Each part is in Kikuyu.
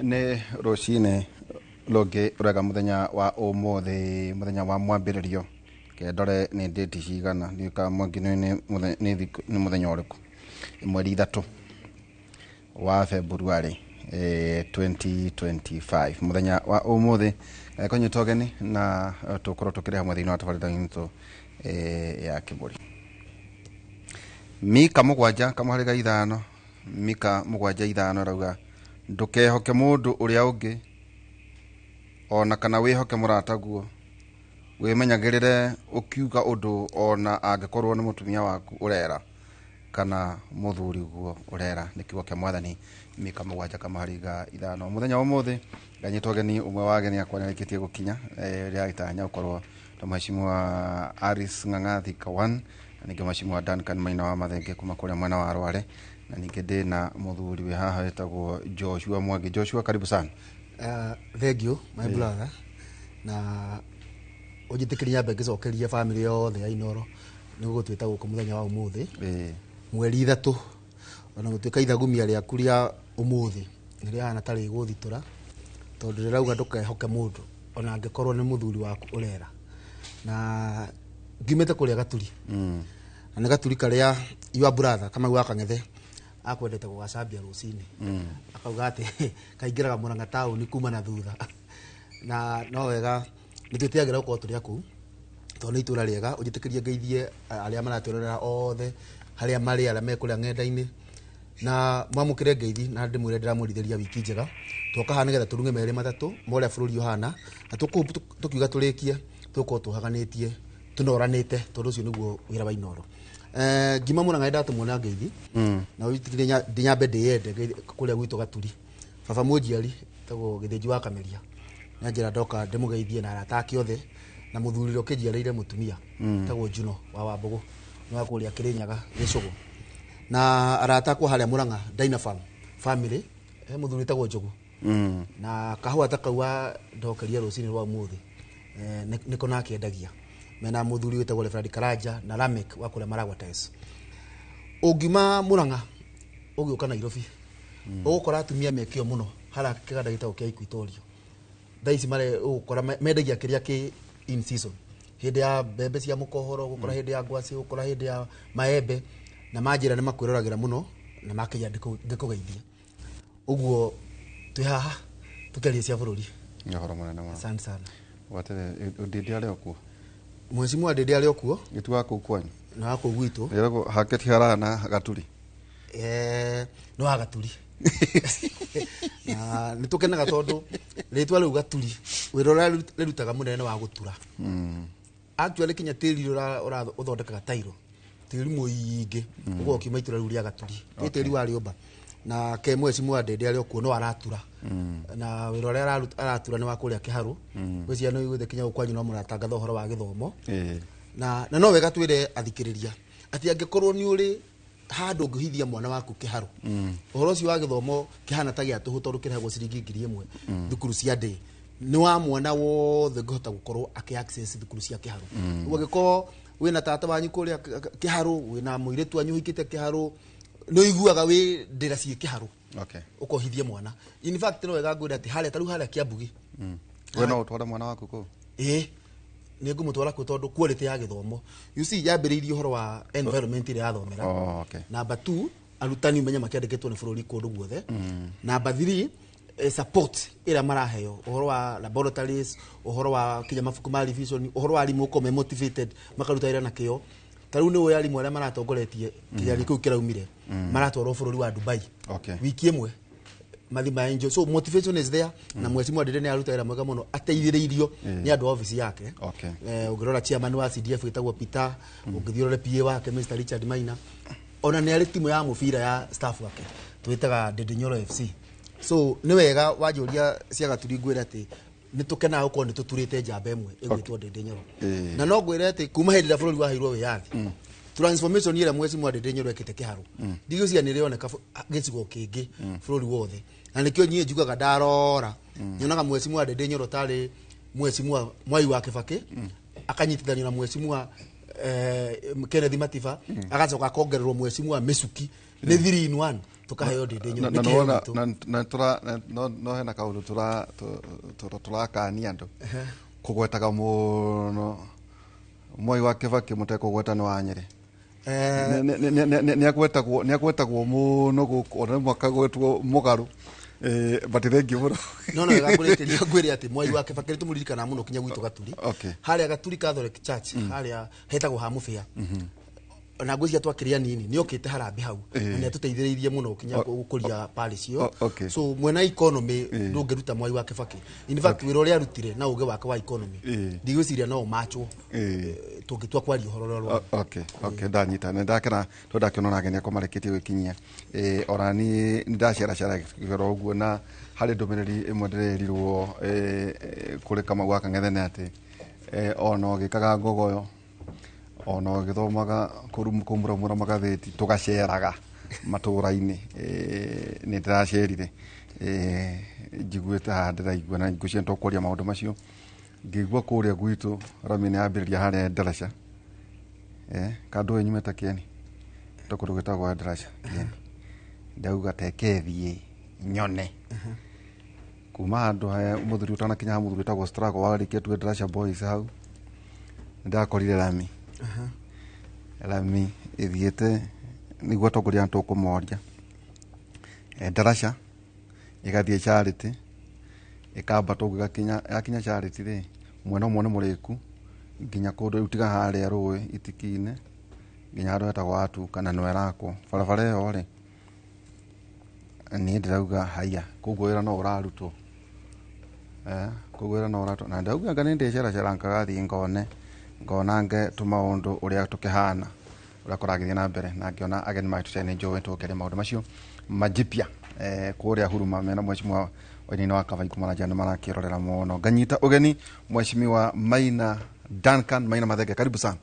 Nĩ rũcinĩ rũngĩ rwega mũthenya wa ũmũthĩ, mũthenya wa mwambĩrĩrio. Reke ndore nĩ date cigana, ndiũĩ kana Mwangi nĩ nĩ mũthenya ũrĩkũ. 3 wa February 2025, mũthenya wa ũmũthĩ kũnyita ũgeni na tũkorwo tũkĩrĩ hamwe thĩinĩ wa tabarĩra itũ ya Kĩbũri. Mika 7:5, Mika 7:5 rauga, ndũkehoke mũndũ ũrĩa ũngĩ ona kana wĩhoke mũrataguo, wĩmenyagĩrĩre ũkiuga ũndũ ona angĩkorwo nĩ mũtumia waku ũrera kana mũthuriguo ũrera. Nĩ kiugo kĩa Mwathani, Mika 7:5. Mũthenya wa ũmũthĩ nganyita ũgeni ũmwe wa ageni akwa nĩarĩkĩtie gũkinya, rĩrĩa agĩtanya gũkorwo ta Mheshimiwa Aris Ng'ang'a Thika 1, na ningĩ Mheshimiwa Duncan Maina wa Mathenge kuma kũrĩa mwena wa Rware, na ningĩ ndĩna mũthuri wĩ haha wĩtagwo Joshua Mwangi. Joshua, karibu sana. Thank you, my brother, na ũnjĩtĩkĩrie nyambe ngĩcokerie family yothe ya Inoro nĩ gũgũtwĩta gũkũ mũthenya wa ũmũthĩ, 3, ona gũtuĩka ithagumia rĩaku rĩa ũmũthĩ nĩ rĩhana ta rĩgũthitũra, tondũ rĩrauga ndũkehoke mũndũ ona angĩkorwo nĩ mũthuri waku ũrera. Na ngiumĩte kũrĩa Gaturi, na nĩ Gaturi karĩa your brother Kamau wa Kang'ethe akwendete gũgacambia rũcinĩ, akauga atĩ kaingĩraga Murang'a taũni kuma na thutha. Na no wega nĩ twĩtĩagĩra gũkorwo tũrĩ kũu, tondũ nĩ itũra rĩega. Ũnjĩtĩkĩrie ngeithie arĩa maratwĩrorera othe harĩa marĩ, arĩa me kũrĩa ng'enda-inĩ, na mwamũkĩre ngeithi na ndĩmwĩre ndĩramwĩrithĩria wiki njega. Twoka haha nĩgetha tũrung'e merĩ matatũ ma ũrĩa bũrũri ũhana, na tũkiuga tũrĩkie tũgũkorwo tũhaganĩtie tũnoranĩte, tondũ ũcio nĩguo wĩra wa Inoro. Ngima Murang'a ndatũmwo na ngeithi, na ũnjĩtĩkĩrie ndinyambe ndĩyende kũrĩa gwitũ Gaturi. Baba mũnjiari tagwo Gĩthĩnji wa Kameria na njĩra ndoka ndĩmũgeithie na arata ake othe, na mũthuri ũrĩa ũkĩnjiarĩire mũtumia tagwo Juno wa Wambũgũ, nĩ wa kũrĩa Kĩrĩnyaga Gĩcũgũ, na arata akwa harĩa Murang'a Dynafam family, he mũthuri wĩtagwo Njogu, na kahũa ta kau wa ndokeria rũcinĩ rwa ũmũthĩ, nĩko nake endagia mena mũthuri wĩtagwo Reverend Karanja na Lamek wa kũrĩa Maragwa Tiles. Ũngiuma Murang'a ũgĩũka Nairobi, ũgũkora atumia mekĩo mũno harĩa kĩganda gĩtagwo kĩa Equatorial. Thaa ici mare ũgũkora mendagia kĩrĩa kĩ in season, hĩndĩ ya mbembe cia mũkohoro ũgũkora, hĩndĩ ya ngwacĩ ũgũkora, hĩndĩ ya maembe, na manjĩra nĩ makwĩroragĩra mũno na makĩria ndĩkũgeithia. Ũguo twĩ haha tũkĩaria cia bũrũri. Nĩ ũhoro mũnene mũno. Asante sana. Watĩrĩ Ndindi arĩ o kuo? Mheshimiwa Ndindi arĩ o kuo. Gĩtu wa kũu kwanyu? Na wa kũu gwitũ. Ĩragwo hake ti haraya na Gaturi. Nĩ wa Gaturi, na nĩ tũkenaga tondũ rĩtwa rĩu Gaturi, wĩra ũrĩa rĩrutaga mũnene nĩ wa gũtura. Actually kinya tĩri ũrĩa ũthondekaga tairo, tĩri mũingĩ ũkorwo ũkiuma itũra rĩu rĩa Gaturi, nĩ tĩri wa rĩũmba. Na ke Mheshimiwa Ndindi arĩ o kuo no aratura, na wĩra ũrĩa aratura nĩ wa kũrĩa Kĩharũ. Gwĩciria nĩ ũiguĩte kinya gũkũ kwanyu no mũratangatha ũhoro wa gĩthomo. Na no wega twĩre athikĩrĩria atĩ angĩkorwo nĩ ũrĩ handũ ũngĩhithia mwana waku Kĩharũ, ũhoro ũcio wa gĩthomo kĩhana ta gĩa tũhũ, tondũ kĩrehagwo ciringi 1000 thukuru cia ndĩ, nĩ wa mwana wothe ũngĩhota gũkorwo akĩ access thukuru cia Kĩharũ. Ũguo angĩkorwo wĩna tata wanyu kũrĩa Kĩharũ, wĩna mũirĩtu wanyu ũhikĩte Kĩharũ, nĩ ũiguaga wĩ ndĩra ciĩ Kĩharũ, ũkohithie mwana. In fact no wega ngwĩra atĩ harĩa ta rĩu harĩa Kĩambugi. We no ũtware mwana waku kũu? Ĩĩ, nĩ ngũmũtwara kuo tondũ quality ya gĩthomo, you see, yambĩrĩirie ũhoro wa environment ĩrĩa yathomera. Number 2, arutani ũmenye makĩandĩkĩtwo nĩ bũrũri kũndũ guothe. Number 3, support ĩrĩa maraheo, ũhoro wa laboratories, ũhoro wa kinya mabuku ma revision, ũhoro wa arimũ gũkorwo me motivated, makaruta wĩra na kĩo. Ta rĩu nĩ ũĩ arimũ arĩa maratongoretie kĩgeranio kĩu kĩraumire maratwarwo bũrũri wa Dubai wiki ĩmwe mathi ma enjoy. So motivation is there, na Mheshimiwa Ndindi nĩ aruta wĩra mwega mũno ateithĩrĩirio nĩ andũ a ofici yake. Ũngĩrora chairman wa CDF wĩtagwo Peter, ũngĩthiĩ ũrore PA wake Mr Richard Maina, ona nĩ arĩ timu ya mũbira ya staff wake twĩtaga Ndindi Nyoro FC. So nĩ wega wanjũria cia Gaturi, ngwĩre atĩ nĩ tũkenaga gũkorwo nĩ tũturĩte njamba ĩmwe ĩgwĩtwo Ndindi Nyoro. Na no ngwĩre atĩ kuma hĩndĩ ĩrĩa bũrũri waheirwo wĩyathi, transformation ĩrĩa Mheshimiwa Ndindi Nyoro ekĩte Kĩharũ, ndigwĩciria nĩ ĩrĩoneka gĩcigo kĩngĩ bũrũri wothe. Na nĩkĩo niĩ njugaga ndarora nyonaga Mheshimiwa Ndindi Nyoro tarĩ Mheshimiwa Mwai wa Kĩbakĩ, akanyitithanio na Mheshimiwa Kenneth Matiba, agacoka akongererwo Mheshimiwa Mĩcuki, nĩ 3 in 1. Tukaheo Ndindi Nyoro. Na Nĩ kĩheo nĩwona gitũ. Na tura no hena kaũndũ tũrakania andũ kũgwetaga mũno Mwai wa Kibaki mũtekũgweta nĩ wa Nyĩrĩ. Nĩ agwetagwo mũno gũkũ, ona rĩmwe akagwetwo mũgarũ. But thank you mũno. No wega ngũrĩkĩria ngwĩre atĩ Mwai wa Kibaki nĩ tũmũririkanaga mũno kinya gwitũ Gaturi. Harĩa Gaturi Catholic Church, harĩa hetagwo ha Mũbĩa, na ngwĩciria twakĩrĩ anini nĩ okĩte harambĩ hau na nĩ atũteithĩrĩirie mũno kinya gũkũria parish ĩyo. So mwena economy ndũngĩruta Mwai wa Kibaki. In fact, wĩra ũrĩa arutire na ũgĩ wake wa economy, ndigwĩciria no ũmachwo tũngĩtua kwaria ũhoro ũrĩa ũrĩa. Okay, ndanyita, nĩ ndakena tondũ ndakĩona ona ageni akwa marĩkĩtie gwĩkinyia. Ona niĩ nĩ ndaceracera gĩkĩro ũguo, na harĩ ndũmĩrĩri ĩmwe ndĩrerirwo kũrĩ Kamau wa Kang'ethene atĩ ona ũgĩkaga ngogoyo, ona ũgĩthomaga kũmuramura magathĩti, tũgaceraga matũra-inĩ. Nĩ ndĩracerire, njiguĩte haha ndĩraigua na ngwĩciria nĩ tũkwaria maũndũ macio. Ngĩigua kũrĩa gwitũ rami nĩ yambĩrĩria harĩa ndaraca, kandũ ĩyo nyumĩte Kĩeni, to kũndũ gwĩtagwo ndaraca Kĩeni, ndauga teke thiĩ nyone kuma handũ he mũthuri ũtanakinya ha mũthuri wĩtagwo Strago warĩkĩtue Ndaraca Boys hau, nĩndakorire rami ĩthiĩte nĩguo atongoria tũkũmoria. Ndaraca ĩgathiĩ Charity, ĩkambata ũguo ĩgakinya, yakinya Charity rĩ, mwena ũmwe nĩ mũrĩku nginya kũndũ rĩu tiga harĩa rũĩ Itiki-inĩ nginya handũ hetagwo Atuka, na no ĩrakwo barabara ĩyo rĩ. Niĩ ndĩrauga haiya, koguo wĩra no ũrarutwo. Koguo wĩra no ũrarutwo, na ndauga anga nĩ ndĩceracera ngagathiĩ ngone ngonange tũmaũndũ ũrĩa tũkĩhana, ũrĩa kũragĩthiĩ na mbere, na ngĩona ageni maitũ nĩ njũĩ tũkĩaria maũndũ macio majipya kũrĩa Huruma mena mheshimiwa Wainaina wa Kavaikũ Maranja nĩ marakĩrorera mũno. Nganyita ũgeni mheshimiwa Maina Duncan Maina Mathenge, karibu sana.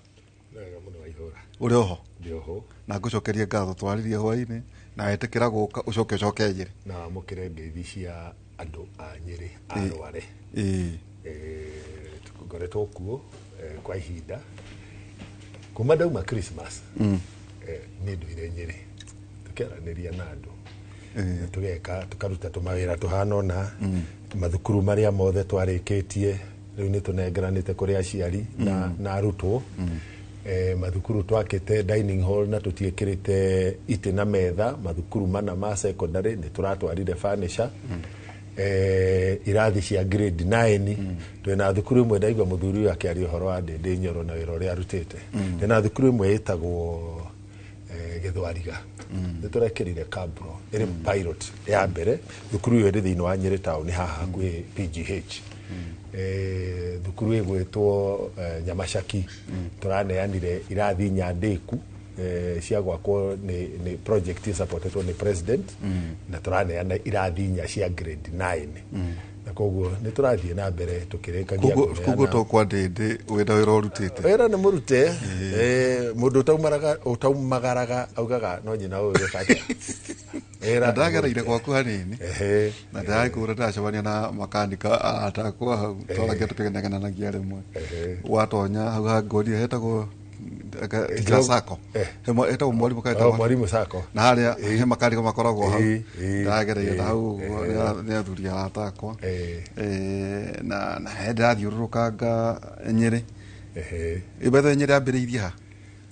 Wega mũno Waihũra. Ũrĩ oho? Ndĩ oho. Na ngũcokerie ngatho, twaririe hwainĩ na wetĩkĩra gũka ũcoke ũcoke Nyĩrĩ. Na wamũkĩre ngeithi cia andũ a Nyĩrĩ a Rware. Ngoretwo kuo kwa ihinda kuma ndauma Christmas. Niĩ nduire Nyĩrĩ tũkĩaranĩria na andũ na tũgeka tũkaruta tũmawĩra tũhana ũna. Mathukuru marĩa mothe twarĩkĩtie rĩu nĩ tũnengeranĩte kũrĩ aciari na arutwo. Mathukuru twakĩte dining hall na tũtiĩkĩrĩte itĩ na metha. Mathukuru mana ma secondary nĩ tũratwarire furniture, irathi cia grade 9. Twĩna thukuru ĩmwe, ndaigua mũthuri ũyũ akĩaria ũhoro wa Ndĩndĩ Nyoro na wĩra ũrĩa arutĩte. Ndĩna thukuru ĩmwe ĩtagwo Gĩthwariga, nĩ tũrekĩrire cabro ĩrĩ pilot ya mbere. Thukuru ĩyo ĩrĩ thĩinĩ wa Nyĩrĩ town haha hakuhĩ PGH. Thukuru ĩgwĩtwo Nyamacaki, tũraneanire irathi nyandĩku cia gwakwo nĩ project ĩsupportetwo nĩ president, na tũraneana irathi inya cia grade 9, na koguo nĩ tũrathiĩ na mbere tũkĩrĩkagia Koguo kũneana. Koguo to kwa Ndĩndĩ wĩna wĩra ũrutĩte. Wĩra nĩ mũrute. Mũndũ ũtaumagaraga augaga no nyina ũyũ wĩka atĩa. Wĩra Na nĩ ndagereire mũrute. gwaku hanini na ndĩragĩkũra ndĩracemania na makanika atakwa hau, twaragia tũkĩnegenanagia rĩmwe. Watonya hau hangũria hetagwo Teacher Sacco. Hetagwo mwarimũ Oh, kaetagwo Mwalimu Sacco. Na harĩa he makanika makoragwo hau. Ndagereire na hau ũguo nĩ athuri arata akwa. Na he ndĩrathiũrũrũkanga Nyĩrĩ. Ĩbethe Nyĩrĩ yambĩrĩirie ha?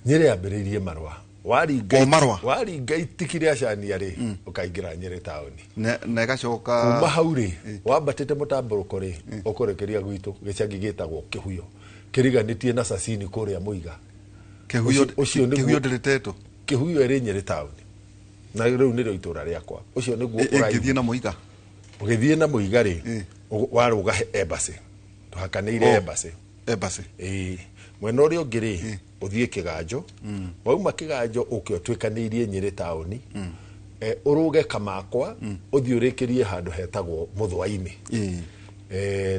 Nyĩrĩ yambĩrĩirie Marũa. Waringa O Marũa? Waringa itiki rĩa cania rĩ, ũkaingĩra Nyĩrĩ taũni. Na ĩgacoka Kuma hau rĩ, wambatĩte mũtambũrũko rĩ, ũkũrekeria gwitũ gĩcagi gĩtagwo Kĩhuyo, kĩriganĩtie na Sasini kũrĩa Mũiga. Kĩhuyo? Ũcio nĩguo- Kĩhuyo ndĩrĩtetwo. Kĩhuyo ĩrĩ Nyĩrĩ taũni na rĩu nĩrĩo itũra rĩakwa. Ũcio nĩguo Ĩngĩthiĩ na Mũiga? Ũgĩthiĩ na Mũiga rĩ, warũga embassy, tũhakanĩire Oh. embassy. Embassy. Ĩĩ, mwena ũrĩa ũngĩ rĩ, ũthiĩ Kĩganjo. Wauma Kĩganjo ũke ũtuĩkanĩirie Nyĩrĩ taũni, ũrũge Kamakwa, ũthiĩ ũrĩkĩrie handũ hetagwo Mũthwa-inĩ.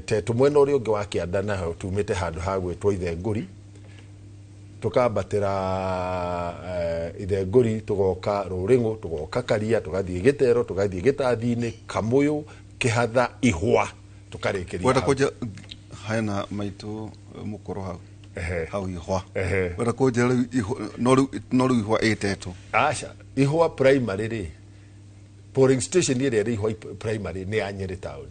Tetũ mwena ũrĩa ũngĩ wa kĩanda, naho tumĩte handũ ha gwĩtwo Ithengũri, tũkambatĩra Ithengũri, tũgoka Rũrĩng'ũ, tũgoka Karia, tũgathiĩ Gĩtero, tũgathiĩ Gĩtathi-inĩ, Kamũyũ, Kĩhatha, Ihwa, tũkarĩkĩria Wenda hau. kũnjĩra hena maitũ mũkũrũ hau hau Ihwa. Wenda kũnjĩra rĩu no rĩu Ihwa ĩtetwo? Aca, Ihwa primary rĩ, Polling station ĩrĩa ĩrĩ Ihwa primary nĩ ya Nyĩrĩ town.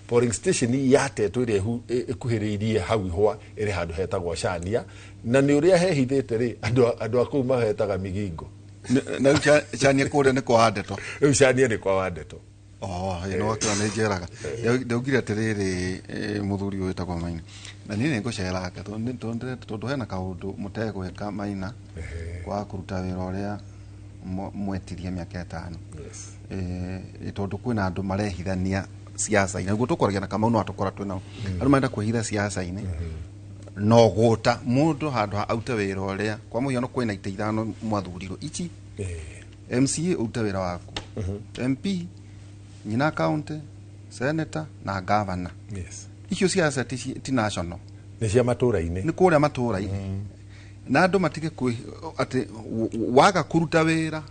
Polling station ya Tetũ ĩrĩa ĩkuhĩrĩirie hau Ihwa ĩrĩ handũ hetagwo Cania, na nĩ ũrĩa hehithĩte rĩ, andũ a kũu mahetaga Migingo. Na rĩu Cania kũrĩa nĩ kwa Ndeto. Rĩu Cania nĩ kwa Wandeto. Oh, ĩ no akĩra nĩ njeraga. Ndaugire atĩrĩrĩ, mũthuri ũyũ wĩtagwo Maina, na niĩ nĩ ngũceranga tondũ hena kaũndũ mũtegwĩka Maina kwaga kũruta wĩra ũrĩa mwetirie mĩaka 5. Tondũ kwĩna andũ marehithania siasa-inĩ, nĩguo tũkwaragia na Kamau no atũkora twĩ nao. Andũ marenda kwĩhitha siasa-inĩ no gũta mũndũ handũ ha aute wĩra ũrĩa, kwa mũhiano kwĩna itĩ 5 mwathurirwo ici. MCA ũrute wĩra waku, MP, nyina county, senator na governor. Icio siasa ti national, nĩ cia matũra-inĩ, nĩ kũrĩa matũra-inĩ. Na andũ matige atĩ waga kũruta wĩra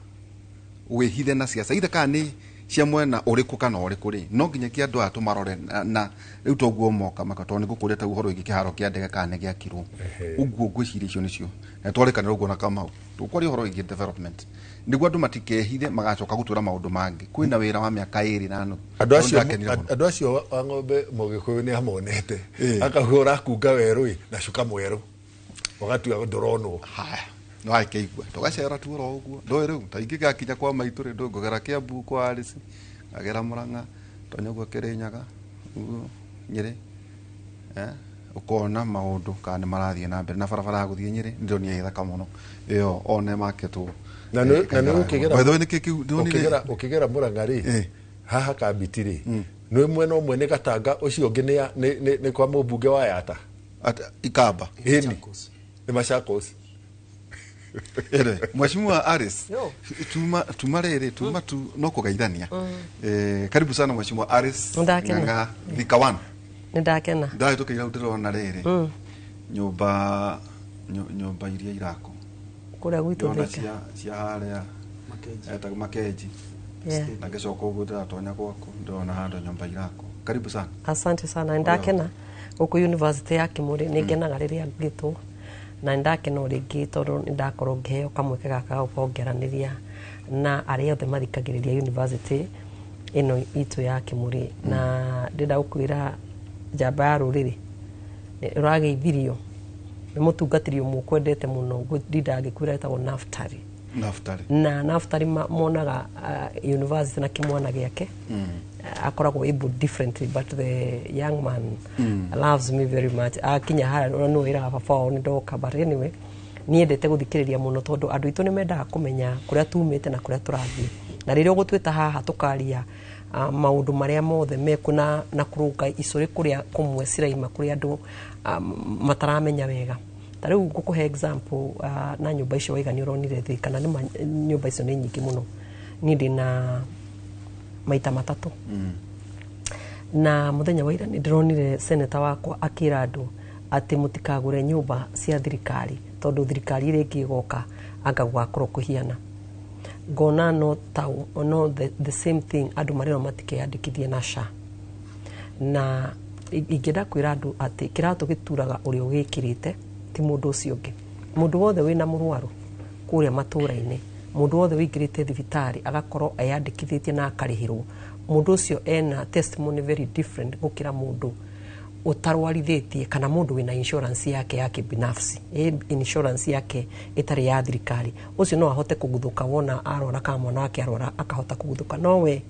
wĩhithe na siasa, ithe kana nĩ cia mwena ũrĩkũ kana ũrĩkũ rĩ, no nginyagia andũ aya tũmarore na rĩu toguo moka maka, tondũ nĩ ngũkũria ta ũhoro wĩgiĩ kĩharo kĩa ndege kana nĩ gĩakirwo. Ũguo ngwĩciria icio nĩcio na twarĩkanĩra ũguo na Kamau, tũkwaria ũhoro wĩgiĩ development nĩguo andũ matikehithe magacoka gũtwĩra maũndũ mangĩ. Kwĩna wĩra wa mĩaka 2.5. Andũ acio wa ng'ombe Mũgĩkũyũ nĩ amonete, akauga ũrakunga werũ na cuka mwerũ ũgatua ndũronwo. Haya, no akĩigua tũgacera tu oro ũguo. Ndũĩ rĩu ta ingĩgakinya kwa maitũ rĩ, ndũĩ ngũgera Kiambu kwa Alice, ngagera Murang'a, tonya ũguo Kĩrĩnyaga, ũguo Nyĩrĩ, ũkona maũndũ kana nĩ marathiĩ na mbere. Na barabara ya gũthiĩ Nyĩrĩ ndĩronire ĩthaka mũno ĩyo one maketwo. Na nĩ ũkĩgera Murang'a rĩ, haha Kambiti rĩ, nĩ mwena ũmwe nĩ Gatanga, ũcio ũngĩ nĩ kwa mũmbunge wa Yata Ikamba, nĩ Machakos. Ere, Mheshimiwa Aris, tuma rĩrĩ, tuma tu no kũgeithania. Karibu sana Mheshimiwa Aris Ng'ang'a Thika 1. Nĩndakena. Ndahĩtũkĩire hau ndĩrona rĩrĩ, nyũmba iria irakwo kũrĩa gwitũ Thika, cia harĩa etagwo Makenji. Na ngĩcoka ũguo ndĩratonya gwaku ndĩrona handũ nyũmba irakwo. Karibu sana. Asante sana. Nĩndakena gũkũ University ya Kimuri, nĩngenaga rĩrĩa ngĩtwo, na nĩndakena rĩngĩ tondũ nĩndakorwo ngĩheo kamweke gaka ga gũkorwo ngĩaranĩria na arĩa othe mathikagĩrĩria university ĩno itũ ya Kimuri. Na ndĩrenda gũkwĩra njamba ya rũrĩrĩ ũrageithirio nĩ mũtungatĩri ũmwe ũkwendete mũno, ngũtinda ngĩkwĩra etagwo Naftali. Na Naftali monaga university na kĩmwana gĩake, akoragwo able differently, but the young man loves me very much. Akinya harĩa no wĩraga baba wao nĩ ndoka, but anyway niendete gũthikĩrĩria mũno tondũ andũ aitũ nĩ mendaga kũmenya kũrĩa tumĩte na kũrĩa tũrathiĩ. Na rĩrĩa ũgũtwĩta haha tũkaria maũndũ marĩa mothe mekuo na kũrũnga icũrĩ kũrĩa kũmwe ciraima kũrĩa andũ mataramenya wega. Ta rĩu ngũkũhe example na nyũmba icio waiga nĩ ũronire thĩ, kana nĩ nyũmba icio nĩ nyingĩ mũno. Niĩ ndĩna maita 3. Na mũthenya wa ira nĩ ndĩronire senator wakwa akĩra andũ atĩ mũtikagũre nyũmba cia thirikari tondũ thirikari ĩrĩa ĩngĩ ĩgoka anga gũgakorwo kũhiana. Ngona no no the same thing, andũ marĩo matikeyandĩkithie na SHA. Na ingĩenda kwĩra andũ atĩ kĩratũ gĩturaga ũrĩa ũgĩkĩrĩte ti mũndũ ũcio ũngĩ. Mũndũ wothe wĩna mũrwaru kũrĩa matũra-inĩ, mũndũ wothe wĩingĩrĩte thibitarĩ agakorwo eyandĩkithĩtie na akarĩhĩrwo, mũndũ ũcio ena testimony very different gũkĩra mũndũ ũtarwarithĩtie kana mũndũ wĩna insurance yake ya kibinafsi, insurance yake ĩtarĩ ya thirikari. Ũcio no ahote kũguthũka wona arwara kana mwana wake arwara akahota kũguthũka. No we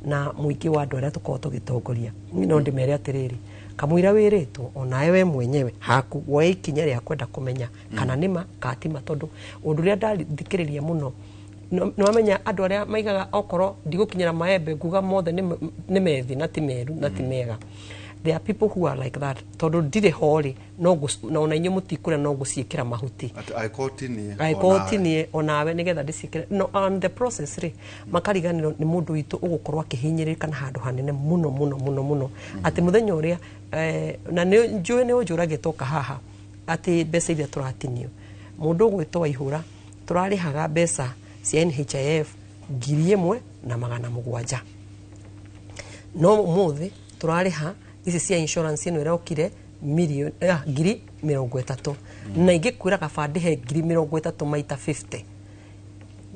na mũingĩ wa andũ arĩa tũkoragwo tũgĩtongoria, niĩ no ndĩmere atĩrĩrĩ, kamũira wĩrĩtwo onawe we mwenyewe haku woe ikinya rĩa kwenda kũmenya kana nĩma kana ti ma, tondũ ũndũ ũrĩa ndathikĩrĩria mũno nĩwamenya andũ arĩa maigaga okorwo ndigũkinyĩra maembe nguga mothe nĩ methi na ti meru na ti mega. There are people who are like that, tondũ ndirĩ ho rĩ, no ona inyuĩ mũtikũrĩa no ngũciĩkĩra mahuti angĩkorwo ti niĩ onawe nĩgetha ndĩciĩkĩre. No on the process rĩ, makariganĩrwo nĩ mũndũ witũ ũgũkorwo akĩhinyĩrĩrĩka na handũ hanene mũno mũno mũno mũno, atĩ mũthenya ũrĩa na nĩ njũĩ nĩ ũnjũragia toka haha atĩ mbeca iria tũratinio, mũndũ ũgwĩtwo Waihũra tũrarĩhaga mbeca cia NHIF 1,700, no ũmũthĩ tũrarĩha ici cia insurance ĩno ĩrokire 30,000, na ingĩkwĩra kaba ndĩhe 30,000 maita 50.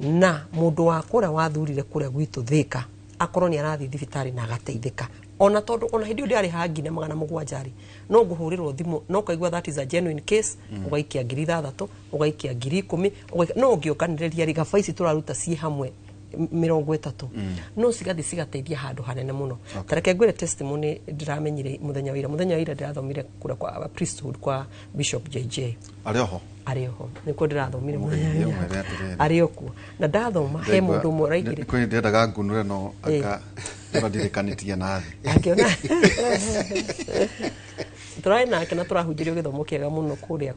Na mũndũ wa kũrĩa wathurire kũrĩa gwitũ Thika Akorwo nĩ arathiĩ thibitarĩ na agateithĩka. Ona tondũ ona hĩndĩ ĩyo ndĩarĩhaga nginya 700 rĩ, no ngũhũrĩrwo thimũ no ũkaigua that is a genuine case, ũgaikia 6,000, ũgaikia 10,000, no ũngĩũkanĩrĩria rĩ, gaba ici tũraruta ciĩ hamwe 30 no cigathiĩ cigateithia handũ hanene mũno. Ta reke ngwĩre testimony ndĩramenyire mũthenya wa ira. Mũthenya wa ira ndĩrathomire kũrĩa kwa priesthood kwa Bishop JJ. Arĩ oho? Arĩ oho, nĩkuo ndĩrathomire mũthenya wa Mũgeithie, ira. ũmwĩre atĩrĩrĩ. Arĩ o kuo na ndathoma he mũndũ ũmwe ũraigire. Kwĩ ndĩendaga ngunũre no anga ũrandirikanĩtie na thĩ. Akĩona tũrarĩ nake na tũrahunjĩrio gĩthomo kĩega mũno kũrĩa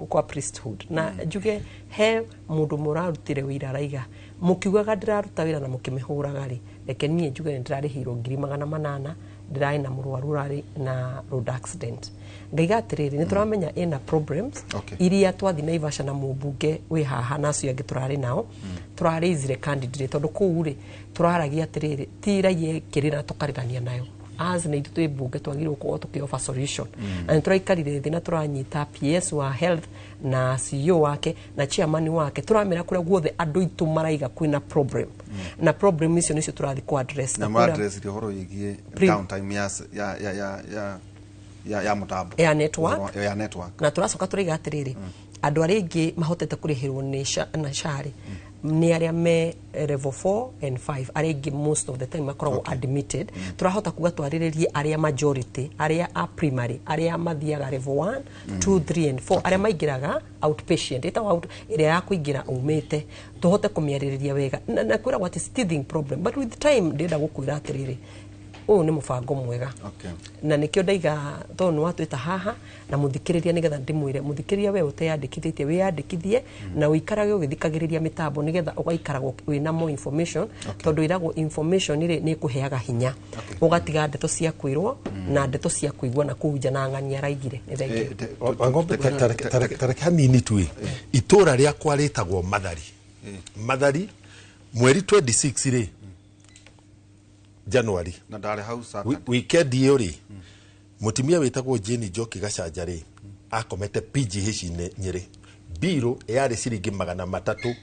kwa priesthood, na njuge he mũndũ ũmwe ũrarutire wĩra araiga mũkiugaga ndĩraruta wĩra na mũkĩmĩhũraga rĩ, reke niĩ njuge nĩ ndĩrarĩhĩirwo 800,000, ndĩrarĩ na mũrwaru ũrarĩ na road accident. Ngaiga atĩrĩrĩ, nĩ tũramenya ĩna problems iria twathi Naivasha na mũmbunge wĩ haha na acio angĩ tũrarĩ nao, tũrarĩizire candidate tondũ kũu rĩ tũraragia atĩrĩrĩ, ti raia ĩkĩrĩra tũkarĩrania nayo, as na ithuĩ twĩ mbunge twagĩrĩirwo gũkorwo tũkĩ solution, na nĩ tũraikarire thĩ na tũranyita PS wa health na CEO wake na chairman wake, tũramera kũrĩa guothe andũ aitũ maraiga kwĩna problem, na problem icio nĩcio tũrathiĩ kũ address. Na Na kũrĩa- mũradress ũhoro wĩgiĩ downtime ya ya ya ya ya ya ya mũtambo. Ya network. Ya network. Na tũracoka tũraiga atĩrĩrĩ, andũ arĩa aingĩ mahotete kũrĩhĩrwo nĩ na SHA rĩ, nĩ arĩa me level 4 and 5, arĩa aingĩ most of the time makoragwo admitted. Tũrahota kuga twarĩrĩrie arĩa majority, arĩa a primary, arĩa mathiaga level 1, 2, 3 and 4, arĩa maingĩraga outpatient, ĩtagwo out, ĩrĩa ya kũingĩra umĩte, tũhote kũmĩarĩrĩria wega na kwĩragwo atĩ it's teething problem, but with time ndĩrenda gũkwĩra atĩrĩrĩ, ũyũ nĩ mũbango mwega. Na nĩkĩo ndaiga tondũ nĩ watwĩta haha na mũthikĩrĩria, nĩgetha ndĩmwĩre mũthikĩrĩria, we ũteyandĩkithĩtie wĩyandĩkithie na ũikarage ũgĩthikagĩrĩria mĩtambo, nĩgetha ũgaikaragwo wĩna more information, tondũ ĩragwo information rĩ nĩ ĩkũheaga hinya, ũgatiga ndeto cia kwĩrwo na ndeto cia kũigua na kũu nja na ng'ania araigire. Nĩ thengiũ. Wangombe, tareke hanini tu itũra rĩakwa rĩtagwo Mathari. Mathari mweri 26 rĩ, January. Na ndarĩ hau Saturday. Weekend ĩyo rĩ, mũtumia wĩtagwo Jane Njoki Gacanja rĩ, akomete PGH Nyĩrĩ, mbirũ yarĩ ciringi 350,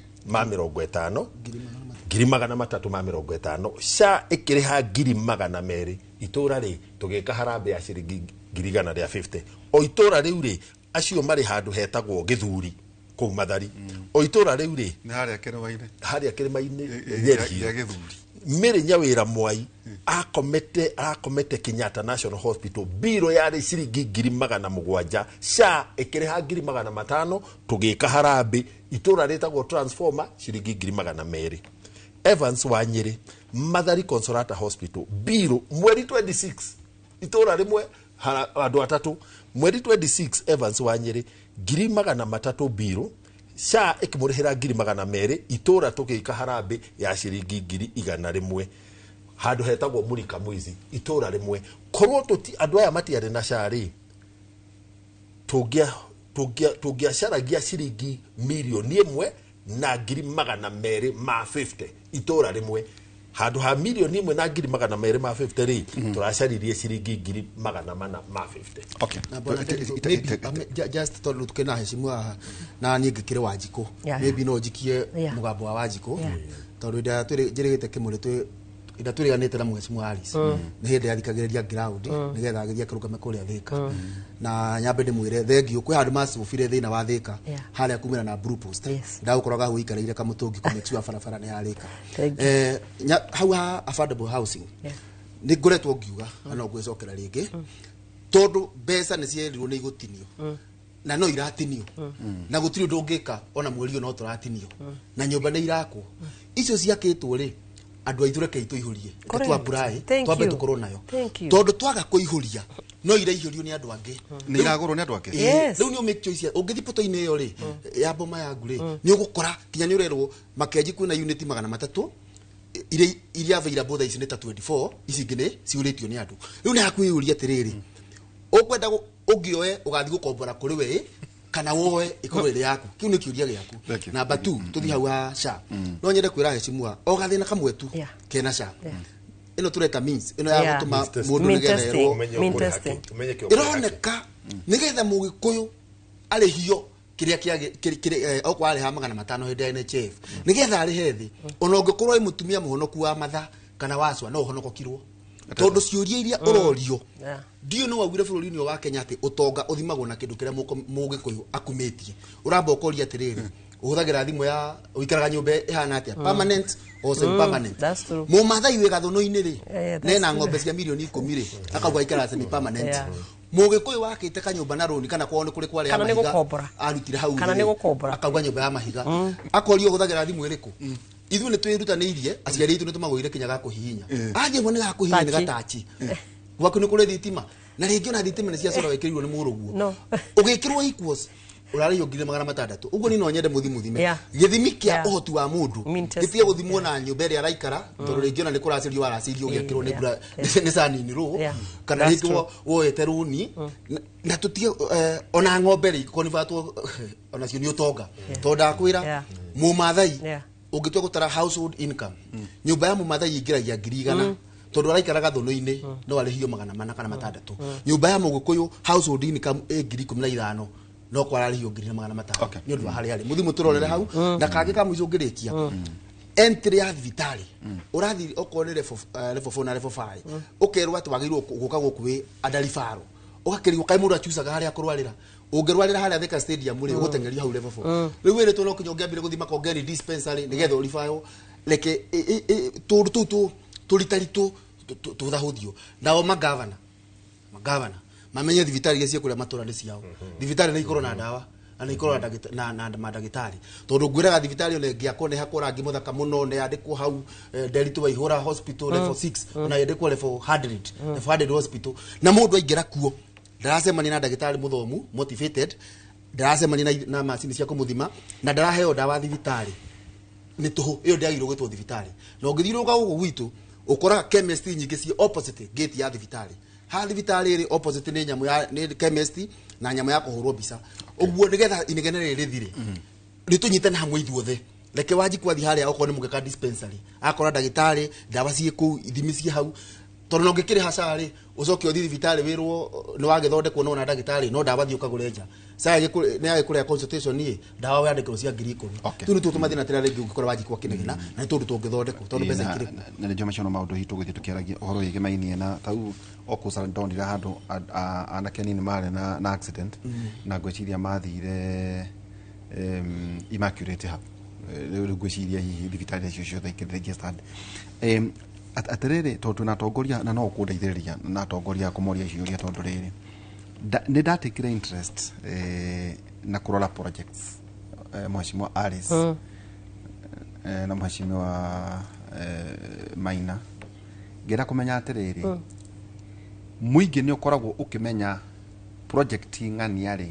350,000, SHA ĩkĩrĩha 200,000. Itũra rĩ tũgĩka harambĩ ya ciringi 150,000. O itũra rĩu rĩ, acio marĩ handũ hetagwo Gĩthuri kũu Mathari, o itũra rĩu rĩ Nĩ harĩa kĩrĩma-inĩ. Harĩa kĩrĩma-inĩ. Gĩa Gĩthuri. Mĩrĩ Nyawĩra Mwai akomete Kenyatta National Hospital, mbirũ yarĩ ciringi 700,000, SHA ĩkĩrĩha 500,000, tũgĩka harambĩ. Itũra rĩtagwo Transformer, ciringi 200,000. Evans wa Nyĩrĩ, Mathari Consolata Hospital, mbirũ mweri 26, itũra rĩmwe andũ atatũ, mweri 26, Evans wa Nyĩrĩ 300,000 mbirũ, SHA ĩkĩmũrĩhĩra 200,000, itũra tũgĩka harambĩ ya ciringi 100,000. Handũ hetagwo Mũrika Mwizi, itũra rĩmwe, korwo tũti andũ aya matiarĩ na SHA rĩ, tũngĩacaragia ciringi 1,250,000 itũra rĩmwe. Handũ ha 1,250,000 rĩ, tũracaririe ciringi 450,000. Na bwana Nderitu, maybe, just tondũ tukĩna heshimu haha na niĩ ngĩkĩrĩ Wanjikũ, maybe no njikie mũgambo wa Wanjikũ, tondũ hĩndĩ ĩrĩa njĩrĩgĩte kĩmũrĩ twĩ ĩrĩa twĩrĩganĩte na mheshimiwa Alice, nĩ hĩndĩ yathikagĩrĩria ground nĩgetha agĩthiĩ akĩrũgame kũrĩa Thika, na nyambe ndĩmwĩre thengiũ kwĩ handũ macũbire thĩna wa Thika harĩa kumĩra na Blue Post. Ndagũkoraga hau ũikarĩire kamũtũngi kũ make sure barabara nĩ yarĩka. Thank you. Hau ha affordable housing nĩ ngoretwo ngiuga na no ngwĩcokera rĩngĩ, tondũ mbeca nĩ cierirwo nĩ igũtinio na no iratinio na gũtirĩ ũndũ ũngĩka, ona mweri ũyũ no tũratinio na nyũmba nĩ irakwo icio ciakĩtwo rĩ, andũ aitũ rekei tũihũrie, reke Correct. tu apply, Thank twambe you. tũkorwo nayo, Thank you. tondũ twaga kũihũria no iraihũrio nĩ andũ angĩ. Nĩ iragũrwo nĩ andũ angĩ. Yes. Rĩu nĩ ũmake choice, ũngĩthiĩ poto-inĩ ĩyo rĩ ya boma yangu rĩ, nĩ ũgũkora kinya nĩ ũrerwo Makenji kwĩna unit 300 iria available thaa ici nĩ ta 24, ici ingĩ nĩ ciũrĩtio nĩ andũ. Rĩu nĩ hakwĩyũria atĩrĩrĩ, ũkwenda ũngĩoe ũgathiĩ gũkombora kũrĩ we kana woe ĩkorwo ĩrĩ yaku? Kĩu nĩ kĩũria gĩaku. Thank you. Namba 2, tũthiĩ hau ha SHA, no nyende kwĩra heshimua o gathĩna kamwe tu kena SHA ĩno tũreta means ĩno ya gũtũma Means testing. mũndũ Mean nĩgetha testing. erwo Ũmenye Mean ũkũrĩha testing. kĩ, ũmenye kĩ ũkũrĩha kĩ. Ĩroneka nĩgetha mũgĩkũyũ arĩhio kĩrĩa okorwo arĩha 500 hĩndĩ ya NHIF, nĩgetha arĩhe thĩ, ona ũngĩkorwo wĩ mũtumia mũhonoku wa matha Kana wacwa no ũhonokokirwo tondũ ciũria iria ũrorio. Ndiũ nĩ waugire bũrũri-inĩ ũyũ wa Kenya atĩ ũtonga ũthimagwo na kĩndũ kĩrĩa mũgĩkũyũ akumĩtie. Ũramba ũkoria atĩrĩrĩ, ũhũthagĩra thimũ ya ũikaraga nyũmba ĩhana atĩa, permanent or semi permanent? That's true. Mũmathai wĩ gathũnũ-inĩ rĩ, Yeah, that's nena true. ng'ombe cia mirioni 10 rĩ, akauga aikaraga semi permanent. Mũgĩkũyũ wakĩte kanyũmba na rũni kana kwao nĩ kũrĩ kwarĩ ya Kana nĩ mahiga, gũkombora. arutire hau Kana thĩ nĩ rĩ, gũkombora. Akauga nyũmba ya mahiga. Akorio ũhũthagĩra thimũ ĩrĩkũ. Ithuĩ nĩ twĩrutanĩirie, aciari aitũ nĩ tũmagũrĩire kinya ga kũhihinya, athiĩ ũguo nĩ ga kũhihinya nĩ Tachi. gatachi. Gwaku nĩ kũrĩ thitima, na rĩngĩ ona thitima nĩ cia cora wĩkĩrirwo nĩ mũrũguo. No. Ũgĩkĩrwo equals ũrarĩhio 600,000. Ũguo niĩ no nyende mũthi mũthime gĩthimi kĩa ũhoti wa mũndũ. Mean testing, gĩtige gũthimwo na nyũmba ĩrĩa araikara, tondũ rĩngĩ ona nĩ kũracĩrio waracĩrio ũgĩakĩrwo nĩ Yeah. mbura nĩ canini rũ, kana That's rĩngĩ woete rũni na tũtige ona ng'ombe rĩ convertwo onacio nĩ ũtonga, tondũ ndakwĩra mũmathai ũngĩtua gũtara household income, nyũmba ya mũmathai ingĩragia 100,000, tondũ araikara gathũnũ-inĩ no arĩhio 406. Nyũmba ya mũgĩkũyũ household income ĩ 15,000, no kwararĩhio 1,500. Nĩ ũndũ wa harĩa arĩ mũthi mũtũrorere hau. Na kangĩ ka mũico ngĩrĩkia, entry ya thibitarĩ ũrathiĩ okorwo nĩ level, level 4 na level 5, ũkerwo atĩ wagĩrĩirwo gũka gũkũ wĩ under referral. Ũgakĩrigwo kaĩ mũndũ acucaga harĩa akũrwarĩra. Ũngĩrwarĩra harĩa Thika Stadium rĩ, ũgũteng'erio hau level 4. Rĩu wĩrĩtwo no kinya ũngĩambire gũthiĩ Makongeni dispensary nĩgetha ũribayo. Reke tũndũ tũu tũritaritũ tũthahũthio. Nao magavana mamenye thibitarĩ iria ciĩ kũrĩa matũra nĩ ciao. Thibitarĩ nĩ ikorwo na ndawa na nĩ ikorwo na na mandagĩtarĩ, tondũ ngwĩraga thibitarĩ ona ĩngĩakwo nĩ hakwo rangi mũthaka mũno, nĩ yandĩkwo hau Nderitu Waihũra Hospital level 6, ona yandĩkwo level 100, level 100 hospital, na mũndũ aingĩra kuo ndaracemania na ndagĩtarĩ mũthomu motivated, ndaracemania na macini cia kũmũthima, na ndaraheo ndawa thibitarĩ nĩ tũhũ. Ĩyo ndĩagĩrĩirwo gwĩtwo thibitarĩ. Na ũngĩthiũrũrũka gũkũ gwitũ ũkoraga chemist nyingĩ ciĩ opposite gate ya thibitarĩ. Ha thibitarĩ ĩrĩ opposite nĩ nyamũ ya nĩ chemist na nyamũ ya kũhũrwo mbica. Ũguo nĩgetha inegene rĩrĩ rĩthire, nĩ tũnyitane hamwe ithuothe. Reke Wanjikũ athiĩ harĩa okorwo nĩ mũgeka dispensary, akora ndagĩtarĩ, ndawa ciĩ kũu, ithimi ciĩ hau, tondũ na ũngĩkĩrĩha SHA rĩ, ũcoke ũthiĩ thibitarĩ wĩrwo nĩ wagĩthondekwo no na ndagĩtarĩ no ndawa thiĩ ũkagũre nja. SHA nĩ yagĩkũrĩa consultation ĩ ndawa wandĩkĩrwo cia 10,000. Tũu nĩtuo tũmathĩna tũrĩa rĩngĩ ũngĩkora Wanjikũ akĩnegena, na nĩ tũndũ tũngĩthondekwo tondũ mbeca ikĩrĩ kuo. Na nĩnjũĩ macio no maũndũ hihi tũgũthiĩ tũkĩaragia ũhoro wĩgĩmainie na tau okũcara. Ndonire handũ anake anini marĩ na accident, na ngwĩciria mathire Immaculate hub. Rĩu ngwĩciria hihi thibitarĩ icio ciothe ikĩrĩ registered. Atĩrĩrĩ, tondũ twĩna atongoria na no ũkũndeithĩrĩria na atongoria kũmoria ciũria, tondũ rĩrĩ nĩ ndatekire interest na kũrora projects, Mheshimiwa Alice na Mheshimiwa Maina, ngĩenda kũmenya atĩrĩrĩ, mũingĩ nĩ ũkoragwo ũkĩmenya project ng'ania rĩ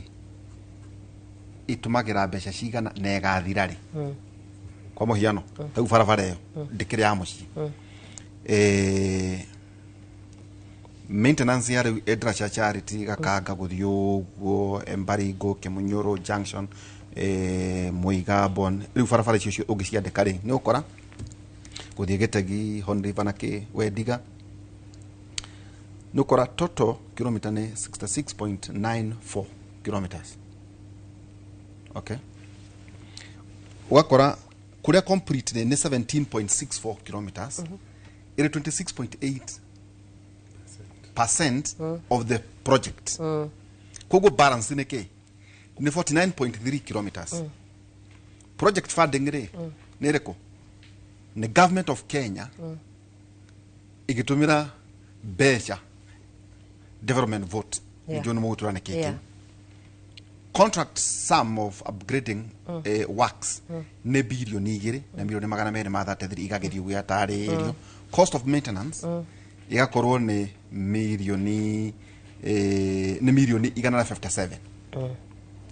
ĩtũmagĩra mbeca cigana na ĩgathira rĩ? Kwa mũhiano, rĩu barabara ĩyo ndĩkĩrĩ ya mũciĩ, maintenance ya rĩu Endracha Charity Gakanga gũthiĩ ũguo Embaringo Kĩmunyũrũ Junction, Mũiga Bon, rĩu barabara icio ũngĩciandĩka rĩ, nĩ ũkora gũthiĩ Gĩtegi, Horn River na kĩ Wendiga, nĩ ũkora total kilomita nĩ 66.94 kilometers. Okay, ũgakora kũrĩa complete nĩ 17.64 kilometers, ĩrĩ 26.8 percent of the project. Koguo balance nĩ kĩ? Nĩ 49.3 kilometers. Project funding rĩ nĩ ĩrĩkũ? Nĩ government of Kenya ĩgĩtũmĩra mbeca development vote. Nĩnjũĩ nĩ mũgũtũra nĩ kĩ kĩu. Contract sum of upgrading works nĩ 2,233 million, igagĩthiĩ ũguo yatarĩrio. Cost of maintenance igakorwo nĩ milioni 157,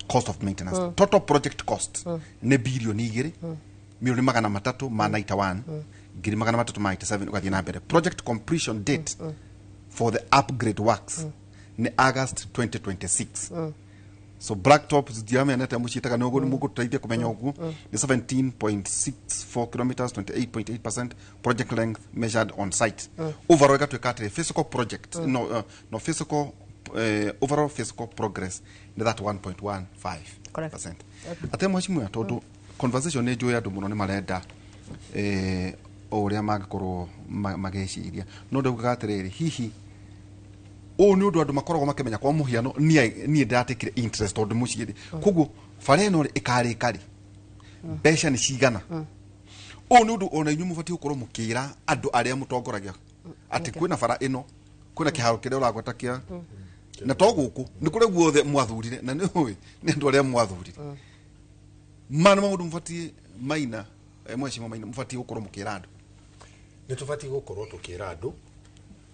cost of maintenance. Total project cost nĩ 2,391,387,000, ũgathiĩ na mbere. Project completion date for the upgrade works nĩ August 2026. So blacktop ndiamenete muciĩtaga nĩ ũguo, nĩ mũgũtũteithia kũmenya ũguo nĩ 17.64 kilometers, 28.8% project length measured on site. Overall ĩgatuĩka atĩrĩ, physical project no, no physical, overall physical progress nĩ 31.15 Correct. Ate mheshimiwa, tondũ conversation nĩ njũĩ andũ mũno nĩ marenda o ũrĩa mangĩkorwo magĩciria. No ndaugaga atĩrĩrĩ, hihi ũũ nĩ ũndũ andũ makoragwo makĩmenya? Kwa mũhiano, niĩ ndĩratekire interest tondũ mũciĩ rĩ, koguo bara ĩno rĩ ĩkarĩka rĩ, mbeca nĩ cigana? Ũũ nĩ ũndũ ona inyuĩ mũbatiĩ gũkorwo mũkĩra andũ arĩa mũtongoragia atĩ kwĩna bara ĩno, kwĩna kĩharo kĩrĩa ũragweta kĩa na to gũkũ nĩ kũrĩa guothe mwathurire, na nĩ ũĩ nĩ andũ arĩa mwathurire. Mana maũndũ mũbatiĩ Maina, mheshimiwa Maina, mũbatiĩ gũkorwo mũkĩra andũ. Nĩ tũbatiĩ gũkorwo tũkĩra andũ,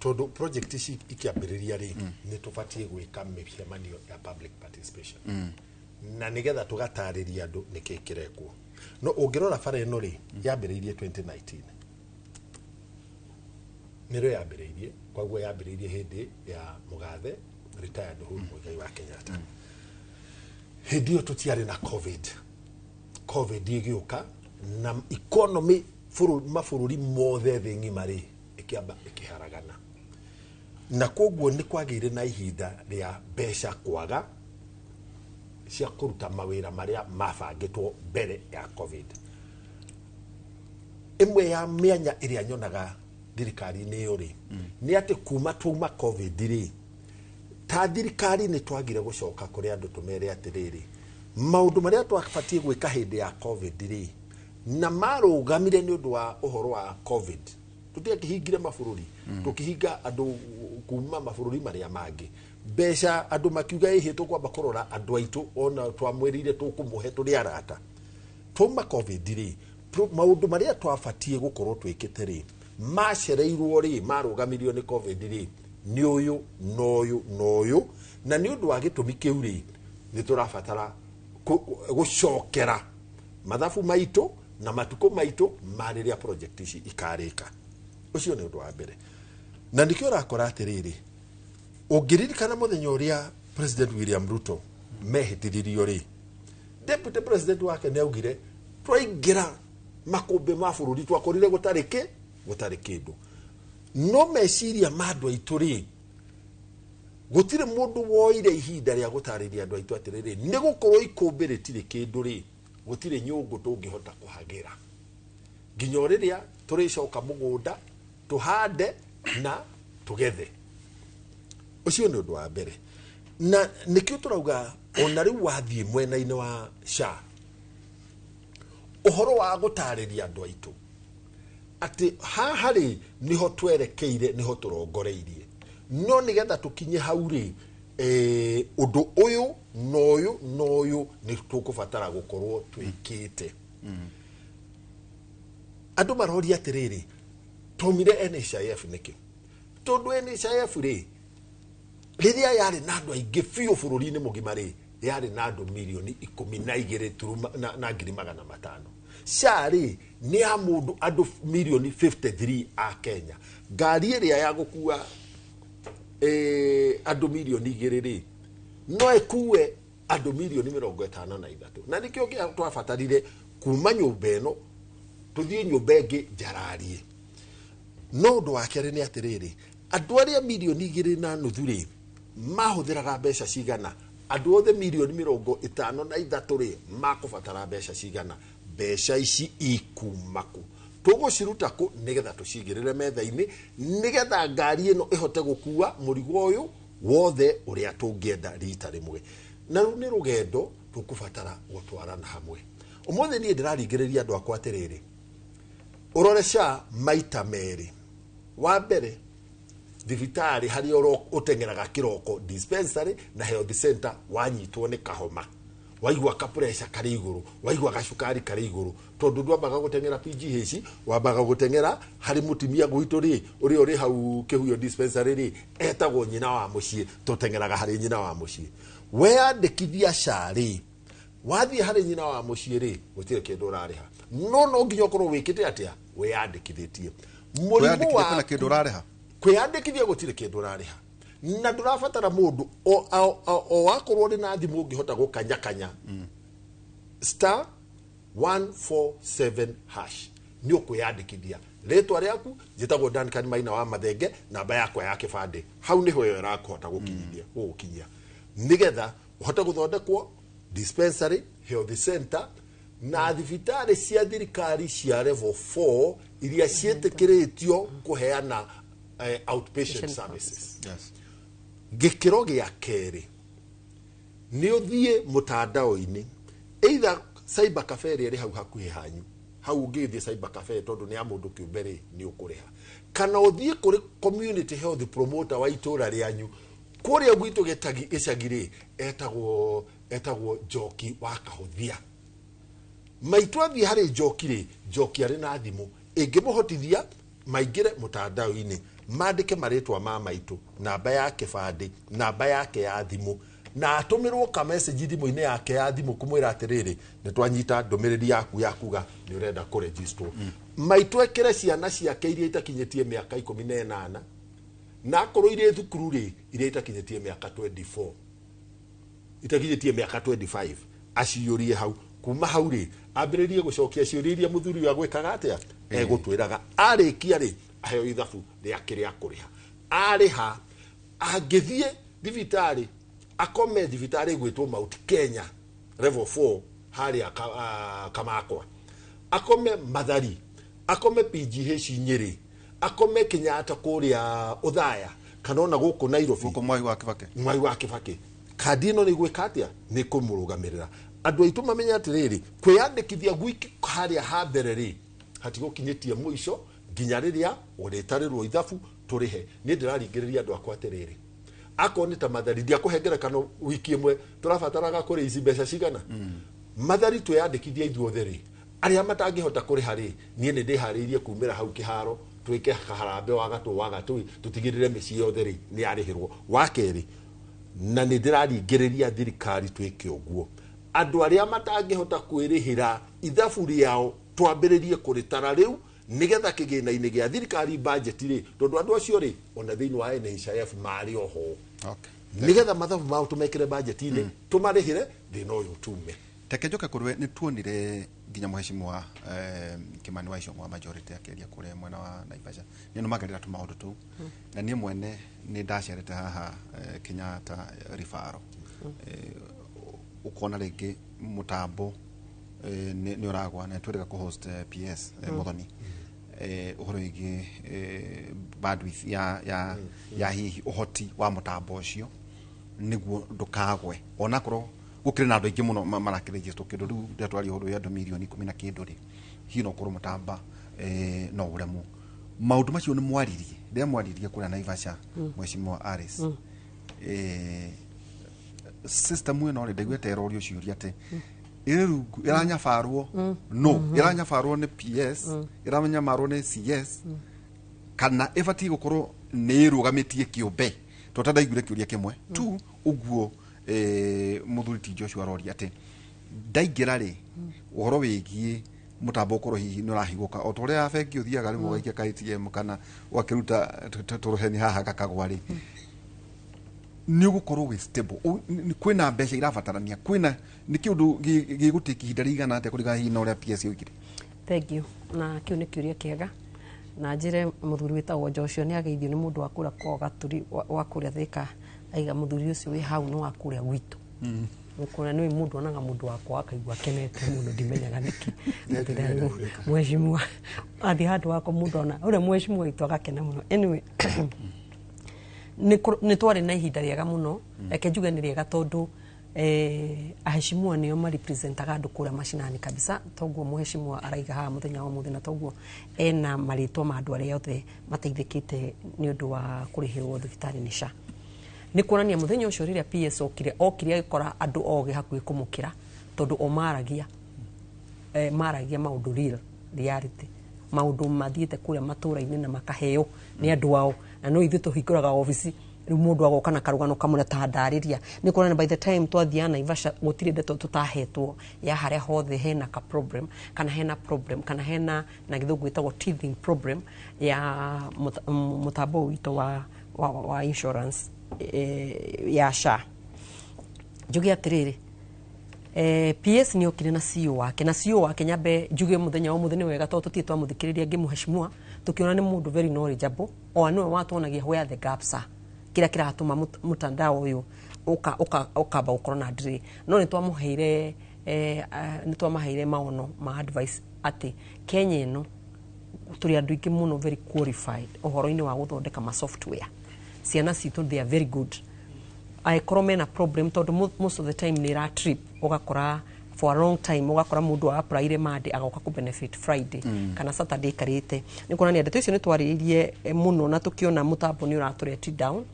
tondũ project ici ikĩambĩrĩria rĩ, nĩ tũbatiĩ gwĩka mĩcemanio ya public participation na nĩgetha tũgatarĩria andũ nĩkĩ kĩrekwo. No ũngĩrora bara ĩno rĩ, yambĩrĩirie 2019 nĩrĩo yambĩrĩirie, koguo yambĩrĩirie hĩndĩ ya mũgathe retired Uhuru Muigai wa Kenyatta. Hĩndĩ ĩyo tũtiarĩ na COVID. COVID ĩgĩũka na economy mabũrũri mothe thĩ ng'ima rĩ, ĩkĩamba ĩkĩharagana, na koguo nĩ kwagĩire na ihinda rĩa mbeca kwaga cia kũruta mawĩra marĩa mabangĩtwo mbere ya COVID. Ĩmwe ya mĩanya ĩrĩa nyonaga thirikari-inĩ ĩyo rĩ, nĩ atĩ kuma twauma COVID rĩ, ta thirikari nĩ twagire gũcoka kũrĩ andũ tũmere atĩrĩrĩ, maũndũ marĩa twabatiĩ gwĩka hĩndĩ ya COVID rĩ, na marũgamire nĩ ũndũ wa ũhoro wa COVID, tũtiakĩhingire mabũrũri, tũkĩhinga andũ kuma mabũrũri marĩa mangĩ mbeca, andũ makiuga ĩhĩ tũkwamba kũrora andũ aitũ, ona twamwĩrĩire tũkũmũhe tũrĩ arata. Twauma COVID rĩ, maũndũ marĩa twabatiĩ gũkorwo twĩkĩte rĩ, macereirwo rĩ, marũgamirio nĩ COVID rĩ, nĩ ũyũ na ũyũ na ũyũ, na nĩ ũndũ wa gĩtũmi kĩu rĩ, nĩ tũrabatara gũcokera mathabu maitũ na matukũ maitũ ma rĩrĩa project ici ikarĩka. Ũcio nĩ ũndũ wa mbere. Na nĩkĩo ũrakora atĩrĩrĩ, ũngĩririkana mũthenya ũrĩa President William Ruto mehĩtithirio rĩ, deputy president wake nĩ augire twaingĩra makũmbĩ ma bũrũri twakorire gũtarĩ kĩ, gũtarĩ kĩndũ. No meciria ma andũ aitũ rĩ, gũtirĩ mũndũ woire ihinda rĩa gũtarĩria andũ aitũ atĩrĩrĩ, nĩ gũkorwo ikũmbĩ rĩtirĩ kĩndũ rĩ, gũtirĩ nyũngũ tũngĩhota kũhagĩra nginya o rĩrĩa tũrĩcoka mũgũnda tũhande na tũgethe. Ũcio nĩ ũndũ wa mbere. Na nĩkĩo tũrauga ona rĩu wathiĩ mwena-inĩ wa SHA, ũhoro wa gũtarĩria andũ aitũ atĩ haha rĩ nĩho twerekeire, nĩho tũrongoreirie, no nĩgetha tũkinye hau rĩ, ũndũ ũyũ na ũyũ na ũyũ nĩ tũkũbatara gũkorwo twĩkĩte. Andũ maroria atĩrĩrĩ, twaumire NHIF nĩkĩ? Tondũ NHIF rĩ, rĩrĩa yarĩ na andũ aingĩ biũ bũrũri-inĩ mũgima rĩ, yarĩ na andũ 12,500,000. SHA rĩ nĩ ya mũndũ andũ milioni 53 a Kenya. Ngari ĩrĩa ya gũkua andũ 2 milioni rĩ, no ĩkue andũ 53 milioni. Na nĩkĩo twabatarire kuma nyũmba ĩno tũthiĩ nyũmba ĩngĩ njararie. No ũndũ wa kerĩ nĩ atĩrĩrĩ, andũ arĩa 2.5 milioni rĩ, mahũthĩraga mbeca cigana? Andũ othe 53 milioni rĩ, makũbatara mbeca cigana? Mbeca ici ikuma kũ? Tũgũciruta kũ nĩgetha tũcigĩrĩre metha-inĩ, nĩgetha ngari ĩno ĩhote gũkua mũrigo ũyũ wothe ũrĩa tũngĩenda rita rĩmwe? Na rĩu nĩ rũgendo tũkũbatara gũtwarana hamwe. Ũmũthĩ niĩ ndĩraringĩrĩria andũ akwa atĩrĩrĩ, ũrore SHA maita merĩ. Wa mbere, thibitarĩ harĩa ũteng'eraga kĩroko, dispensary na health center, wanyitwo nĩ kahoma, waigua ka pressure karĩ igũrũ, waigua gacukari karĩ igũrũ, tondũ ndwambaga gũteng'era PGH, wambaga gũteng'era harĩ mũtumia gwitũ rĩ, ũrĩa ũrĩ hau Kĩhuyo dispensary rĩ, etagwo nyina wa mũciĩ. Tũteng'eraga harĩ nyina wa mũciĩ. Weyandĩkithia SHA rĩ, wathiĩ harĩ nyina wa mũciĩ rĩ, gũtirĩ kĩndũ ũrarĩha, no no nginya ũkorwo wĩkĩte atĩa? Wĩyandĩkithĩtie. Mũrimũ Kwĩyandĩkithia kwĩna waku kĩndũ ũrarĩha? Kwĩyandĩkithia gũtirĩ kĩndũ ũrarĩha, na ndũrabatara mũndũ o wakorwo ũrĩ na thimũ ũngĩhota gũkanyakanya *147# nĩ ũkwĩyandĩkithia. Rĩtwa rĩaku, njĩtagwo Duncan Maina wa Mathenge, namba yakwa ya kĩbandĩ, hau nĩho ĩyo ĩrakũhota gũkinyithia gũgũkinyia, nĩgetha ũhote gũthondekwo dispensary, health center na thibitarĩ cia thirikari cia level 4. Iria ciĩtĩkĩrĩtio kũheana outpatient services. Yes. Gĩkĩro gĩa kerĩ nĩ ũthiĩ mũtandao-inĩ, either cyber cafe ĩrĩa ĩrĩ hau hakuhĩ hanyu, hau ũngĩthiĩ cyber cafe tondũ nĩ ya mũndũ kĩũmbe rĩ, nĩ ũkũrĩha, kana ũthiĩ kũrĩ community health promoter wa itũra rĩanyu. Kũrĩa gwitũ gĩtagi icagi rĩ, etagwo Njoki wa Kahũthia. Maitũ athiĩ harĩ Njoki rĩ, Njoki arĩ na thimũ ĩngĩmũhotithia maingĩre mũtandao-inĩ, mandĩke marĩtwa ma maitũ, namba ya kĩbandĩ, namba yake ya thimũ, na atũmĩrwo ka message thimũ-inĩ yake ya thimũ kũmwĩra atĩrĩrĩ, nĩ twanyita ndũmĩrĩri yaku ya kuga nĩ ũrenda kũregistwo. Maitũ ekĩre ciana ciake iria itakinyĩtie mĩaka 18, na akorwo irĩ thukuru rĩ, iria itakinyĩtie mĩaka 24, itakinyĩtie mĩaka 25, aciyũrie hau. Kuma hau rĩ, ambĩrĩrie gũcokia ciũria iria mũthuri ũyũ agwĩkaga atĩa, egũtwĩraga. Arĩkia rĩ, aheo ithabu rĩake rĩa kũrĩha. Arĩha, angĩthiĩ thibitarĩ, akome thibitarĩ ĩgwĩtwo Mount Kenya level 4 harĩa Kamakwa, akome Mathari, akome PGH Nyĩrĩ, akome Kenyatta kũrĩa Ũthaya, kana ona gũkũ Nairobi. Gũkũ Mwai wa Kibaki. Mwai wa Kibaki. Kandi ĩno nĩ gwĩka atĩa? Nĩ kũmũrũgamĩrĩra. Andũ aitũ mamenye atĩrĩrĩ, kwĩyandĩkithia gwiki harĩa ha mbere rĩ, hatigũkinyĩtie mũico nginya rĩrĩa ũrĩtarĩrwo ithabu tũrĩhe. Niĩ ndĩraringĩrĩria andũ akwa atĩrĩrĩ, akorwo nĩ ta Mathari, ndiakũhe ngerekano, wiki ĩmwe tũrabataraga kũrĩ ici mbeca cigana. Mathari twĩyandĩkithia ithuothe rĩ, arĩa matangĩhota kũrĩha rĩ, niĩ nĩ ndĩharĩirie kumĩra hau kĩharo twĩke kaharambe wa gatũ wa gatũ, tũtigĩrĩre mĩciĩ yothe rĩ nĩ yarĩhĩrwo. Wa kerĩ, na nĩ ndĩraringĩrĩria thirikari twĩke ũguo, andũ arĩa matangĩhota kwĩrĩhĩra ithabu rĩao twambĩrĩrie kũrĩtara rĩu, nĩgetha kĩgĩna-inĩ gĩa thirikari budget rĩ, tondũ andũ acio rĩ, ona thĩinĩ wa NHIF marĩ oho, nĩgetha mathabu mao tũmekĩre budget-inĩ, tũmarĩhĩre, thĩna ũyũ tume. Reke njoke kũrĩ we. Nĩ tuonire nginya mũhecimiwa Kimani wa Ichung'wa wa majority akĩaria kũrĩa mwena wa Naivasha, nĩ no magerera tũmaũndũ tũu, na niĩ mwene nĩ ndacerete haha Kenyatta Referral, ũkona rĩngĩ mũtambo nĩ ũragwa, na twĩrĩga kũ-host PS Muthoni, ũhoro wĩgiĩ bandwidth ya hihi ũhoti wa mũtambo ũcio nĩguo ndũkagwe, onakorwo gũkĩrĩ na andũ aingĩ mũno marakĩrĩgistwo kĩndũ rĩu ndĩratwaria ũhoro wĩ andũ mirioni 10 na kĩndũ rĩ, hihi no ũkorwo mũtamba no ũremwo. Maũndũ macio nĩ mwaririe rĩrĩa mwaririe kũrĩa Naivasha, Mheshimiwa Alice? System ĩno rĩ, ndaiguĩte ĩrorio ciũria atĩ ĩrĩ rungu ĩranyabarwo, no ĩranyabarwo nĩ PS, ĩranyamarwo nĩ CS, kana ĩbatiĩ gũkorwo nĩ ĩrũgamĩtie kĩũmbe? Tondũ ndaiguire kĩũria kĩmwe tu ũguo, mũthuri ti Joshua aroria atĩ ndaingĩra rĩ, ũhoro wĩgiĩ mũtambo ũkorwo hihi nĩ ũrahingũka o ta ũrĩa bengi ũthiaga rĩmwe ũgaikia ka ATM kana ũgakĩruta tũrũheni haha gakagwa rĩ, nĩ ũgũkorwo wĩ stable. Kwĩna mbeca irabatarania, kwĩna nĩ kĩũndũ gĩgũtĩki ihinda rĩigana atĩa kũringana hihi na ũrĩa PS oigire? Thank you. Na kĩu nĩ kĩũria kĩega, na njĩre mũthuri wĩtagwo Joshua nĩ ageithio nĩ mũndũ wa kũrĩa kwao Gaturi wa kũrĩa Thĩka. Aiga mũthuri ũcio wĩ hau nĩ wa kũrĩa gwitũ. Nĩkuona nĩ mũndũ onaga mũndũ wakwa akaigua akenete mũno, ndimenyaga nĩkĩ. Mheshimiwa athiĩ handũ wakwa, mũndũ ona ũrĩa mheshimiwa witũ agakena mũno. Anyway, nĩ twarĩ na ihinda rĩega mũno. Reke njuge nĩ rĩega tondũ aheshimiwa nĩo marepresentaga andũ kũrĩa macinani kabisa, toguo mũheshimiwa araiga haha mũthenya wa mũthĩ, na toguo ena marĩtwa ma andũ arĩa othe mateithĩkĩte nĩ ũndũ wa kũrĩhĩrwo thibitarĩ nĩ SHA. Nĩ kuonania mũthenya ũcio rĩrĩa PS okire agĩkora andũ ogĩ hakuhĩ kũmũkĩra, tondũ o maragia maũndũ real reality, maũndũ mathiĩte kũrĩa matũra-inĩ na makaheo nĩ andũ ao, na no ithuĩ tũhingũraga obici rĩu mũndũ agoka na karũgano kamwe na tandarĩria. Nĩ kuonania by the time twathiaga Naivasha, gũtirĩ ndeto tũtahetwo ya harĩa hothe hena ka problem, kana hena problem, kana hena na gĩthũngũ ĩtagwo teething problem ya mũtambo witũ wa insurance ya SHA. Njuge atĩrĩrĩ, PS nĩ okire na CEO wake, na CEO wake, nyambe njuge mũthenya wa mũthĩ nĩ wega tondũ tũtirĩ twamũthikĩrĩria ngĩmũheshimua, tũkĩona nĩ mũndũ very knowledgeable, o nĩwe watuonagia where the gaps are, kĩrĩa kĩratũma mũtandao ũyũ ũkamba gũkorwo na delay. No nĩ twamaheire maono ma advice atĩ Kenya ĩno Tũrĩ andũ aingĩ mũno very qualified ũhoro-inĩ wa gũthondeka ma software. Ciana citũ, they are very good. Angĩkorwo mena problem, tondũ most of the time nĩ ĩra trip, ũgakora for a long time, ũgakora mũndũ applyire Monday agoka kũ benefit Friday kana Saturday ikarĩte. Nĩ kuonania ndeto icio nĩ twarĩrĩirie mũno na tũkĩona mũtambo nĩ ũratũreti down.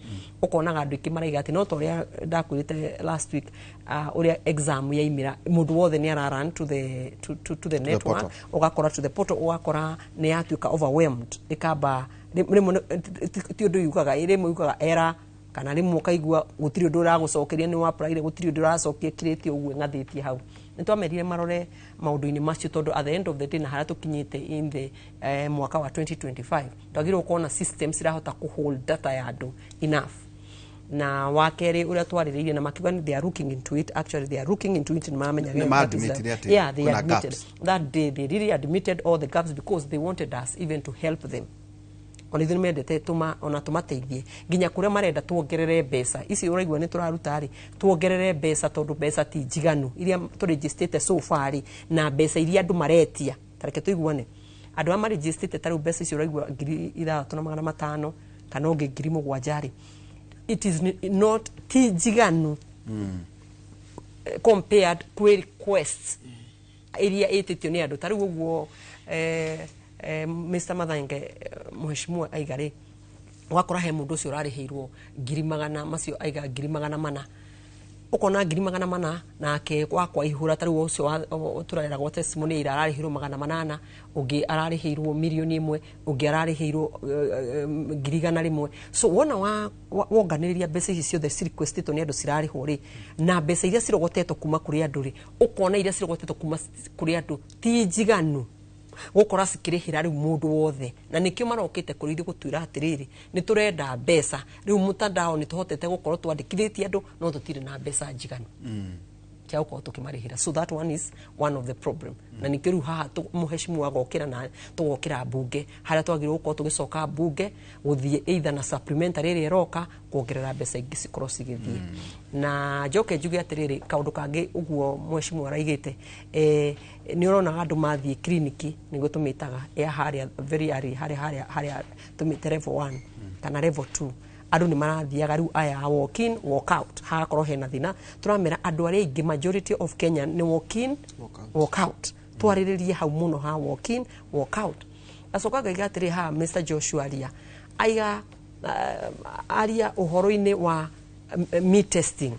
Ũkonaga andũ aingĩ maraiga atĩ no ta ũrĩa ndakwĩrĩte last week, ũrĩa exam yaimĩra, mũndũ wothe nĩ ara run to the network, portal. Ũgakora to the portal, ũgakora nĩ yatuĩka overwhelmed, ĩkamba rĩmwe ti ũndũ yugaga, rĩmwe yugaga error, kana rĩmwe ũkaigua gũtirĩ ũndũ ũragũcokeria, nĩ wapraire, gũtirĩ ũndũ ũracokia, kirĩtie ũguo ĩng'athĩtie hau. Nĩ twamerire marore maũndũ-inĩ macio, tondũ at the end of the day, na harĩa tũkinyĩte in the mwaka wa 2025, twagĩrĩirwo gũkorwo na systems irahota kũ hold data ya andũ enough. Na wa kerĩ ũrĩa twarĩrĩirie na makiuga nĩ they are looking into it. Actually, they are looking into it, nĩ maramenya Nĩ that is ma-admitire atĩ yeah, they kwĩna admitted gaps. That day they really admitted all the gaps because they wanted us even to help them. Ona ithuĩ nĩ mendete tũma ona tũmateithie nginya kũrĩa marenda tuongerere mbeca ici ũraigua nĩ tũraruta rĩ, tuongerere mbeca, tondũ mbeca ti njiganu iria tũrĩnjĩstĩte so far rĩ, na mbeca iria andũ maretia. Tareke tũiguane, andũ arĩa marĩnjĩstĩte ta rĩu mbeca icio ũraigua 6500 kana ũngĩ 7,000 rĩ, it is not, ti njiganu compared kwĩ requests iria ĩtĩtio nĩ andũ. Ta rĩu ũguo Mr. Mathenge, mheshimiwa aiga rĩ, ũgakora he mũndũ ũcio ũrarĩhĩirwo ngiri magana macio, aiga 400,000, ũkona 400,000 nake wakwa ihũra. Ta rĩu ũcio tũreragwo testimony ira ararĩhĩirwo 800, ũngĩ ararĩhĩirwo 1,000,000, ũngĩ ararĩhĩirwo 100,000. So wona wonganĩrĩria mbeca ici ciothe cirequestĩtwo nĩ andũ cirarĩhwo rĩ, na mbeca iria cirogotetwo kuma kũrĩ andũ rĩ, ũkona iria cirogotetwo kuma kũrĩ andũ ti njiganu gũkora cikĩrĩhĩra rĩu mũndũ wothe. Na nĩkĩo marokĩte kũrĩ ithuĩ gũtwĩra atĩrĩrĩ, nĩ tũrenda mbeca. Rĩu mũtandao nĩ tũhotete gũkorwo twandĩkithĩtie andũ, no tũtirĩ na mbeca njiganu cia gũkorwo tũkĩmarĩhĩra. So that one is one of the problem. Na nĩkĩo rĩu haha mũheshimiwa agokĩra na tũgokĩra mbunge, harĩa twagĩrĩirwo gũkorwo tũgĩcoka mbunge gũthiĩ either na supplementary ĩrĩa ĩroka kuongerera mbeca ingĩ cikorwo cigĩthiĩ. Na njoke njuge atĩrĩrĩ, kaũndũ kangĩ ũguo mheshimiwa araigĩte, nĩ ũronaga andũ mathiĩ kiriniki, nĩguo tũmĩtaga ya harĩa very early, harĩa tũmĩte level 1 kana level 2, andũ nĩ marathiaga rĩu aya a walk in, walk out, hagakorwo hena thĩna. Tũramera andũ arĩa aingĩ, majority of Kenya nĩ walk in, walk out. Walk out. Twarĩrĩrie hau mũno ha walk in, walk out. Acoka ngaiga atĩrĩ, haha Mr. Joshua aria aiga aria ũhoro-inĩ wa me testing.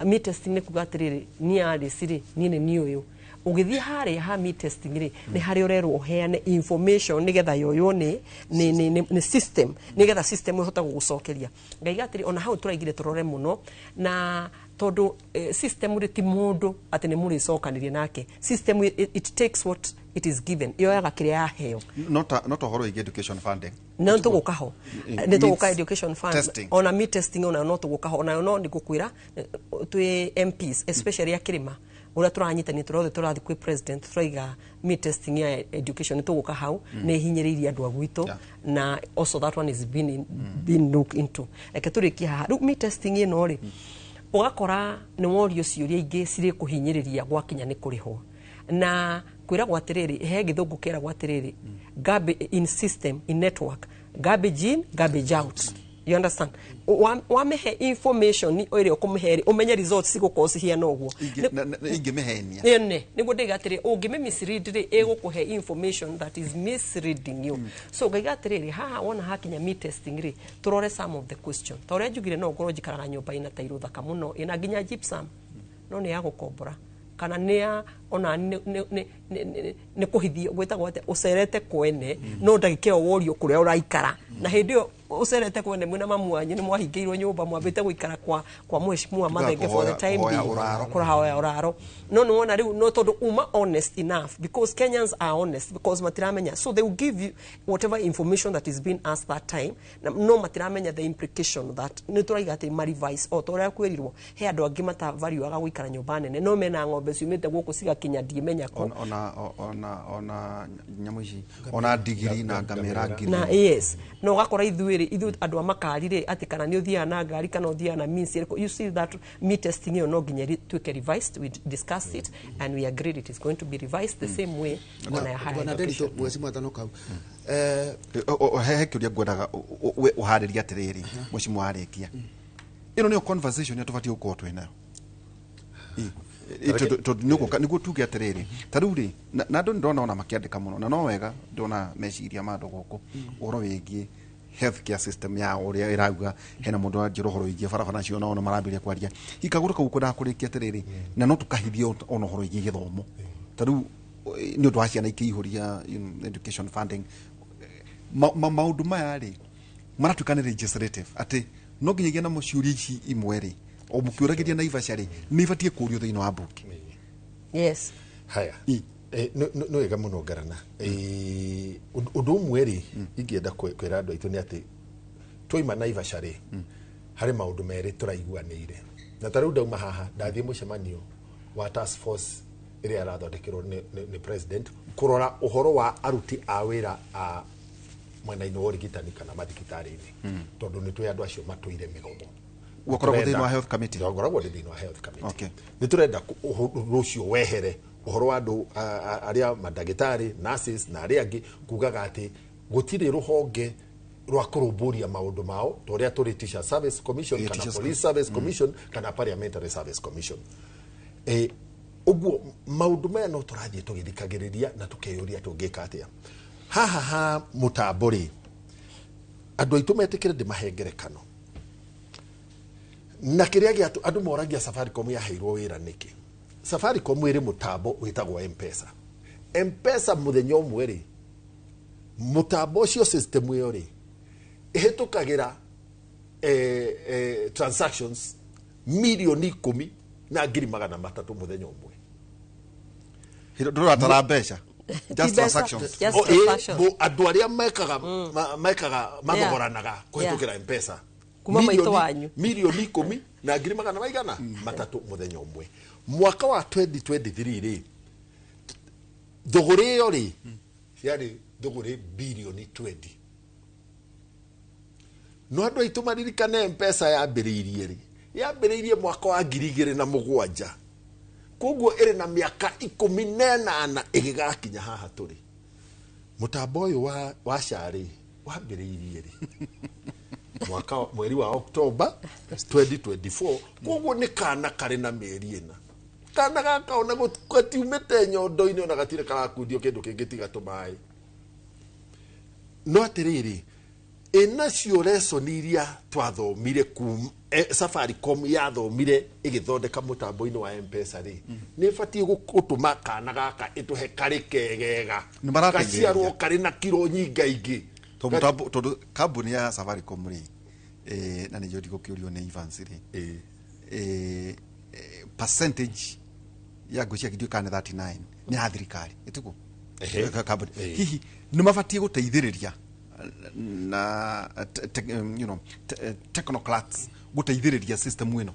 Me testing nĩ kuga atĩrĩrĩ, niĩ Alice rĩ, niĩ nĩ niĩ ũyũ. Ũgĩthiĩ harĩa ha me testing rĩ, nĩ harĩa ũrerwo ũheane information nĩgetha yoywo nĩ system, nĩgetha system ĩhote gũgũcokeria. Ngaiga atĩrĩ, ona hau tũraigire tũrore mũno, na tondũ system rĩ, ti mũndũ atĩ nĩ mũrĩcokanĩria nake. System it takes what it is given, yoyaga kĩrĩa yaheo. No ta ũhoro wĩgiĩ education funding. No tũgũka ho, nĩ tũgũka Means education fund testing. Ona me testing ona no tũgũka ho onayo. No nĩngũkwĩra twĩ MPs, especially a kĩrĩma, ũrĩa tũranyitania tũrothe tũrathiĩ kwĩ president, tũraiga me testing ya education nĩ tũgũka hau, nĩ hinyĩrĩirie andũ a gwitũ. Na also that one is being looked into. Reke tũrĩkie haha. Rĩu me testing ĩno rĩ, ũgakora nĩ worio ciũria ingĩ cirĩ kũhinyĩrĩria gwakinya nĩ kũrĩhwo na kwĩragwo atĩrĩrĩ, he gĩthũngũ kĩragwo atĩrĩrĩ, garbage in system, in network, garbage in, garbage out. You understand? Wamĩhe information ĩrĩa ũkũmĩhe rĩ, ũmenye results cigũkorwo cihiana ũguo. Ingĩmĩhenia. Ĩne nĩguo ndĩiga atĩrĩ, ũngĩmĩ misread rĩ, ĩgũkũhe information that is misleading you. So ngaiga atĩrĩrĩ, haha wona hakinya me testing rĩ, tũrore some of the question. Ta ũrĩa njugire, no ngorwo njikaraga nyũmba ĩna tairũ thaka mũno, ĩna nginya gypsum, no nĩ ya gũkombora kana nĩ ya ona nĩ kũhithio gwĩtagwo atĩa, ũcerete kwene, no ndagĩka ĩyo worio kũrĩa ũraikara, na hĩndĩ ĩyo ũcerete kwene mwĩna mamu wanyu nĩ mwahingĩirwo nyũmba, mwambĩte gũikara kwa mheshimiwa Mathenge for the time kũhoya being. Ũraro. Kũhoya ũraro. No nĩ wona rĩu, no tondũ uma honest enough, because Kenyans are honest, because matiramenya, so they will give you whatever information that is being asked that time, na no matiramenya the implication that nĩ tũraiga atĩ marevise o ta ũrĩa kwĩrirwo. He andũ angĩ matavaluaga gũikara nyũmba nene, no mena ng'ombe ciumĩte gũkũ cigakinya ndiĩmenya kũ. Ona nyamũ ici, ona ndigiri na ngamĩra ngiri. Na yes, na ũgakora ithuĩ Ithuĩ rĩ, ithuĩ andũ a makari rĩ, atĩ kana nĩ ũthiaga na ngari kana ũthiaga na means ĩrĩkũ. You see that me testing ĩyo no nginya ĩtuĩke revised. We discussed it and we agreed it is going to be revised the same way ona ya higher Bwana education. Nderitu mweci mwatano kau He kä å ria ngwendaga å harä rie atä rä rä mwecimu warä ä no nä yo conversation ä tå batiä gå korwo twä nayo. Tondå nä guo tuge atä rä rä ta rä u rä na andå nä ndona ona makä andä ka må no na no wega ndona meciria ma andå gå kå å horo wä giä healthcare system ya å rä a ä rauga hena må ndå anjä ra å horo wä giä barabara nacio ona marambä ria kwaria ikagå kau kwendaga kå rä kia atä rä rä na no tå kahithie ona å horo wä giä gä thomo ta rä u nä å ndå wa ciana ikä ihå ria education funding maundu maya rĩ maratuĩka nĩ legislative atĩ no nginyagia na ciũria ici imwe rĩ o mũkĩũragĩria Naivasha rĩ nĩ ibatiĩ kũrio thĩinĩ wa mbunge. Yes. Haya. Nĩ wega mũno ngarana. Ũndũ ũmwe rĩ ingĩenda kwĩra andũ aitũ nĩ atĩ twaima Naivasha rĩ harĩ maũndũ merĩ tũraiguanĩire na ta rĩu ndauma haha ndathiĩ mũcemanio wa task force ĩrĩa ĩrathondekerwo nĩ president kũrora ũhoro wa aruti a wĩra a mwena-inĩ wa ũrigitani kana mathibitarĩ-inĩ tondũ nĩ twĩ andũ acio matũire mĩgomo. Ũkoragwo thĩinĩ wa health committee? Ngoragwo ndĩ thĩinĩ wa health committee. Okay. Nĩ tũrenda ũndũ ũcio wehere ũhoro wa andũ arĩa mandagĩtarĩ, nurses na arĩa angĩ kugaga atĩ gũtirĩ rũhonge rwa kũrũmbũria maũndũ mao ta ũrĩa tũrĩ Teacher Service Commission kana Teachers Police Service Commission kana Parliamentary Service Commission. Ũguo maũndũ maya no tũrathiĩ tũgĩthikagĩrĩria na tũkeyũria tũngĩka atĩa haha ha mũtambo rĩ andũ aitũ metĩkĩre ndĩmahe ngerekano na kĩrĩa gĩa andũ moragia Safaricom yaheirwo wĩra nĩkĩ. Safaricom ĩrĩ mũtambo wĩtagwo M-Pesa. M-Pesa mũthenya ũmwe rĩ mũtambo ũcio system ĩyo rĩ ĩhĩtũkagĩra transactions 10,300,000 mũthenya ũmwe. Ndũratara mbeca, just Ti mbeca. transactions. Just O, transactions. Andũ arĩa mekaga mekaga mathogoranaga kũhĩtũkĩra M-Pesa Kuma maitũ wanyu. 10,300,000 mũthenya ũmwe. Mwaka wa 2023 rĩ thũgũrĩ ĩyo rĩ yarĩ thũgũrĩ birioni 20. No andũ aitũ maririkane M-Pesa yambĩrĩirie rĩ yambĩrĩirie mwaka wa 2007 koguo ĩrĩ na mĩaka 18 ĩgĩgakinya haha tũrĩ. Mũtambo ũyũ wa SHA rĩ wambĩrĩirie rĩ mwaka mweri wa Oktoba 2024 koguo nĩ kana karĩ na mĩeri 4 kana gaka ona gatiumĩte nyondo-inĩ ona gatirĩ karakundio kĩndũ kĩngĩ tiga tũmaĩ. No atĩrĩrĩ ĩnacio lesson iria twathomire kuma Safaricom yathomire ĩgĩthondeka mũtambo-inĩ wa M-Pesa rĩ nĩ ĩbatiĩ gũtũma kana gaka ĩtũhe karĩ kegega Nĩ marateithĩrĩria. gaciarwo karĩ na kiro nyingaingĩ. Tondũ kambuni ya Safaricom rĩ na nĩyo ndigũkĩũrio nĩ Evans rĩ percentage ya ngũcia ndiũĩ kana nĩ 39 nĩ ya thirikari ĩtiguo? Ehe. Kambuni hihi nĩ mabatiĩ gũteithĩrĩria na technocrats gũteithĩrĩria system ĩno?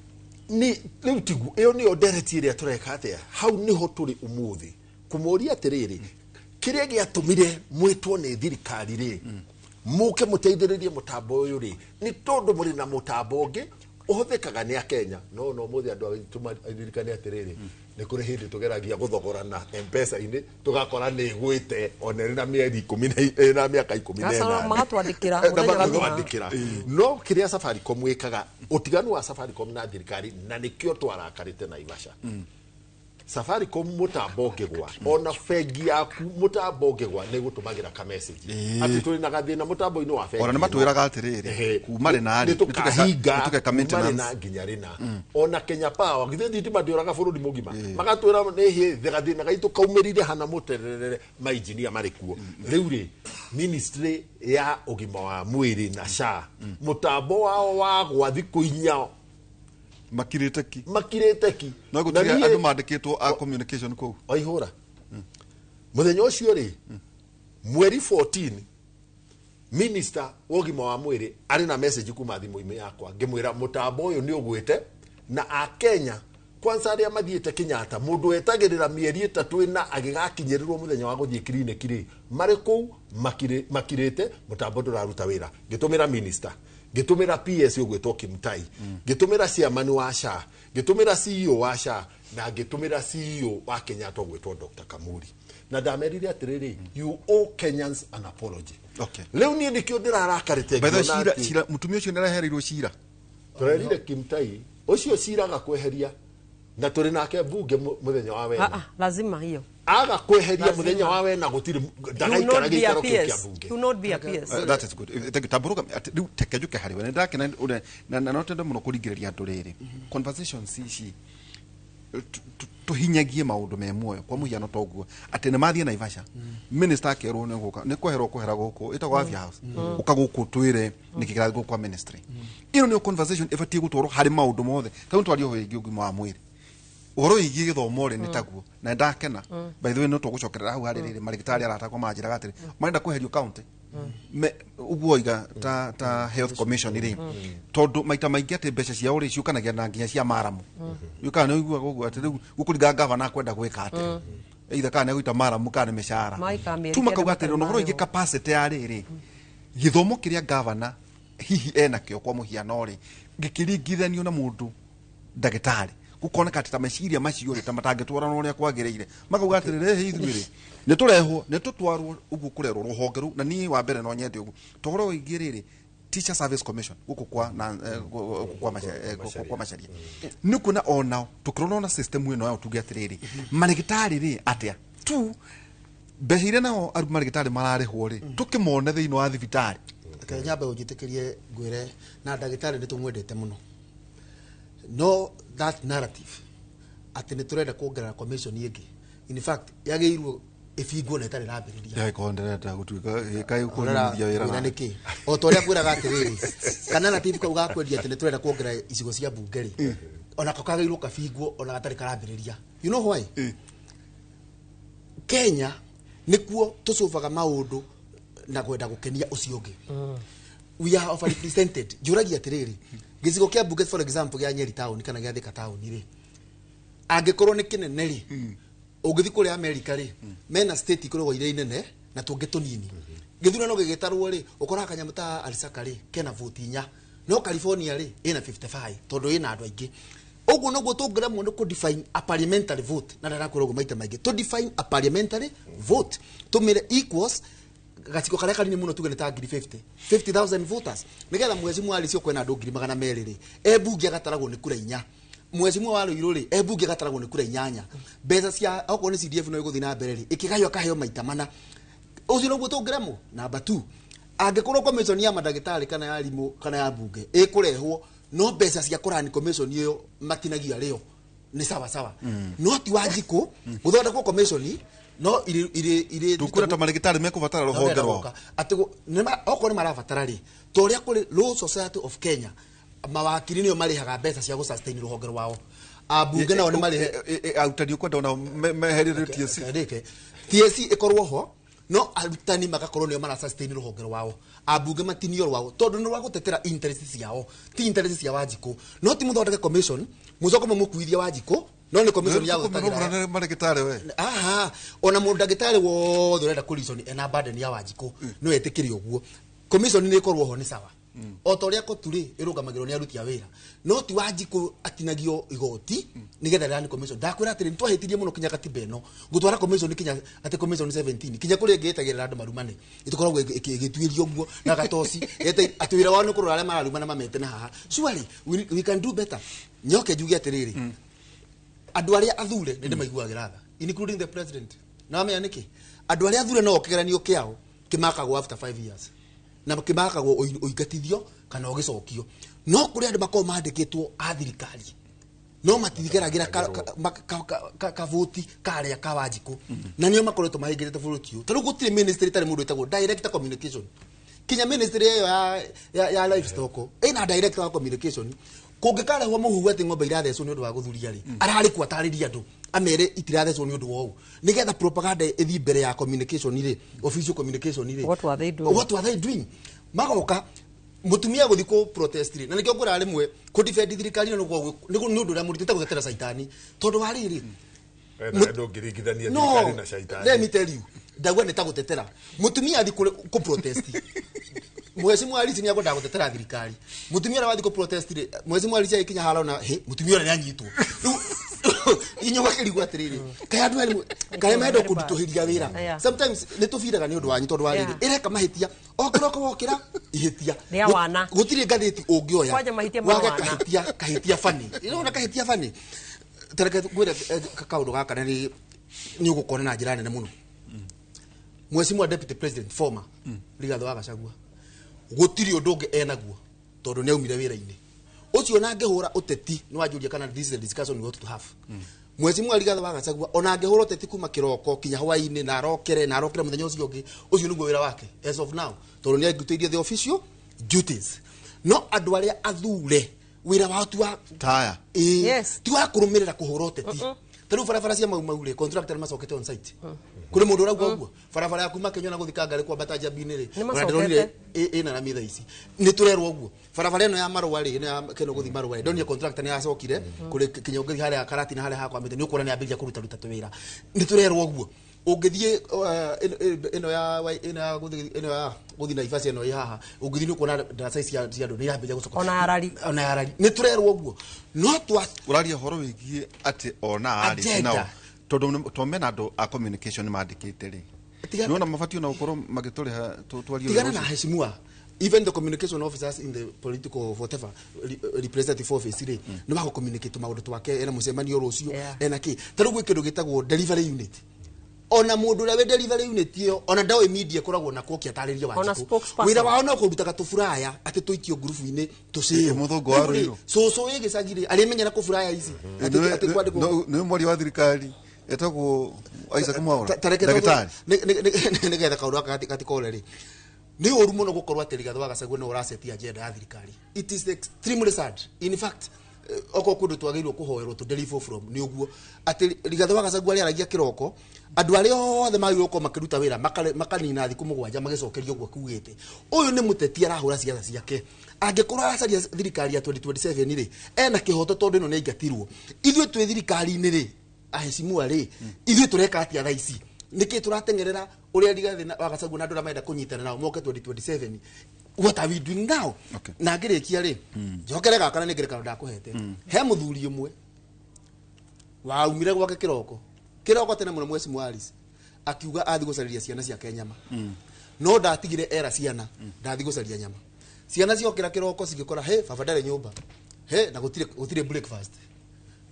Nĩ rĩu tiguo ĩyo nĩyo ndereti ĩrĩa tũreka atĩa hau nĩho tũrĩ ũmũthĩ kũmũria atĩrĩrĩ kĩrĩa gĩatũmire mwĩtwo nĩ thirikari rĩ mũke mũteithĩrĩrie mũtambo ũyũ rĩ nĩ tondũ mũrĩ na mũtambo ũngĩ ũhũthĩkaga nĩ akenya no no mũthĩ andũ aitũ maririkane atĩrĩrĩ nĩ kũrĩ hĩndĩ tũgeragia gũthogorana M-Pesa-inĩ tũgakora nĩ ĩgwĩte ona ĩrĩ na mĩeri ikũmi na ĩrĩ na mĩaka ikũmi na Gacoka ĩnana. magatwandĩkĩra Na mũthenya wa magatwandĩkĩra. No kĩrĩa Safaricom ĩkaga ũtiganu wa Safaricom na thirikari na nĩkĩo twarakarĩte Naivasha. Safaricom mũtambo ũngĩgwa ona bengi yaku mũtambo ũngĩgwa nĩ gũtũmagĩra ka message atĩ tũrĩ na gathĩna mũtambo-inĩ wa bengi Ona nĩ matwĩraga atĩrĩrĩ Ehe. kuma rĩ na rĩ nĩ tũkahinga nĩ tũgeka kuma rĩ maintenance. na nginya rĩna ona Kenya Power githĩ thitima ndĩũraga bũrũri mũgima magatwĩra nĩ hĩ gathĩna gaitũ kaumĩrire hana mũterere mainjinia marĩ kuo. Rĩu rĩ ministry ya ũgima wa mwĩrĩ na SHA mũtambo wao wagwa thikũ 4 makirĩte ki makirĩte ki. No Na gũtirĩ niĩ- andũ mandĩkĩtwo a communication kũu. Waihũra mũthenya ũcio rĩ mweri 14 minister wa ũgima wa mwĩrĩ arĩ na message kuma thimũ-inĩ yakwa ngĩmwĩra mũtambo ũyũ nĩ ũgwĩte na akenya Kwanza arĩa mathiĩte Kenyatta mũndũ wetagĩrĩra mĩeri 3 ĩna agĩgakinyĩrĩrwo mũthenya wa gũthiĩ kiriniki rĩ, marĩ kũu makirĩte, mũtambo ndũraruta wĩra. Ngĩtũmĩra minister, ngĩtũmĩra PS ũgwĩtwo Kimtai, ngĩtũmĩra chairman wa SHA, ngĩtũmĩra CEO wa SHA, na ngĩtũmĩra CEO wa Kenyatta ũgwĩtwo Dr. Kamuri. Na ndamerire atĩrĩrĩ, you owe Kenyans an apology. Okay. Rĩu niĩ nĩkĩo ndĩrarakarĩte. By the way, ngĩona cira atĩ- cira mutumia ũcio nĩarehereirwo cira. Tũrerire Kimtai ũcio ciraga kweheria, na tũrĩ nake mbunge mũthenya wa wena. Ah, ah, lazima hiyo. Aga kweheria Lazima. mũthenya wa wena gũtirĩ He will ndagaikara not be a gĩikaro kĩu kĩa PS. mbunge. He will not be a PS. That is good. Thank you. Tambũrũka atĩ rĩu teke njũke harĩ we. Nĩ ndakena ũrĩa na no twende mũno kũringĩrĩria andũ rĩrĩ. Conversations ici tũhinyagie maũndũ me muoyo kwa mũhiano toguo atĩ nĩ mathiĩ Naivasha, minister akerwo nĩ gũka nĩ kweherwo kwehera gũkũ ĩtagwo Afya House, ũka gũkũ twĩre nĩkĩ kĩrathiĩ gũkũ kwa ministry. Ĩno nĩyo conversation ĩbatiĩ gũtwarwo harĩ maũndũ mothe. Ta rĩu twarie ũhoro wĩgiĩ ũgima wa mwĩrĩ, ũhoro wĩgiĩ gĩthomo rĩ, nĩ taguo na ndakena. By the way, no tũgũcokerera hau harĩ rĩrĩ marĩgĩtarĩ aratakwa manjĩraga atĩrĩ marenda kweherio county me ũguo oiga ta health commission rĩ, tondũ maita maingĩ atĩ mbeca ciao rĩ ciũkanagia na nginya cia maramu kana nĩ ũiguaga ũguo atĩ rĩu gũkũringa gavana akwenda gwĩka atĩ either kana nĩ gũita maramu kana nĩ mĩcara. Maika mĩeri tu makauga 9 atĩrĩ ona ũhoro wĩgiĩ matarĩ. Capacity ya rĩrĩ gĩthomo kĩrĩa gavana hihi enakĩo kwa mũhiano rĩ, gĩkĩringithanio na mũndũ ndagĩtarĩ, gũkoneka atĩ ta meciria macio rĩ ta matangĩtwarana ũrĩa kwagĩrĩire. Makauga atĩrĩrĩ, "Ĩ, ithuĩ rĩ nĩ tũrehwo nĩ tũtwarwo ũguo kũrerwo rũhonge rũu." Na niĩ wa mbere no nyende ũguo tũhoro wĩgiĩ rĩrĩ Teacher Service Commission gũkũ kwa na gũkũ kwa gũkũ kwa Macharia nĩ kuona onao tũkĩrora ona system ĩno yao tuge atĩrĩrĩ marĩgĩtarĩ rĩ atĩa tu mbeca iria nao marĩgĩtarĩ mararĩhwo rĩ tũkĩmone thĩinĩ wa thibitarĩ. Reke nyambe ũnjĩtĩkĩrie ngwĩre na ndagĩtarĩ nĩ tũmwendete mũno, no that narrative atĩ nĩ tũrenda kuongerera commission ĩngĩ, in fact yagĩrĩirwo ĩbingwo na ĩtarĩ ĩrambĩrĩria. Ndagĩkorwo ndĩrenda gũtuĩka ĩkaĩ Rora, kũnyithia wĩra wĩra na nĩkĩ o ta ũrĩa ngwĩraga atĩrĩrĩ kana narrative kau ga kwendia atĩ nĩ tũrenda kuongerera icigo cia mbunge rĩ, onako kagĩrĩirwo kabingwo ona gatarĩ karambĩrĩria. You know why? Kenya nĩkuo tũcũbaga maũndũ na kwenda gũkenia ũcio ũngĩ. We are overrepresented. Njũragia atĩrĩrĩ, gĩcigo kĩa mbunge, for example, gĩa Nyeri town kana gĩa Thika town rĩ, angĩkorwo nĩ kĩnene rĩ, ũngĩthiĩ kũrĩa America rĩ, mena state ikoragwo irĩ inene na tũngĩ tũnini. Gĩthurano gĩgĩtarwo rĩ, ũkoraga kanyamũ ta Arisaka rĩ kena vote 4, no California rĩ ĩna 55 tondũ ĩna andũ aingĩ. Ũguo noguo tũngĩremwo nĩ kũ-define a parliamentary vote, na ndarakwĩra ũguo maita maingĩ, to define a parliamentary vote tũmĩre equals gaciko karĩa kanini mũno, tuge nĩ ta ngiri 50, 50,000 voters, nĩgetha mheshimiwa Alice kwena andũ 200,000 rĩ, e mbunge agataragwo nĩ kura 4, mheshimiwa wa Ruiru rĩ, e mbunge agataragwo nĩ kura 8. Mbeca cia okorwo nĩ CDF no ĩgũthiĩ na mbere rĩ, ĩkĩgaywo akaheo maita mana. Ũcio noguo tũngĩremwo. Namba 2, angĩkorwo commission ya mandagĩtarĩ kana ya arimũ kana ya mbunge ĩkũrehwo, no mbeca cia kũrani commission ĩyo matinagio arĩo nĩ sawa sawa, no ti Wanjikũ gũthondekwo commission no irĩ irĩ irĩ Tũkwĩra ta marĩgĩtarĩ mekũbatara rũhonge rwao. Atĩ okorwo nĩ marabatara rĩ, ta ũrĩa kũrĩ Law Society of Kenya, mawakiri nĩo marĩhaga mbeca cia gũsustain rũhonge rwao, ambunge nao nĩ marĩhe. Arutani ũkwenda ona meherere TSC. Ndĩke TSC ĩkorwo ho, no arutani magakorwo nĩo mara sustain rũhonge rwao, ambunge matinio rwao tondũ nĩ rwa gũtetera interest ciao, ti interest cia Wanjikũ. No ti mũthondeke commission mũcoke mũmũkuithie Wanjikũ, no nĩ commission ya gũtetagĩra Marĩgĩtarĩ we. Aha, ona mũndũ ndagĩtarĩ wothe ũrenda kũreason ena burden ya Wanjikũ no etĩkĩre ũguo. Commission nĩ ĩkorwo ho nĩ sawa, o ta ũrĩa kotu rĩ ĩrũgamagĩrwo nĩ aruti a wĩra, no ti Wanjikũ atinagio igoti nĩgetha rani commission. Ndakwĩra atĩrĩ, nĩtwahĩtirie mũno kinya katiba ĩno gũtwara commission kinya atĩ commission 17 kinya kũrĩa ĩngĩ ĩtagĩrĩra andũ marumane, ĩtũkoragwo ĩgĩtuĩrio ũguo na gatoci atĩ wĩra wao nĩ kũrora arĩa mararumana mamete na haha. Surely we can do better. Nyoke njuge atĩrĩrĩ, andũ arĩa athure nĩ ndĩmaiguagĩra tha, including the president. Na wamenya nĩkĩ? Andũ arĩa athure no kĩgeranio kĩao kĩmakagwo after 5 years na kĩmakagwo ũingatithio kana ũgĩcokio, no kũrĩ andũ makoragwo mandĩkĩtwo a thirikari no matithigeragĩra kavoti karĩa ka Wanjikũ, na nĩo makoretwo mahĩngĩrĩte bũrũri ũyũ. Ta rĩu gũtirĩ ministry ĩtarĩ mũndũ wĩtagwo director communication. Kinya ministry ĩyo ya livestock ĩna director wa communication. Kũngĩkarehwo mũhuhu atĩ ng'ombe irathecwo nĩ ũndũ wa gũthuria rĩ, ararĩ kuo atarĩrie andũ amere itirathecwo nĩ ũndũ wa ũũ, nĩgetha propaganda ĩthiĩ mbere ya communication rĩ, official communication rĩ. What were they doing? What were they doing? Magoka Mutumia guthi ku protest ri na nikio ngwira rimwe ku defend thirikari no nä ũndũ ũrĩa mũritũ ta gũtetera caitani tondũ wa rĩrĩ. Ndũngĩringithania thirikari na caitani. Let me tell you, ndauga nĩ ta gũtetera mutumia athi ku protest. Mheshimiwa Alice ni akwenda gũtetera thirikari. Mutumia ũrĩa wathi ku protest rĩ, Mheshimiwa Alice agĩkinya harĩa ona he mutumia ũrĩa nĩanyitwo. Rĩu inyuĩ ũgakĩrigwo atĩrĩrĩ, kaĩ andũ aya kaĩ marenda kũndutũhĩria wĩra. Sometimes nĩ tũbiraga nĩ ũndũ wanyu tondũ wa rĩrĩ ĩreka mahĩtia o kĩroko wokĩra ihĩtia Rĩa wana. Gũtirĩ ngathĩti ũngĩoya Kwanja mahĩtia ma wage wana. Kahĩtia kahĩtia bani ĩrona kahĩtia bani tareke ngwĩre kaũndũ gaka na nĩ ũgũkona na njĩra nene mũno. Mheshimiwa Deputy President former Rigathi wa Gachagua gũtirĩ ũndũ ũngĩ enaguo tondũ nĩ aumire wĩra-inĩ ũcio na angĩhũra ũteti nĩ wanjũria kana this is the discussion we ought to have. Mheshimiwa Rigathi wa Gachagua ona angĩhũra ũteti kuma kĩroko kinya hwaĩ-inĩ na arokere mũthenya ũcio ũngĩ, ũcio nĩguo wĩra wake as of now tondũ nĩ angĩtĩirie the official duties. No andũ arĩa athure wĩra wao ti wa taya. Yes. Ti wa kũrũmĩrĩra kũhũra ũteti. Ta rĩu barabara cia Mau Mau rĩ, contractor nĩ macokete on site. Kũrĩ mũndũ ũrauga ũguo barabara ya kuma Kenya na gũthiĩ Kangarĩ kwambata Njambi-inĩ rĩ, Nĩ ona ndĩronire macokete. ĩna rami thaa ici nĩ tũrerwo ũguo. Barabara ĩno ya Marũa rĩ, ĩno ya Kenya gũthiĩ Marũa rĩ, ndonire contractor nĩ yacokire kũrĩ kinya ũngĩthiĩ harĩa Karatina harĩa hakwamĩte nĩ ũkuona nĩ ambĩrĩria kũruta ruta tũwĩra. Nĩ tũrerwo ũguo. Ũngĩthiĩ ĩno ya ĩno ya gũthiĩ ĩno ya gũthiĩ Naivasha ĩno ĩ haha, ũngĩthiĩ nĩ ũkuona ndaraca ici cia andũ nĩ irambĩrĩria gũcoka. Ona arari. Ona arari nĩ tũrerwo ũguo no twa Ũraria ũhoro wĩgiĩ atĩ ona arĩ Agenda. nao tondũ to mena andũ a communication mandĩkĩte rĩ, nĩwona mabatiĩ ona gũkorwo magĩtũrĩha twarie Tigana ũhoro na ũcio. heshimiwa, even the communication officers in the political whatever representative office rĩ, nĩ wa communicate maũndũ twake ena mũcemanio rũciũ ena kĩ. Ta rĩu gwĩ kĩndũ gĩtagwo delivery unit. Ona mũndũ ũrĩa wĩ delivery unit ĩyo ona ndoĩ media ĩkoragwo na kuo kĩatarĩria Ona Wanjikũ. spokesperson. Wĩra wao no kũrutaga tũburaya atĩ tũikio ngurubu-inĩ tũcĩo. Ĩ, mũthũngũ wa Ruiru. Cũcũ wĩ gĩcagi rĩ arĩmenyera kũburaya ici atĩ kwandĩkwo Nĩ mwaria wa thirikari etagwo Isaac Mwaura tareke ndagĩtarĩ. nĩgetha kaũndũ gaka gatikore rĩ, nĩ ũru mũno gũkorwo atĩ Rigathi wa Gachagua nĩwe ũracetia agenda ya thirikari. It is extremely sad. In fact, okorwo kũndũ twagĩrĩirwo kũhoerwo tũ deliver from nĩ ũguo atĩ Rigathi wa Gachagua arĩaragia kĩroko andũ arĩa othe magĩrĩirwo gũkorwo makĩruta wĩra makanina thikũ mũgwanja magĩcokerio ũguo kiugĩte. Ũyũ nĩ mũteti arahũra ciatha ciake. Angĩkorwo aracaria thirikari ya 2027 rĩ, ena kĩhoto tondũ ĩno nĩ aingatirwo. Ithuĩ twĩ thirikari-inĩ rĩ, aheshimiwa rĩ, ithuĩ tũreka atĩa thaa ici? Nĩkĩ tũrateng'erera ũrĩa Rigathi wa Gachagua na andũ arĩa marenda kũnyitana nao moke 2027? What are we doing now? Okay. Na ngĩrĩkia rĩ, njokere gaka na nĩ ngerekano ndakũhete. He mũthuri ũmwe waumire gwake kĩroko kĩroko tene mũno, Mheshimiwa Alice, akiuga athi gũcarĩria ciana ciake nyama. No ndatigire era ciana ndathi gũcaria nyama. Ciana ciokĩra kĩroko cigĩkora he baba ndarĩ nyũmba, he na gũtirĩ breakfast.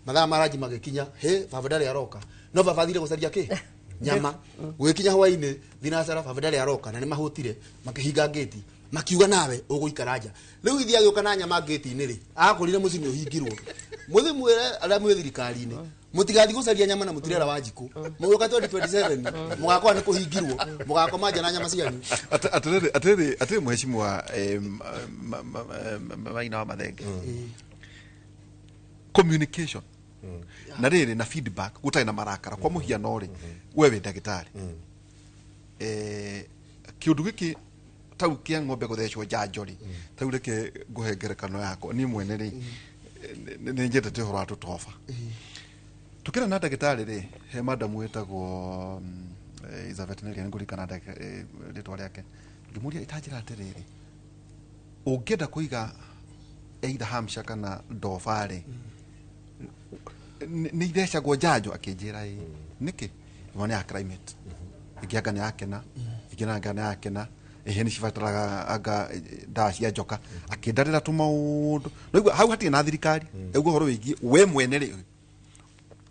Mathaa ma ranji magĩkinya, he baba ndarĩ aroka, no baba athire gũcaria kĩ nyama. Gũgĩkinya hwaĩ-inĩ thinacara, baba ndarĩ aroka, na nĩ mahũtire makĩhinga ngĩti makiuga nawe ũgũikara nja. Rĩu ithiĩ agĩũka na nyama ngĩti-inĩ rĩ, akorire mũciĩ nĩ ũhingirwo. Mũthĩ mwĩre arĩa mwĩ thirikari-inĩ mũtigathiĩ gũcaria nyama na mũtirera Wanjikũ. Mũgĩũka 2027 mũgakora nĩ kũhingirwo, mũgakoma nja na nyama cianyu. Atĩrĩrĩ atĩrĩrĩ atĩrĩrĩ mheshimiwa Maina wa Mathenge, communication na rĩrĩ na feedback gũtarĩ na marakara. Kwa mũhiano rĩ, we wĩ ndagĩtarĩ, kĩũndũ gĩkĩ tau kĩa ng'ombe gũthecwo njanjo rĩ, tau reke ngũhe ngerekano yakwa niĩ mwene rĩ, nĩ nyendete ũhoro wa tũtoba. Tukĩra na ndagĩtarĩ rĩ, he madamu wĩtagwo is a veterinarian, ngũririkana rĩtwa rĩake, ngĩmũria itanjĩra atĩrĩrĩ, ũngĩenda kũiga either Hampshire kana ndoba rĩ, nĩ ithecagwo njanjo? Akĩnjĩra ĩ. Nĩkĩ? Ĩmwe nĩ ya climate, ĩngĩ anga nĩ ya kena, ĩngĩ anga nĩ ya kena, ĩhĩ nĩ cibataraga anga ndawa cia njoka. Akĩndarĩra tũmaũndũ. Naigua hau hatirĩ na thirikari aigua ũhoro wĩgiĩ we mwene rĩ,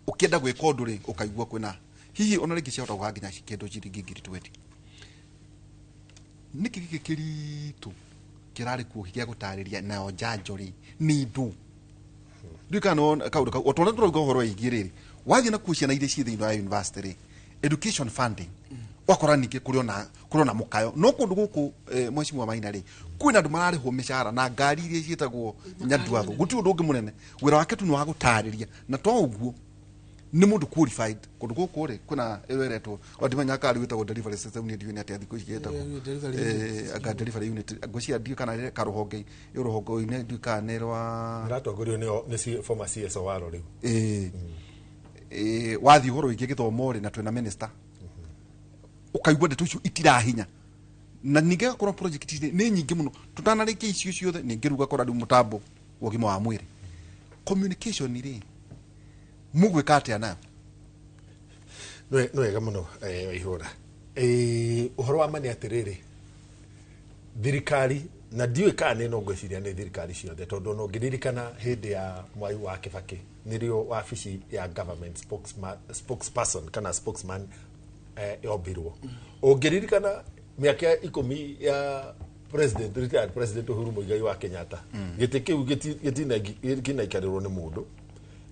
ũkĩenda gwĩka ũndũ rĩ, ũkaigua kwĩna hihi ona rĩngĩ ciahota gũka nginya kĩndũ ciringi 20,000. Nĩkĩ gĩkĩ kĩritũ kĩrarĩ kuo gĩa gũtarĩria nayo njanjo rĩ nĩ ndũ? Ndiũĩ kana nĩwona kaũndũ kau o ta ũrĩa tũrauga ũhoro wĩgiĩ rĩrĩ wathiĩ na kuo ciana iria ciĩ thĩinĩ wa university rĩ, education funding, wakora ningĩ kũrĩ ona mũkayo no kũndũ gũkũ mheshimiwa Maina rĩ, kwĩna andũ mararĩhwo mĩcara na ngari iria ciĩtagwo nyanduatho. Gũtirĩ ũndũ ũngĩ mũnene, wĩra wake tu nĩ wa gũtarĩria na to ũguo. Nĩ mũndũ qualified kũndũ gũkũ rĩ kwĩna ĩyo ĩretwo o ndimenya kana rĩu ĩtagwo delivery system nĩ ndiũĩ nĩ atĩa thikũ ici ĩtagwo. Yeah, delivery unit. Anga delivery unit ngwĩciria ndiũĩ kana nĩ karũhonge ĩ rũhonge-inĩ ndiũĩ kana nĩ rwa Ĩratongorio nĩ former CSOR rĩu. Ĩĩ, wathiĩ ũhoro wĩgiĩ gĩthomo rĩ na twĩna minister ũkaigua ndeto icio itirahinya na ningĩ agakorwo project ici nĩ nyingĩ mũno tũtanarĩkia icio ciothe ningĩ rĩu ũgakora rĩu mũtambo wa ũgima wa mwĩrĩ communication rĩ mũgwĩka atĩa nayo? Nĩ wega mũno Waihũra. Ũhoro wa ma nĩ atĩrĩrĩ, thirikari na ndiũĩ kana nĩ no ngwĩciria nĩ thirikari ciothe tondũ ona ũngĩririkana hĩndĩ ya Mwai wa Kibaki nĩrĩo wabici ya government spokesperson kana spokesman yombirwo. Ũngĩririkana mĩaka 10 ya president, retired president Uhuru Muigai wa Kenyatta, gĩtĩ kĩu gĩtinaikarĩrwo nĩ mũndũ,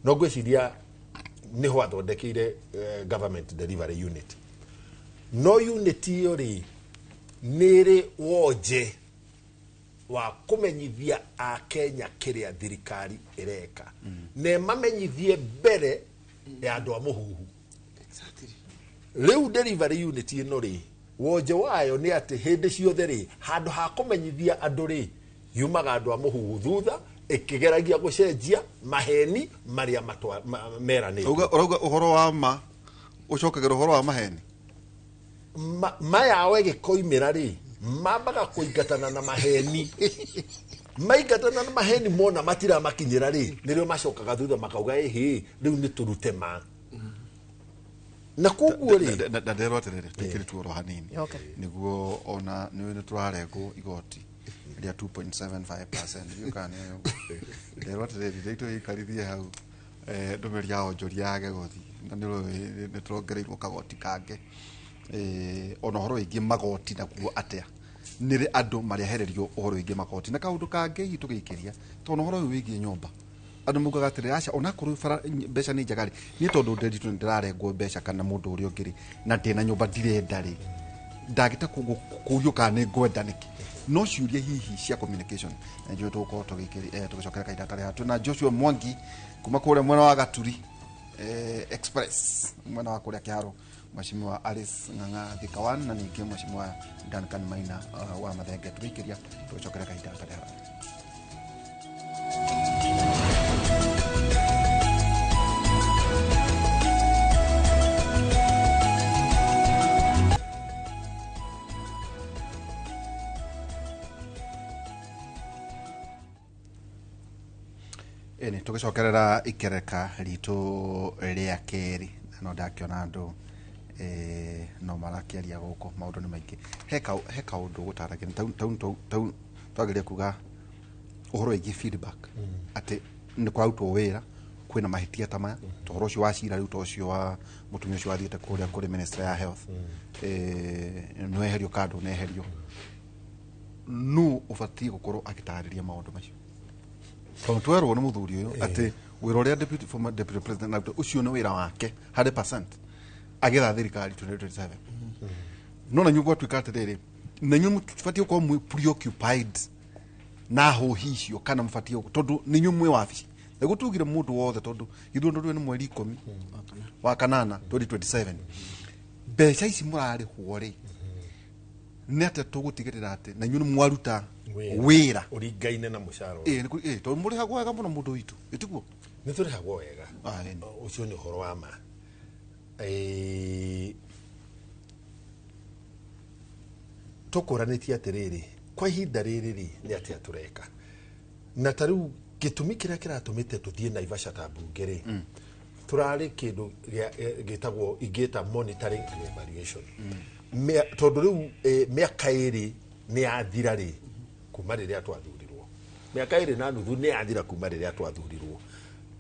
no ngwĩciria nĩho athondekeire government delivery unit. No unit ĩyo rĩ nĩ ĩrĩ wonje wa kũmenyithia akenya kĩrĩa thirikari ĩreka na ĩmamenyithie mbere ya andũ a mũhuhu. Rĩu delivery unit ĩno rĩ wonje wayo nĩ atĩ hĩndĩ ciothe rĩ handũ ha kũmenyithia andũ rĩ yumaga andũ a mũhuhu thutha ĩkĩgeragia gũcenjia maheni marĩa meranĩtwo. Ũrauga ũhoro wa ma ũcokagĩra ũhoro wa maheni? Maya we gĩkoimĩra rĩ mambaga kũingatana na maheni, maingatana na maheni mona matiramakinyĩra rĩ nĩrĩo macokaga thutha makauga ĩhĩ rĩu nĩ tũrute ma na koguo rĩ na nderwo atĩrĩrĩ tũikĩrĩ tuoro hanini Okay. nĩguo ona nĩ tũrarengwo igoti rĩa 2.75% ndiũĩ kana nĩ ũguo. Nderwo atĩrĩrĩ rĩu tũgĩikarithie hau ndũmĩrĩri ya onjoria yage gũthiĩ na nĩ ũrĩ nĩ tũrongereirwo kagoti kangĩ ona ũhoro wĩgiĩ magoti naguo atĩa nĩ rĩ andũ marĩehererio ũhoro wĩgiĩ magoti na kaũndũ kangĩ hihi tũgĩikĩria tondũ ũhoro ũyũ wĩgiĩ nyũmba andũ maugaga atĩrĩ aca onakorwo bara mbeca nĩ njega rĩ niĩ tondũ ndĩritũ nĩ ndĩrarengwo mbeca kana mũndũ ũrĩa ũngĩ rĩ na ndĩna nyũmba ndirenda rĩ ndangĩta kũrio kana nĩ ngwenda nĩkĩ no ciũria hihi cia communication na njũĩ tũgũkorwo tũgĩcokera kahinda gatarĩ haha twĩna Joshua Mwangi kuma kũrĩa mwena wa Gaturi Express mwena wa kũrĩa Kĩharo, Mheshimiwa Alice Ng'ang'a Thika 1 na ningĩ Mheshimiwa Duncan Maina wa Mathenge. Tũgĩikĩria tũgĩcokera kahinda gatarĩ haraya. Ĩni tũgĩcokerera ikereka ritũ rĩa kerĩ na no ndakĩona andũ no marakĩaria gũkũ maũndũ nĩ maingĩ. He kaũndũ gũtaragia tau twageria kuga ũhoro wĩgiĩ feedback atĩ nĩ kũrarutwo wĩra kwĩna mahĩtia ta maya ta ũhoro ũcio wa cira rĩu ta ũcio wa mũtumia ũcio wathiĩte kũrĩa kũrĩ ministry ya health nĩ weherio kando neherio nũ ũbatiĩ gũkorwo agĩtarĩria maũndũ macio tondũ twerwo nĩ mũthuri ũyũ atĩ wĩra ũrĩa deputy, former deputy president arutaga, ũcio nĩ wĩra wake 100% agĩetha thirikari 2027 no na inyuĩ gwatuĩka atĩrĩrĩ na inyuĩ mũbatiĩ gũkorwo mwĩ preoccupied na hũhi icio kana mũbatiĩ tondũ nĩ inyuĩ mwĩ wabici nĩguo tugire mũndũ wothe tondũ gĩthurano rĩu nĩ mweri 10 wa kanana 2027 mbeca ici mũrarĩhwo rĩ nĩ atĩa tũgũtigĩrĩra atĩ na inyuĩ nĩ mwaruta wĩra ũringaine na mũcara ĩĩ tondũ mũrĩhagwo wega mũno mũndũ witũ ĩtiguo nĩ tũrĩhagwo wega Ah, ĩni. ũcio nĩ ũhoro wa ma tũkũranĩtie atĩrĩrĩ kwa ihinda rĩrĩ rĩ nĩ atĩa tũreka na ta rĩu gĩtũmi kĩrĩa kĩratũmĩte tũthiĩ Naivasha ta mbunge rĩ tũrarĩ kĩndũ gĩtagwo ingĩta monitoring and evaluation tondũ rĩu mĩaka ĩrĩ nĩ yathira rĩ kuma rĩrĩa twathurirwo mĩaka ĩrĩ na nuthu nĩ yathira kuma rĩrĩa twathurirwo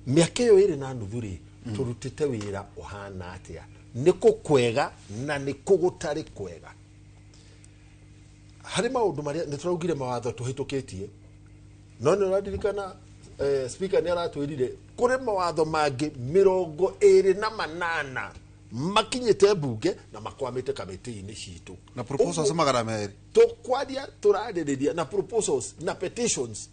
mĩaka ĩyo ĩrĩ na nuthu rĩ tũrutĩte wĩra ũhana atĩa nĩ kũ kwega na nĩ kũ gũtarĩ kwega harĩ maũndũ marĩa nĩ tũraugire mawatho tũhĩtũkĩtie no nĩ ũraririkana speaker nĩ aratwĩrire kũrĩ mawatho mangĩ 28 makinyĩte mbunge na makwamĩte kamĩtĩ-inĩ citũ na proposals Ũguo 200 tũkwaria tũrarĩrĩria na proposals na petitions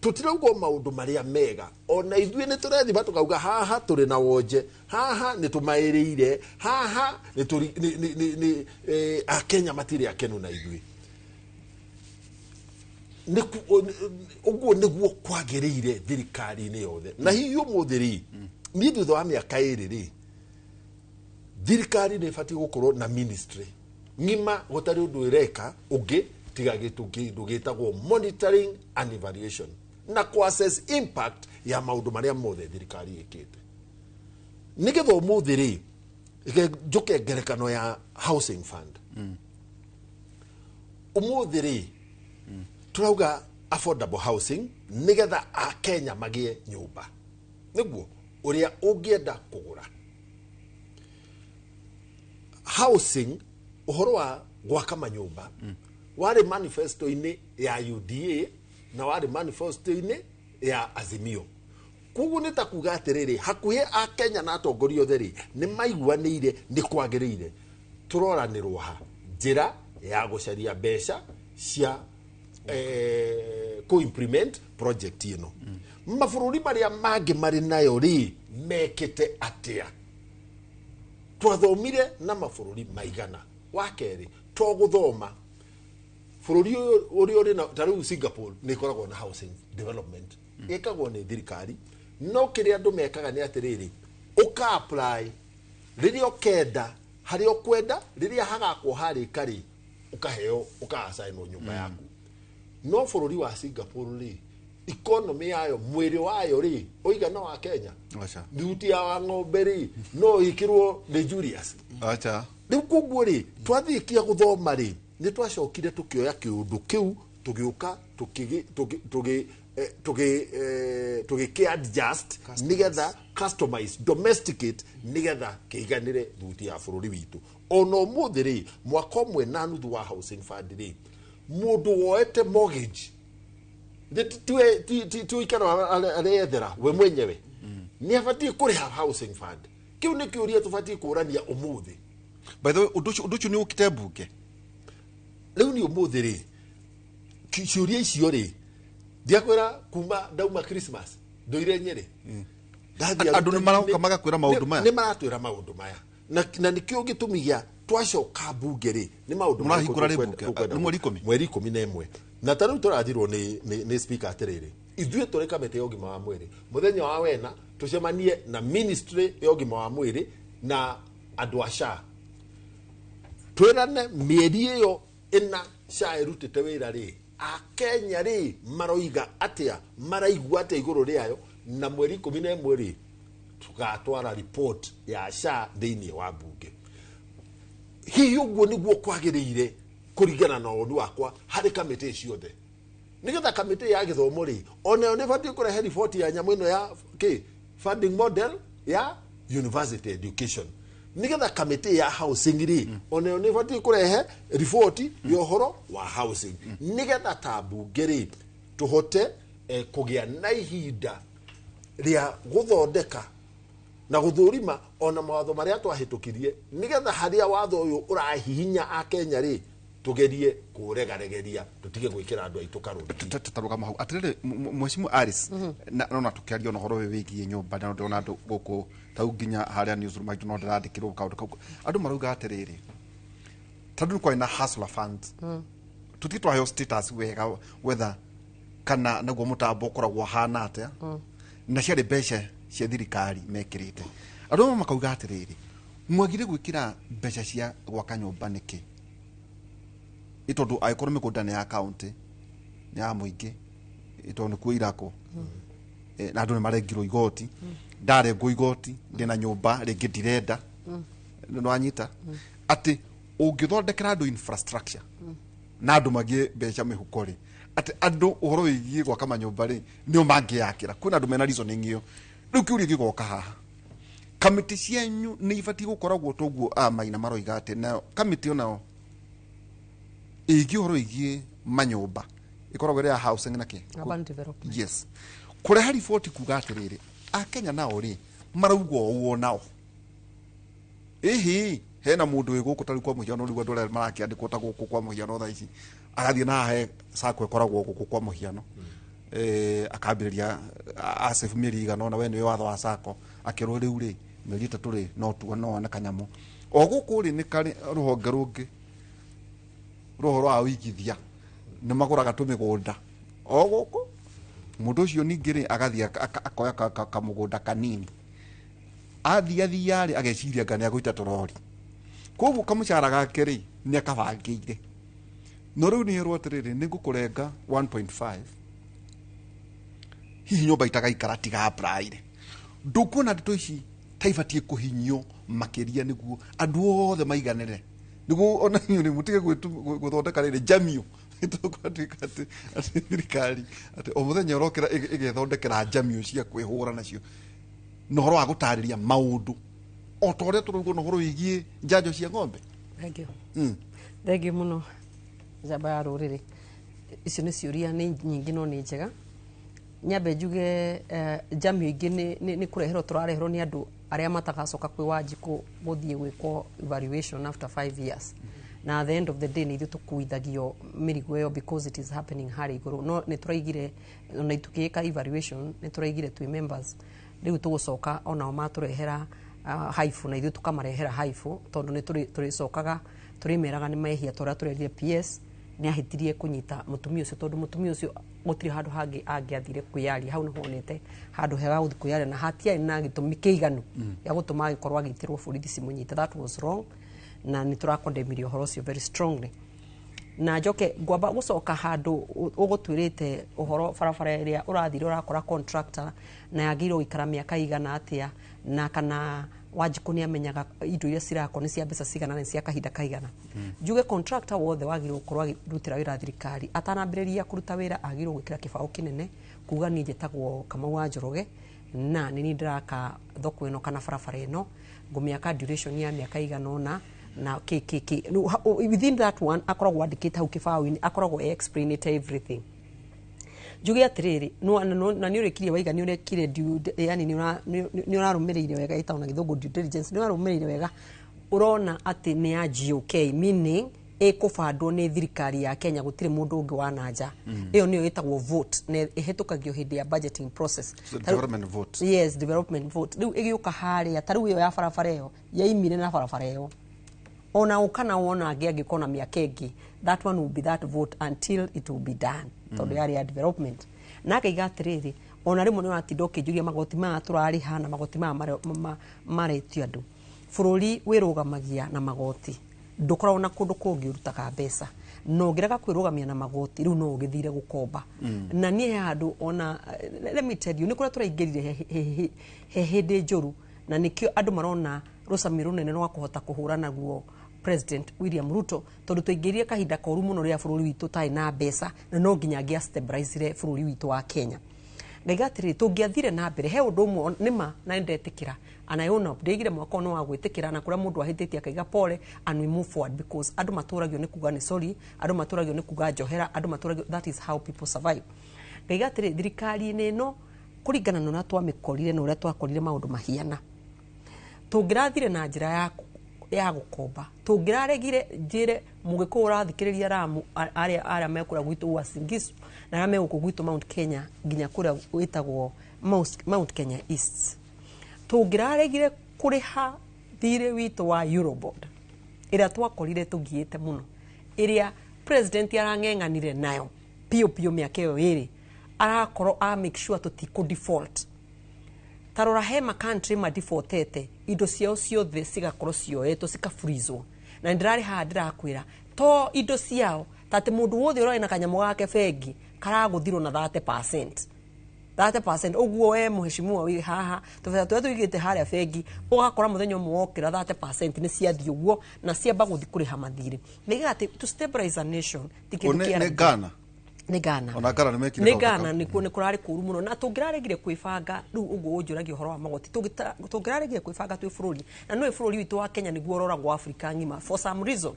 Tũtirauga o maũndũ marĩa mega, ona ithuĩ nĩ tũrethima tũkauga haha tũrĩ na wonje, haha nĩ tũmaĩrĩire, haha nĩ tũri nĩ nĩ nĩ nĩ Akenya matirĩ akenu na ithuĩ. Ũguo nĩguo kwagĩrĩire thirikari-inĩ yothe. Na hihi ũmũthĩ rĩ, niĩ thutha wa mĩaka 2 rĩ, thirikari nĩ ĩbatiĩ gũkorwo na ministry ng'ima gũtarĩ ũndũ ĩreka ũngĩ tiga kĩndũ gĩtagwo monitoring and evaluation na kũ-assess impact ya maũndũ marĩa mothe thirikari ĩkĩte. Nĩgetha ũmũthĩ rĩ, njũke ngerekano ya housing fund. Ũmũthĩ rĩ, tũrauga affordable housing nĩgetha Akenya magĩe nyũmba, nĩguo ũrĩa ũngĩenda kũgũra housing. Ũhoro wa gwaka manyũmba warĩ manifesto-inĩ ya UDA na warĩ manifesto-inĩ ya Azimio. Koguo nĩ ta kuga atĩrĩrĩ, hakuhĩ Akenya na atongoria othe rĩ, nĩ maiguanĩire nĩ kwagĩrĩire. Tũroranĩrwo ha njĩra ya gũcaria mbeca cia ku-implement project ĩno. Mabũrũri marĩa mangĩ marĩ nayo rĩ, mekĩte atĩa? Twathomire na mabũrũri maigana. Wa kerĩ, to gũthoma bũrũri ũyũ ũrĩa ũrĩ na ta rĩu Singapore nĩ ĩkoragwo na housing development ĩkagwo nĩ thirikari, no kĩrĩa andũ mekaga nĩ atĩrĩrĩ, ũka apply rĩrĩa ũkenda, harĩa ũkwenda, rĩrĩa hagakwo harĩka rĩ, ũkaheo, ũka-assign nyũmba yaku. No bũrũri wa Singapore rĩ, economy yayo, mwĩrĩ wayo rĩ, ũigana wa Kenya. Aca. Thuti ya wa ng'ombe rĩ, no ĩkĩrwo nĩ Julius. Acha. Rĩu koguo rĩ, twathiĩkia gũthoma rĩ, nĩ twacokire tũkĩoya kĩũndũ kĩu, tũgĩũka tũgĩkĩ adjust nĩgetha customize, domesticate, nĩgetha kĩiganĩre thuti ya bũrũri witũ. Ona ũmũthĩ rĩ, mwaka 1.5 wa housing fund rĩ, mũndũ woete mortgage ti ũikaro areyethera we mwenyewe nĩ abatiĩ kũrĩha housing fund? Kĩu nĩ kĩũria tũbatiĩ kũrania ũmũthĩ. By the way, ũndũ ũcio nĩ ũkĩte mbunge? Rĩu nĩ ũmũthĩ rĩ, ciũria icio rĩ, ndiakwĩra kuma ndauma Christmas ndũire Nyĩrĩ. Ndathiĩ Andũ nĩ maroka magakwĩra maũndũ maya? Nĩ maratwĩra maũndũ maya, na nĩkĩo gĩtũmi gĩa twacoka mbunge rĩ, nĩ maũndũ marĩkũ Mũrahingũra rĩ mbunge? tũkwenda Nĩ mweri 10? Mweri 11. Na ta rĩu tũrathirwo nĩ speaker atĩrĩrĩ, ithuĩ tũrĩ kamĩtĩ ya ũgima wa mwĩrĩ, mũthenya wa wena tũcemanie na ministry ya ũgima wa mwĩrĩ na andũ a SHA, twĩrane mĩeri ĩyo 4 SHA ĩrutĩte wĩra rĩ, Akenya rĩ maroiga atĩa, maraigua atĩa igũrũ rĩayo. Na mweri 11 rĩ, tũgatwara report ya SHA thĩinĩ wa mbunge. Hihi ũguo nĩguo kwagĩrĩire kũringana na woni wakwa harĩ kamĩtĩ ciothe? Nĩgetha kamĩtĩ ya gĩthomo rĩ, onayo nĩ ĩbatiĩ kũrehe riboti ya nyamũ ĩno ya kĩ funding model ya university education. Nĩgetha kamĩtĩ ya housing rĩ, onayo nĩ ĩbatiĩ kũrehe riboti ya ũhoro wa housing, nĩgetha ta mbunge rĩ, tũhote kũgĩa na ihinda rĩa gũthondeka na gũthũrima ona mawatho marĩa twahĩtũkirie, nĩgetha harĩa watho ũyũ ũrahihinya Akenya rĩ, tũgerie kũũregaregeria, tũtige gwĩkĩra andũ aitũ karũrigi. Tarũgama hau atĩrĩrĩ, Mheshimiwa Alice, na nona tũkĩaria ona ũhoro ũyũ wĩgiĩ nyũmba, na ndĩrona andũ gũkũ tau nginya harĩa newsroom maitũ no ndĩrandĩkĩrwo kaũndũ kau. Andũ marauga atĩrĩrĩ, tondũ nĩ kwarĩ na hustler fund, tũtirĩ twaheo status wega wetha kana naguo mũtambo ũkoragwo ũhana atĩa, na ciarĩ mbeca cia thirikari mekĩrĩte. Andũ amwe makauga atĩrĩrĩ, mwagire gwĩkĩra mbeca cia gwaka nyũmba nĩkĩ? Ĩ tondũ angĩkorwo mĩgũnda nĩ ya kaũntĩ, nĩ ya mũingĩ, ĩ tondũ nĩkuo irakwo, na andũ nĩ marengirwo igoti, ndarengwo igoti ndĩna nyũmba rĩngĩ ndirenda. Nĩwanyita atĩ ũngĩthondekera andũ infrastructure na andũ magĩe mbeca mĩhuko rĩ, atĩ andũ ũhoro wĩgiĩ gwaka manyũmba rĩ, nĩo mangĩakĩra. Kwĩna andũ mena reasoning ĩyo. Rĩu kĩũria gĩgoka haha, kamĩtĩ cianyu nĩ ibatiĩ gũkoragwo toguo a Maina maroiga, atĩ nayo kamĩtĩ onayo ĩgiĩ ũhoro wĩgiĩ manyũmba ĩkoragwo ĩrĩ ya housing na kĩ Urban development. Yes, kũreha riboti kuga atĩrĩrĩ, Akenya nao rĩ marauga ũũ nao. Ĩhĩ, hena mũndũ wĩ gũkũ tarĩu kwa mũhiano, rĩu andũ arĩa marakĩandĩkwo ta gũkũ kwa mũhiano thaa ici agathiĩ na haha he sacco ĩkoragwo gũkũ kwa mũhiano. Akambĩrĩria asave mĩeri igana ũna, we nĩwe watho wa sacco, akĩrwo rĩu rĩ mĩeri 3 rĩ no tuo no one kanyamũ. O gũkũ rĩ nĩ karĩ rũhonge rũngĩ rũhoro wa ũigithia, nĩ magũraga tũmĩgũnda o gũkũ. Mũndũ ũcio ningĩ rĩ agathiĩ akoya kamũgũnda kanini, athiĩ athiarĩ ageciria anga nĩ agũita tũrori, koguo kamũcara gake rĩ nĩ akabangĩire, no rĩu nĩ erwo atĩrĩrĩ, nĩ ngũkũrenga 1.5, hihi nyũmba itagaikara tiga apply. Ndũkuona ndeto ici ta ibatiĩ kũhinyio makĩria nĩguo andũ othe maiganĩre, nĩguo ona inyuĩ mũtige gũthondeka rĩrĩ njamio? Tũgatuĩka atĩ thirikari atĩ o mũthenya ũrokĩra ĩgethondekera njamio cia kwĩhũra nacio na ũhoro wa gũtarĩria maũndũ o ta ũrĩa tũraigua na ũhoro wĩgiĩ njanjo cia ng'ombe. Thank you. Thank you mũno, njamba ya rũrĩrĩ. Icio nĩ ciũria nĩ nyingĩ no nĩ njega. Nyambe njuge njamio ingĩ nĩ kũreherwo tũrareherwo nĩ andũ arĩa matagacoka kwĩ Wanjikũ gũthiĩ gwĩkwo evaluation after 5 years, na at the end of the day nĩ ithuĩ tũkuithagio mĩrigo ĩyo because it is happening harĩa igũrũ. No nĩ tũraigire ona tũkĩĩka evaluation, nĩ tũraigire twĩ members rĩu tũgũcoka onao matũrehera haibũ na ithuĩ tũkamarehera haibũ, tondũ nĩ tũrĩcokaga tũrĩmeraga nĩ mehia ta ũrĩa tũrerire PS nĩ ahĩtirie kũnyita mũtumia ũcio, tondũ mũtumia ũcio gũtirĩ handũ hangĩ angĩathire kwĩyaria. Hau nĩho onete handũ hega gũthiĩ kwĩyaria, na hatiarĩ na gĩtũmi kĩiganu gĩa gũtũma agĩkorwo agĩtĩrwo borithi cimũnyite. That was wrong, na nĩ tũrakondemirie ũhoro ũcio very strongly. Na njoke ngwamba gũcoka handũ ũgũtwĩrĩte ũhoro barabara ĩrĩa ũrathire ũrakora contractor na yagĩrĩirwo gũikara mĩaka igana atĩa, na kana Wanjikũ nĩ amenyaga indo iria cirakwo nĩ cia mbeca cigana na nĩ cia kahinda kaigana. Njuge contractor wothe wagĩrĩirwo gũkorwo akĩrutĩra wĩra thirikari, atanambĩrĩria kũruta wĩra agĩrĩirwo gwĩkĩra kĩbaũ kĩnene kuga, "Niĩ njĩtagwo Kamau wa Njoroge na nĩ niĩ ndĩraka thoko ĩno kana barabara ĩno, ngũmĩaka duration ya mĩaka igana ũna," na kĩ kĩ kĩ. Rĩu within that one akoragwo andĩkĩte hau kĩbaũ-inĩ, akoragwo e explainĩte everything. Njuge atĩrĩrĩ, na nĩ ũrĩkirie waiga nĩ ũrekire yani nĩ ũrarũmĩrĩire wega, ĩtagwo na gĩthũngũ due diligence, nĩ ũrarũmĩrĩire wega, ũrona atĩ nĩ ya GOK, meaning ĩkũbandwo nĩ thirikari ya Kenya, gũtirĩ mũndũ ũngĩ wa nanja. Ĩyo nĩyo ĩtagwo vote na ĩhĩtũkagio hĩndĩ ya budgeting process. So development vote. Yes, development vote. Rĩu ĩgĩũka harĩa ta rĩu ĩyo ya barabara ĩyo yaimire na barabara ĩyo ona ũkana wona angĩ angĩkorwo na mĩaka ĩngĩ, that one will be that vote until it will be done, tondũ yarĩ ya development. Na akaiga atĩrĩrĩ, ona rĩmwe nĩ ũratinda ũkĩnjũria magoti maya tũrarĩha na magoti maya maretio andũ. Bũrũri wĩrũgamagia na magoti, ndũkoragwo na kũndũ kũngĩ ũrutaga mbeca, na ũngĩrega kwĩrũgamia na magoti rĩu no ũgĩthire gũkomba. Na niĩ he handũ ona, let me tell you, nĩ kũrĩa tũraingĩrire he hĩndĩ njũru, na nĩkĩo andũ marona rũcami rũnene rwa kũhota kũhũra naguo President William Ruto, tondũ twaingĩrire kahinda koru mũno rĩrĩa bũrũri witũ ũtarĩ na mbeca, na no nginya angĩa stabilizire bũrũri witũ wa Kenya. Ngaiga atĩrĩrĩ, tũngĩathire na mbere he ũndũ ũmwe nĩma na nĩndetĩkĩra, and I own up, ndĩigire mwaka ũyũ nĩ wa gwĩtĩkĩra na kũrĩa mũndũ ahĩtĩtie akaiga pole and we move forward, because andũ matũragio nĩ kuga nĩ sorry, andũ matũragio nĩ kuga njohera, andũ matũragio, that is how people survive. Ngaiga atĩrĩ, thirikari-inĩ ĩno, kũringana na ũrĩa twamĩkorire na ũrĩa twakorire maũndũ mahiana, tũngĩrathire na njĩra ya gũkomba, tũngĩraregire njĩre mũgĩkũyũ ũrathikĩrĩria ramu arĩa me kũrĩa gwitũ Uasin Gishu na arĩa me gũkũ gwitũ Mount Kenya nginya kũrĩa gwĩtagwo Mount Kenya East, tũngĩraregire kũrĩha thirĩ witũ wa Eurobond ĩrĩa twakorire tũgiĩte mũno, ĩrĩa president arang'eng'anire nayo piũ piũ mĩaka ĩyo ĩrĩ, arakorwo a make sure tũtikũ default. Ta rora, he ma country ma defaultete, indo ciao ciothe cigakorwo cioetwo cikafreezwo, na ndĩrarĩ haha ndĩrakwĩra to indo ciao, ta atĩ mũndũ wothe ũrarĩ na kanyamũ gake bengi karagũthirwo na 30%, 30%. Ũguo we mũheshimiwa wĩ haha, tũbeca tũrĩa tũigĩte harĩa bengi ũgakora mũthenya ũmwe wokĩra 30% nĩ ciathiĩ ũguo na ciamba gũthiĩ kũrĩha mathirĩ. Nĩgetha atĩ to stabilize a nation ti kĩndũ nĩ kĩa nĩ raithi. Ghana. Nĩ Ghana. Ona Ghana nĩ mekire nĩ kaũndũ Ghana kau. Nĩkuo nĩ kũrarĩ kũru mũno, na tũngĩraregire kwĩbanga rĩu ũguo ũnjũragia ũhoro wa magoti, tũngĩraregire kwĩbanga twĩ bũrũri, na nĩũĩ bũrũri witũ wa Kenya nĩguo ũroragwo Afrika ng'ima. For some reason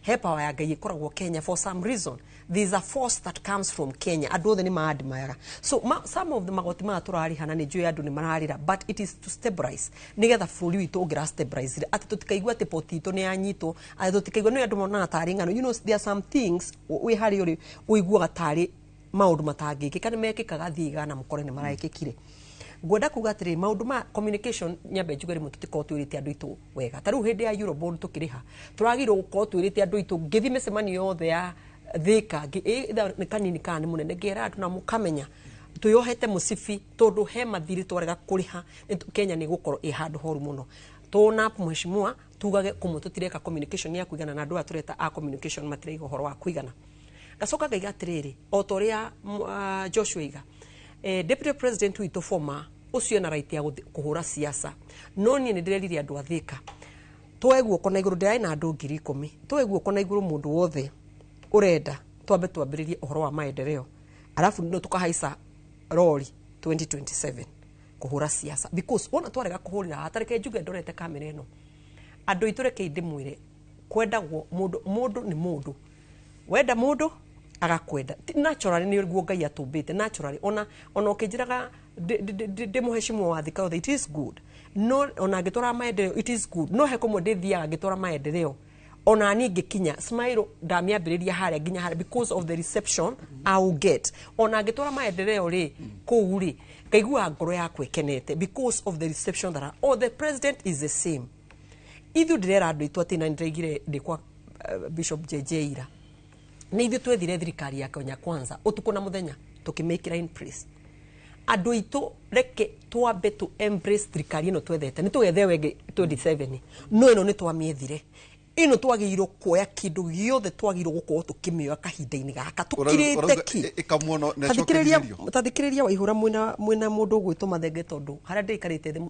he power ya Ngai ĩkoragwo Kenya. For some reason there is a force that comes from Kenya, andũ othe nĩ maadmiraga. So some of the magoti maya tũrarĩha, na nĩ njũĩ andũ nĩ mararĩra, but it is to stabilize, nĩgetha bũrũri witũ ũngĩra stabilize atĩ tũtikaigua atĩ poti itũ nĩ yanyitwo, atĩ tũtikaigua nĩ andũ monaga tarĩ ng'ano. You know, there are some things wĩ harĩa ũrĩ ũiguaga tarĩ Maũndũ matangĩkĩka nĩ mekĩkaga, thiĩ igana mũkore nĩ maraĩkĩkire. Ngwenda kuga atĩrĩ, maũndũ ma communication, nyambe njuge rĩmwe tũtikorwo twĩrĩte andũ aitũ wega. Ta rĩu hĩndĩ ya Eurobond tũkĩrĩha, tũragĩrĩirwo gũkorwo twĩrĩte andũ aitũ. Ngĩthiĩ mĩcemanio yothe ya Thĩka, either nĩ kanini kana nĩ mũnene, ngera andũ na mũkamenya twĩyohete mũcibi, tondũ he mathirĩ twarega kũrĩha Kenya nĩ gũkorwo ĩ handũ horu mũno. Tũna mheshimiwa tugage kũmwe tũtireka communication ya kũigana, na andũ aya tũreta a communication matiraiga ũhoro wa kũigana. Ngacoka ngaiga atĩrĩrĩ, o ta ũrĩa Joshua iga, deputy president witũ former ũcio ena right ya kũhũra siasa, no niĩ nĩ ndĩrerire andũ a Thĩka twoe guoko na igũrũ. Ndĩrarĩ na andũ 10,000. Twoe guoko na igũrũ mũndũ wothe ũrenda twambe twambĩrĩrie ũhoro wa maendeleo, alafu no tukahaica rori 2027 kũhũra siasa, because wona twarega kũhũrĩra haha, tareke njuge ndorete kamera ĩno, andũ aitũ, rekei ndĩmwĩre, kwendagwo mũndũ, mũndũ nĩ mũndũ, wenda mũndũ agakwenda. Naturally nĩ guo Ngai atũmbĩte naturally. Ona ũkĩnjĩraga ndĩ mũheshimu wa Thika yothe, it is good, no ona ngĩtwara maendeleo, it is good, no he kũmwe ndĩthiaga ngĩtwara maendeleo ona niĩ ngĩkinya smile ndamĩambĩrĩria harĩa nginya harĩa because of the reception I will get. Ona ngĩtwara maendeleo rĩ kũu rĩ, ngaigua ngoro yakwa ĩkenete because of the reception that I, oh, the president is the same. Ithuĩ ndĩrera andũ aitũ atĩ, na nĩndĩraigire ndĩ kwa Bishop JJ ira, nĩ ithuĩ twethire thirikari ya Kenya Kwanza ũtukũ na mũthenya tũkĩmĩkĩra in place. Andũ aitũ, reke twambe tu embrace thirikari ĩno twethete. Nĩ tũgethe wenge 27, no ĩno nĩ twamĩethire. Ĩno twagĩrĩirwo kuoya kĩndũ gĩothe, twagĩrĩirwo gũkorwo tũkĩmĩoya kahinda-inĩ gaka tũkirĩte Ũrauga ki. Ĩkamwo na Tathikĩrĩria. ĩcokerĩrio. Tathikĩrĩria, Waihũra, mwĩna mũndũ ũgwĩtwo Mathenge, tondũ harĩa ndĩikarĩte thĩ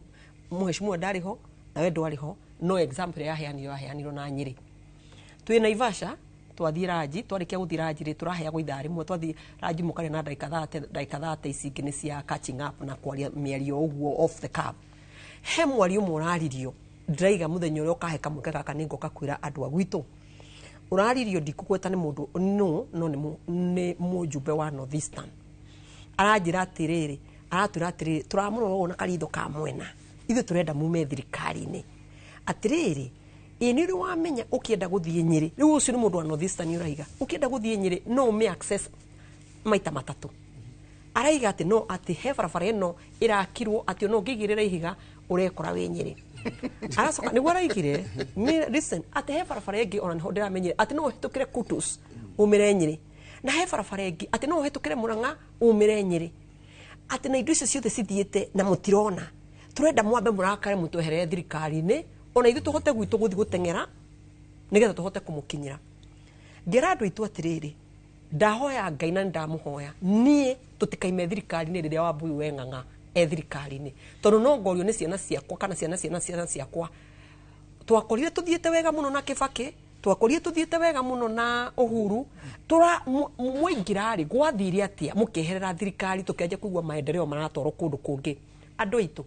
mũheshimiwa ndarĩ ho na we ndwarĩ ho, no example yaheanirwo na Nyĩrĩ. Twĩ Naivasha, twathiĩ ranji, twarĩkia gũthiĩ ranji rĩ, tũraheagwo ithaa rĩmwe. Twathiĩ ranji mũkarĩa na ndagĩka 30, ndagĩka 30 ici ingĩ nĩ cia catching up na kwaria mĩario ũguo off the cuff. He mwario ũmwe ũraririo, ndĩraiga mũthenya ũrĩa ũkahe kamweke gaka nĩ ngoka kwĩra andũ a gwitũ ũraririo. Ndikũgweta nĩ mũndũ no no nĩ mũjumbe wa North Eastern, aranjĩra atĩrĩrĩ, aratwĩra atĩrĩrĩ, tũramũrora ũguo na karitho ka mwena, ithuĩ tũrenda mume thirikari-inĩ. Atĩrĩrĩ, ĩ nĩ ũrĩ wamenya ũkĩenda gũthiĩ Nyĩrĩ rĩu, ũcio nĩ mũndũ wa North Eastern ũraiga ũkĩenda gũthiĩ Nyĩrĩ no ũmĩ access maita matatũ. Araiga atĩ no atĩ he barabara ĩno ĩrakirwo atĩ ona ũngĩigĩrĩra ihiga ũrekora wĩ Nyĩrĩ. Aracoka nĩguo araigire, listen, atĩ he barabara ĩngĩ ona nĩho ndĩramenyire atĩ no ũhĩtũkĩre Kutus umĩre Nyĩrĩ, na he barabara ĩngĩ atĩ no ũhĩtũkĩre Mũrang'a umĩre Nyĩrĩ, atĩ na indo icio ciothe cithiĩte na mũtirona. Tũrenda mwambe mũrakare mũtweherere thirikari-inĩ, ona ithuĩ tũhote gwitũ gũthiĩ gũteng'era nĩgetha tũhote kũmũkinyĩra. Ngĩra andũ aitũ atĩrĩrĩ, ndahoya Ngai na nĩndamũhoya niĩ tũtikaime thirikari-inĩ rĩrĩa Wambui Weng'ang'a e thirikari-inĩ, tondũ no ngorio nĩ ciana ciakwa kana ciana ciakwa. Twakorire tuthiĩte wega mũno na Kĩbakĩ, twakorire tuthiĩte wega mũno na Uhuru, tũra mwaingĩra rĩ, gwathire atĩa mũkĩeherera thirikari, tũkĩanjia kũigua maendeleo maratwarwo kũndũ kũngĩ. Andũ aitũ,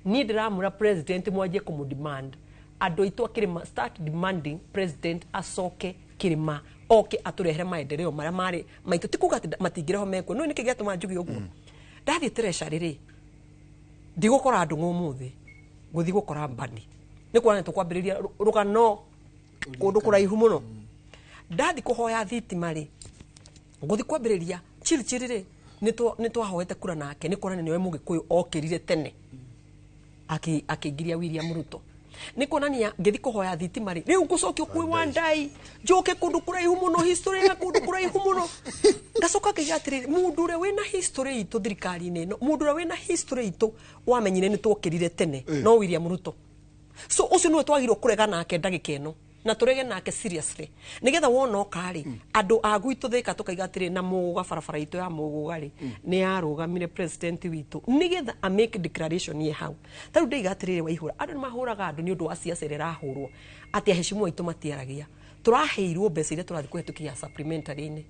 niĩ ndĩramwĩra president mwanjie kũmũ-demand. Andũ aitũ a kĩrĩma, start demanding president acoke kĩrĩma, oke atũrehere maendeleo marĩa marĩ maitũ. Ti kuga atĩ matingĩreho mekuo, no nĩkĩ gĩatũma njuge ũguo? Ndathiĩ treasury rĩ, ndigũkora andũ ng'ũmũthĩ, ngũthiĩ gũkora mbani nĩ kuona tũkwambĩrĩria rũgano kũndũ kũraihu mũno. Ndathi kũhoya thitima rĩ, ngũthi kwambĩrĩria Chirichiri rĩ, nĩ twahoete kura nake, nĩ kuonania nĩwe mũgĩkũyũ okĩrire tene akĩingĩria William Ruto. Nĩ kuonania ngĩthi kũhoya thitima rĩ, rĩu ngũcokio kwĩ Wandai, njoke kũndũ kũraihu mũno, history ya kũndũ kũraihu mũno. Ngacoka ngaiga atĩrĩrĩ, mũndũ ũrĩa wĩna history itũ thirikari-inĩ ĩno, mũndũ ũrĩa wĩna history itũ wamenyire nĩ twokĩrire tene no William Ruto. So ũcio nĩwe twagĩrĩirwo kũrega nake ndagĩka ĩno, na tũrege nake seriously, nĩgetha wona oka rĩ, andũ a gwitũ Thĩka tũkaiga atĩrĩ, na Mũgũga, barabara itũ ya Mũgũga rĩ, nĩ yarũgamire president witũ nĩgetha a make declaration ye hau. Ta rĩu ndaiga atĩrĩrĩ, Waihũra, andũ nĩ mahũraga andũ nĩ ũndũ wa siasa ĩrĩa ĩrahũrwo atĩ aheshimiwa aitũ matiaragia. Tũraheirwo mbeca iria tũrathiĩ kũhetũkia supplementary-inĩ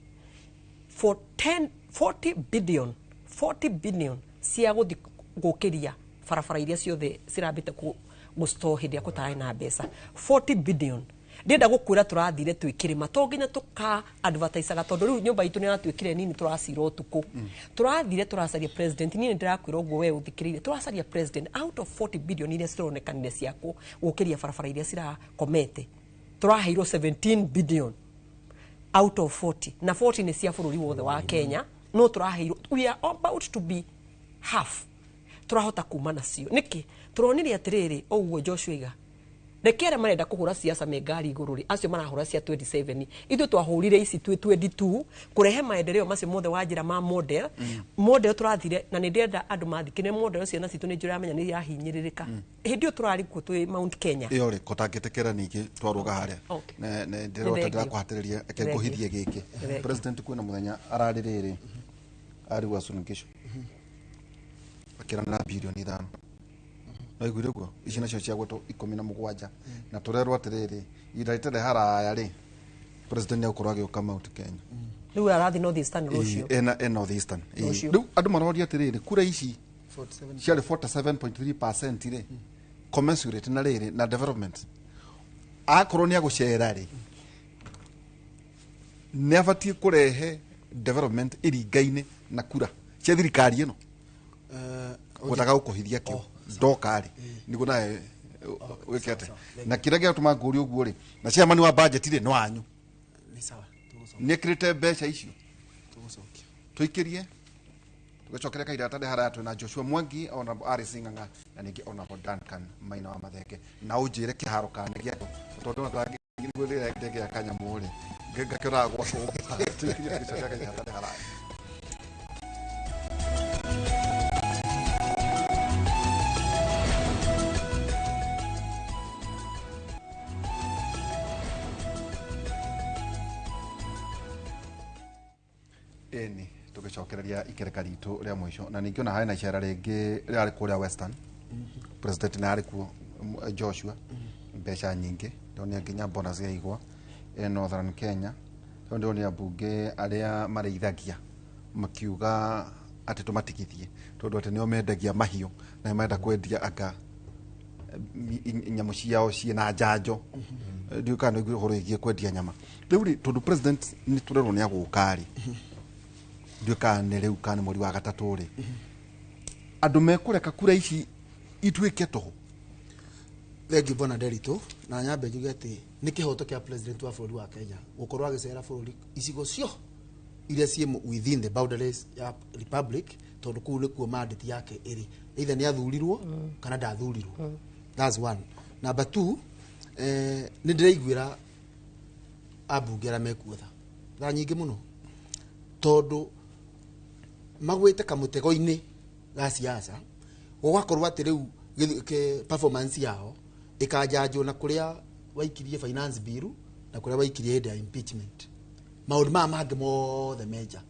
for 10 40 billion, 40 billion cia gũthi gũkĩria barabara iria ciothe cirambĩte gũstore hĩndĩ ĩrĩa gũtarĩ na mbeca. 40 billion, ndĩrenda gũkwĩra tũrathire twĩ kĩrĩma, to nginya tũka advertisaga, tondũ rĩu nyũmba itũ nĩ yaratuĩkire nini, tũracira ũtukũ. Tũrathire tũracaria president. Niĩ nĩ ndĩrakwĩra ũguo we ũthikĩrĩirie, tũracaria president. Out of 40 billion iria cironekanire cia gũkĩria barabara iria cirakomete, tũraheirwo 17 billion out of 40, na 40 nĩ cia bũrũri wothe wa Kenya. No tũraheirwo, we are about to be half, tũrahota kuma nacio nĩkĩ? Tũronire atĩrĩrĩ, ũguo Joshua iga reke arĩa marenda kũhũra siasa me ngari igũrũ rĩ, acio marahũra cia 27, ithuĩ twahũrire ici twĩ 22 kũrehe maendeleo macio mothe wa njĩra ma model. Model tũrathire na nĩ ndĩrenda andũ mathikĩre model. Ciana citũ nĩ njũramenya nĩ irahinyĩrĩrĩka hĩndĩ ĩyo tũrarĩ kuo twĩ Mount Kenya. Ĩyo rĩ kotangĩtĩkĩra ningĩ twarũga harĩa. Nĩ ndĩrota thengiũ. Ndĩrakũhatĩrĩria, reke Thengiũ. ngũhithie gĩkĩ. Thengiũ. President kwĩna mũthenya ararĩ rĩrĩ arĩ Uasin Gishu akĩranĩra 5 birioni no iguire ũguo ici nacio ciagwetwo 17 na tũrerwo atĩrĩrĩ ihinda rĩtarĩ haraya rĩ president nĩ egũkorwo agĩũka Mount Kenya. Rĩu arathi North Eastern rũciũ. Ena North Eastern. Rũciũ. Rĩu andũ maroria atĩrĩrĩ, kura ici 47. Ciarĩ 47.3% rĩ, commensurate na rĩrĩ na development, akorwo nĩ agũcera rĩ, nĩ abatiĩ kũrehe development ĩringaine na kura cia thirikari ĩno. Ngwendaga gũkũhithia kĩo ndoka rĩ nĩguo nawe wĩke atĩ na kĩrĩa gĩatũma ngũrie ũguo rĩ, na chairman wa budget rĩ nĩ wanyu. Nĩ sawa, tũgũcokia. Nĩ ekĩrĩte mbeca icio. Tũgũcokia. Tũikĩrie tũgĩcokere kahinda gatarĩ haraya twĩna Joshua Mwangi, ona Alice Ng'ang'a na ningĩ onabo Duncan Maina wa Mathenge, na ũnjĩre kĩharo kana nĩ gĩakũ tondũ ona tangĩguo rĩrĩa ndege ya kanyamũ rĩ ngakĩonaga gwa cũmba. Tũikĩrie tũgĩcokere kahinda gatarĩ haraya. Ĩni tũgĩcokereria ikereka ritũ rĩa mũico na ningĩ ona harĩ na icera rĩngĩ rĩarĩ kũrĩa Western, president nĩ arĩ kuo, Joshua, mbeca nyingĩ ndonire nginya bonus ya igwa. Northern Kenya tondũ ndĩronire ambunge arĩa marĩithagia makiuga atĩ tũmatigithie tondũ atĩ nĩo mendagia mahiũ na nĩ marenda kwendia anga nyamũ ciao ciĩna njanjo. Ndiũĩ kana nĩ ũhoro wĩgiĩ kwendia nyama rĩu rĩ, tondũ president nĩ tũrerwo nĩ agũka rĩ, ndiũĩ kana nĩ rĩu kana nĩ mweri wa gatatũ rĩ, andũ mekũreka kura ici ituĩke tũhũ? Thengiũ bwana Nderitu, na nyambe njuge atĩ nĩ kĩhoto kĩa president wa bũrũri wa Kenya gũkorwo agĩcera bũrũri icigo cio iria ciĩ within the boundaries ya republic, tondũ kũu nĩkuo mandate yake ĩrĩ, either nĩ athurirwo kana ndathurirwo. That's one. Number two, nĩ ndĩraiguĩra ambunge arĩa mekuo tha tha nyingĩ mũno tondũ magwĩte kamũtego-inĩ ga siasa, gũgakorwo atĩ rĩu performance yao ĩkanjanjwo na kũrĩa waikirie finance bill na kũrĩa waikirie hĩndĩ ya impeachment, maũndũ maya mangĩ mothe menja.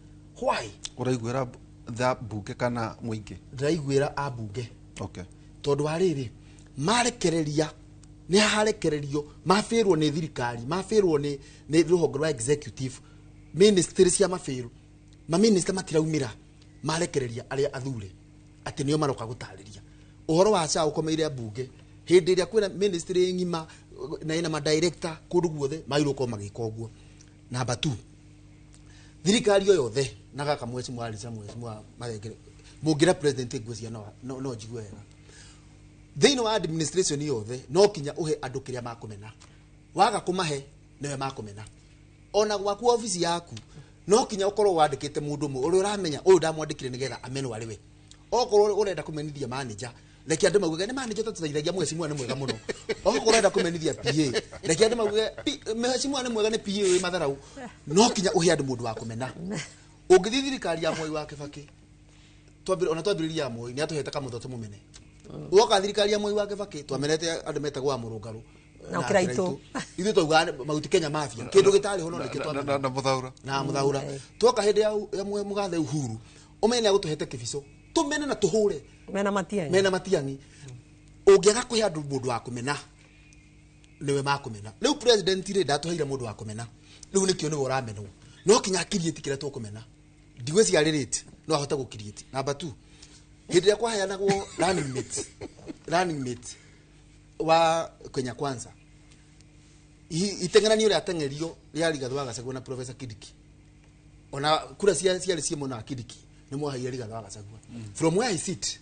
Why? Ũraiguĩra tha mbunge kana mũingĩ? Ndĩraiguĩra ambunge. Tondũ wa rĩrĩ, marekereria nĩ harekererio mabĩrwo nĩ thirikari, mabĩrwo nĩ rũhonge rwa executive, ministry cia mabĩrwo, maminista matiraumĩra, marekereria arĩa athure atĩ nĩo maroka gũtarĩria ũhoro wa SHA ũkomeire ambunge hĩndĩ ĩrĩa kwĩna ministry ng'ima na ĩna madirector kũndũ guothe magĩrĩirwo gũkorwo magĩka ũguo. Number two, thirikari o yothe na gaka mheshimiwa Alice, mheshimiwa Mathengere, mũngĩra president ngwĩciria no njigue wega thĩinĩ wa administration yothe no kinya ũhe andũ kĩrĩa makũmena, waga kũmahe nĩwe makũmena. Ona gwaku obici yaku no kinya ũkorwo wandĩkĩte mũndũ ũmwe ũrĩa ũramenya ũyũ ndamwandĩkire nĩgetha amenwo arĩ we. Okorwo ũrenda kũmenithia manager, reke andũ mauge nĩ manager ũtatũteithagia, mheshimiwa nĩ mwega mũno. Okorwo ũrenda kũmenithia PA, reke andũ mauge mheshimiwa nĩ mwega, nĩ PA wĩ matharau. No kinya ũhe andũ mũndũ wa kũmena. Ũngĩthiĩ thirikari ya Mwai wa Kĩbakĩ, ona twambĩrĩria ya Moi nĩ atũhete kamũtho tũmũmene. Woka thirikari ya Mwai wa Kĩbakĩ twamenete andũ metagwo wa mũrũngarũ Na Kĩraitũ. Ithuĩ twaugaga Mount Kenya mafia, kĩndũ gĩtarĩ ho no nĩkĩo twamenya. Na mũthaura. Na mũthaura. Twoka hĩndĩ ya mũgathe Uhuru, ũmenye nĩ agũtũhete kĩbico tũmene na tũhũre mena Matiang'i. Mena Matiang'i. Ũngĩaga kũhe andũ mũndũ wa kũmena nĩwe makũmena. Rĩu president rĩ ndatũheire mũndũ wa kũmena, rĩu nĩkĩo nĩwe ũramenwo. No kinya create kĩrĩa tũkũmena, ndigwĩciria rĩrĩte no ahote gũ create. Number two, hĩndĩ ĩrĩa kwaheanagwo running mate wa Kenya Kwanza, iteng'eranio rĩateng'erio rĩa Rigathĩ wa Gachagua na Professor Kindiki, ona kura cia ciarĩ ciĩ mwena wa Kindiki nĩ mwaheire Rigathĩ wa Gachagua. From where I sit,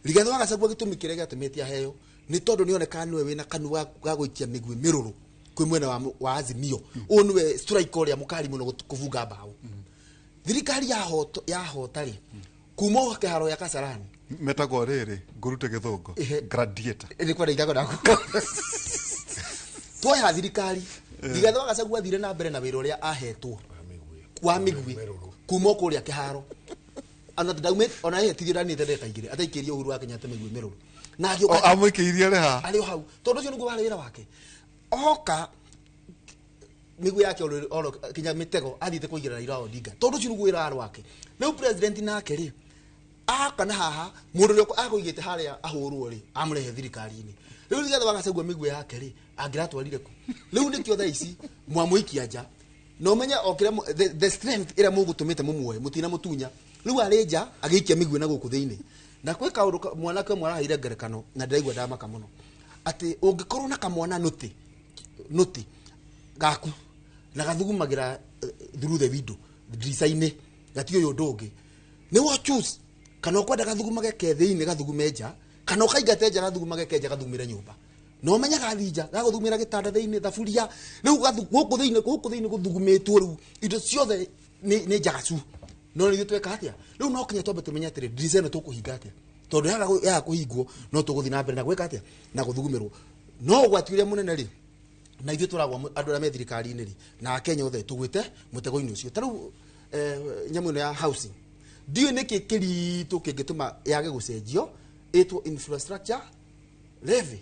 Rigathĩ wa Gachagua gĩtũmi kĩrĩa gĩatũmĩte aheo nĩ tondũ nĩ onekaga nĩwe wĩna kanua ga gũikia mĩguĩ mĩrũrũ kwĩ mwena wa Azimio, ũyũ nĩwe striker ũrĩa mũkali mũno kũbunga mbaũ. Thirikari yahota rĩ kuma o kĩharo ya Kasarani metagwo rĩrĩ ngũrute gĩthũngũ gladiator nĩ kwenda itagwo naku twoya thirikari Rigathi wa Gachagua athire na mbere na wĩra ũrĩa ahetwo wa mĩguĩ kuma o kũrĩa kĩharo ona ndaumĩte ona ehetirie ndanĩte ndagĩka igĩrĩ ataikĩrie Uhuru wa Kenyatta mĩguĩ mĩrũrũ na agĩũka amũikĩirie rĩ ha arĩ o hau tondũ ũcio nĩguo warĩ wĩra wake oka mĩguĩ yake oro kinya mĩtego athiĩte kũigĩra Raila Odinga tondũ ũcio nĩguo wĩra warĩ wake. Rĩu president nake rĩ aka na haha mũndũ ũrĩa akũigĩte harĩa ahũrwo rĩ amũrehe thirikari-inĩ. Rĩu Rigathi wa Gachagua mĩguĩ yake rĩ angĩratwarire kũ? Rĩu nĩkĩo thaa ici mwamũikia nja na ũmenye o kĩrĩa the strength ĩrĩa mũgũtũmĩte mũmuoe mũtina mũtunya rĩu arĩ nja agĩikia mĩguĩ na gũkũ thĩinĩ. Na kwĩ kaũndũ mwanake ũmwe araheire ngerekano na ndĩraigua ndamaka mũno atĩ ũngĩkorwo na kamwana nũti gaku na gathugumagĩra through the window ndirica-inĩ gatiũĩ ũndũ ũngĩ nĩ wo choose kana ũkwenda gathugumage ke thĩinĩ gathugume nja kana ũkaingate nja gathugumage ke nja gathugumĩre nyũmba na ũmenye gathi nja gagũthugumĩra gĩtanda thĩinĩ thaburia rĩu gũkũ thĩinĩ gũthugumĩtwo rĩu indo ciothe nĩ njagacu. No nĩ tweka atĩa rĩu no kinya twambe tũmenye atĩrĩ ndirica ĩno tũkũhinga atĩa tondũ yaga kũhingwo no tũgũthiĩ na mbere na gwĩka atĩa na gũthugumĩrwo. No ũgwati ũrĩa mũnene rĩ na ithuĩ tũragwa andũ arĩa me thirikari-inĩ rĩ na Akenya othe tũgwĩte mũtego-inĩ ũcio. Ta rĩu nyamũ ĩno ya housing ndiũĩ nĩkĩ kĩritũ kĩngĩtũma yage gũcenjio ĩtwo infrastructure levy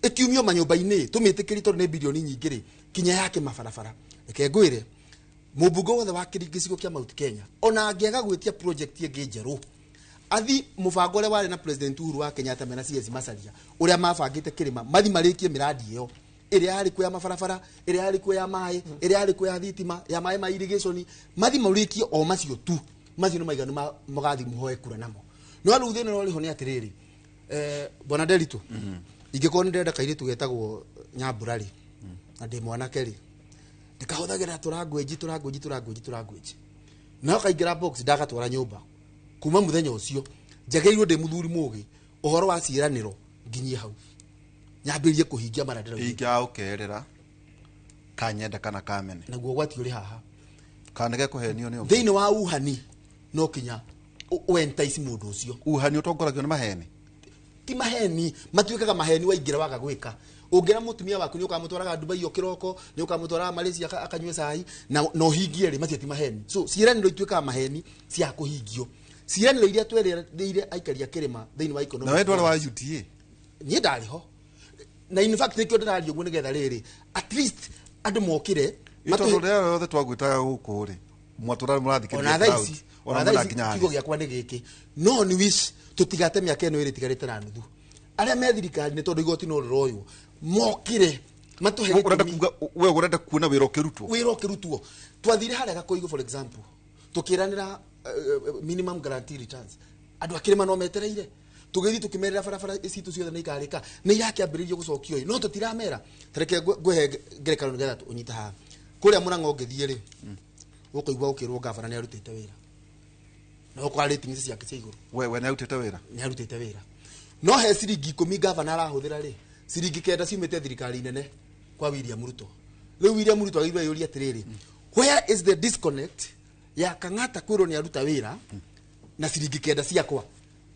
ĩkiumio manyũmba-inĩ tũmĩtĩkĩrie tondũ nĩ bilioni nyingĩ rĩ kinya yake mabarabara. Reke ngwĩre mũmbunge wothe wa gĩcigo kĩa Mount Kenya ona angĩaga gwĩtia project ĩngĩ njerũ athi mũbango ũrĩa warĩ na President Uhuru wa Kenyatta mena CS Macharia ũrĩa mabangĩte kĩrĩma mathi marĩkie mĩradi ĩyo ĩrĩa yarĩ kuo ya mabarabara ĩrĩa yarĩ kuo ya maĩ ĩrĩa yarĩ kuo ya thitima ya maĩ ma irrigation mathi marĩkie o macio tu macio nĩ maiganu mũgathi mũhoe kura namo. No rĩu thĩna ũrĩa ũrĩho nĩ atĩrĩrĩ bwana Nderitu ingĩkorwo nĩ ndĩrenda kairĩtu getagwo Nyambura rĩ na ndĩ mwanake rĩ ndĩkahũthagĩra tũrangwenji no kaingĩra box ndagatwara nyũmba kuma mũthenya ũcio njagĩrĩirwo ndĩ mũthuri mũgĩ ũhoro wa ciĩranĩro nginyie hau nyambĩrĩrie kũhingia mara ndĩrauga ingĩaũkerĩra kanyenda kana kamene naguo ũgwati ũrĩ haha kana nĩgekũhenio nĩ ũngĩ thĩinĩ wa uhani no kinya ũentice mũndũ ũcio. Uhani ũtongoragio nĩ maheni ti maheni matuĩkaga maheni waingĩra waga gwĩka. Ũngĩra mũtumia waku nĩ ũkamũtwaraga Dubai o kĩroko nĩ ũkamũtwaraga Malaysia akanyue cai na ũhingie rĩ macio ti maheni. So ciĩranĩro ituĩkaga maheni cia kũhingio. Ciĩranĩro iria twerĩire aikari a kĩrĩma thĩinĩ wa economic na we ndwarĩ wa UDA niĩ ndarĩ ho na in fact nĩkĩo ndĩraria ũguo nĩgetha rĩrĩ at least andũ mokĩre tondũ rĩrĩa rĩothe twagwĩtaga gũkũ rĩ mwatũra mũrathikĩrĩria ona thaa ici kiugo gĩakwa nĩ gĩkĩ no nĩ wish tũtigate mĩaka ĩno ĩrĩ ĩtigarĩte na nuthu arĩa me thirikari-inĩ tondũ igoti no rĩroywo mokĩre matũhe gĩtũmi. We ũrenda kuona wĩra ũkĩrutwo wĩra ũkĩrutwo. Twathire harĩa Gakũigũ for example tũkĩranĩra minimum guarantee returns andũ a kĩrĩma no metereire tũgĩthiĩ tũkĩmerĩra barabara citũ ciothe nĩ ikarĩka nĩ irakĩambĩrĩrio gũcokio no tũtiramera. Tareke ngũhe ngerekano nĩgetha ũnyite haha kũrĩa Mũrang'o ũngĩthiĩ rĩ ũkũigua ũkĩrwo gavana nĩ arutĩte wĩra na ũkora ratings ciake cia igũrũ. We nĩ arutĩte wĩra nĩ arutĩte wĩra no he ciringi 10 gavana arahũthĩra rĩ ciringi 9 ciumĩte thirikari nene kwa William Ruto. Rĩu William Ruto agĩrĩirwo eyũrie atĩrĩrĩ where is the disconnect ya Kang'ata kwĩrwo nĩ aruta wĩra na ciringi 9 ciakwa.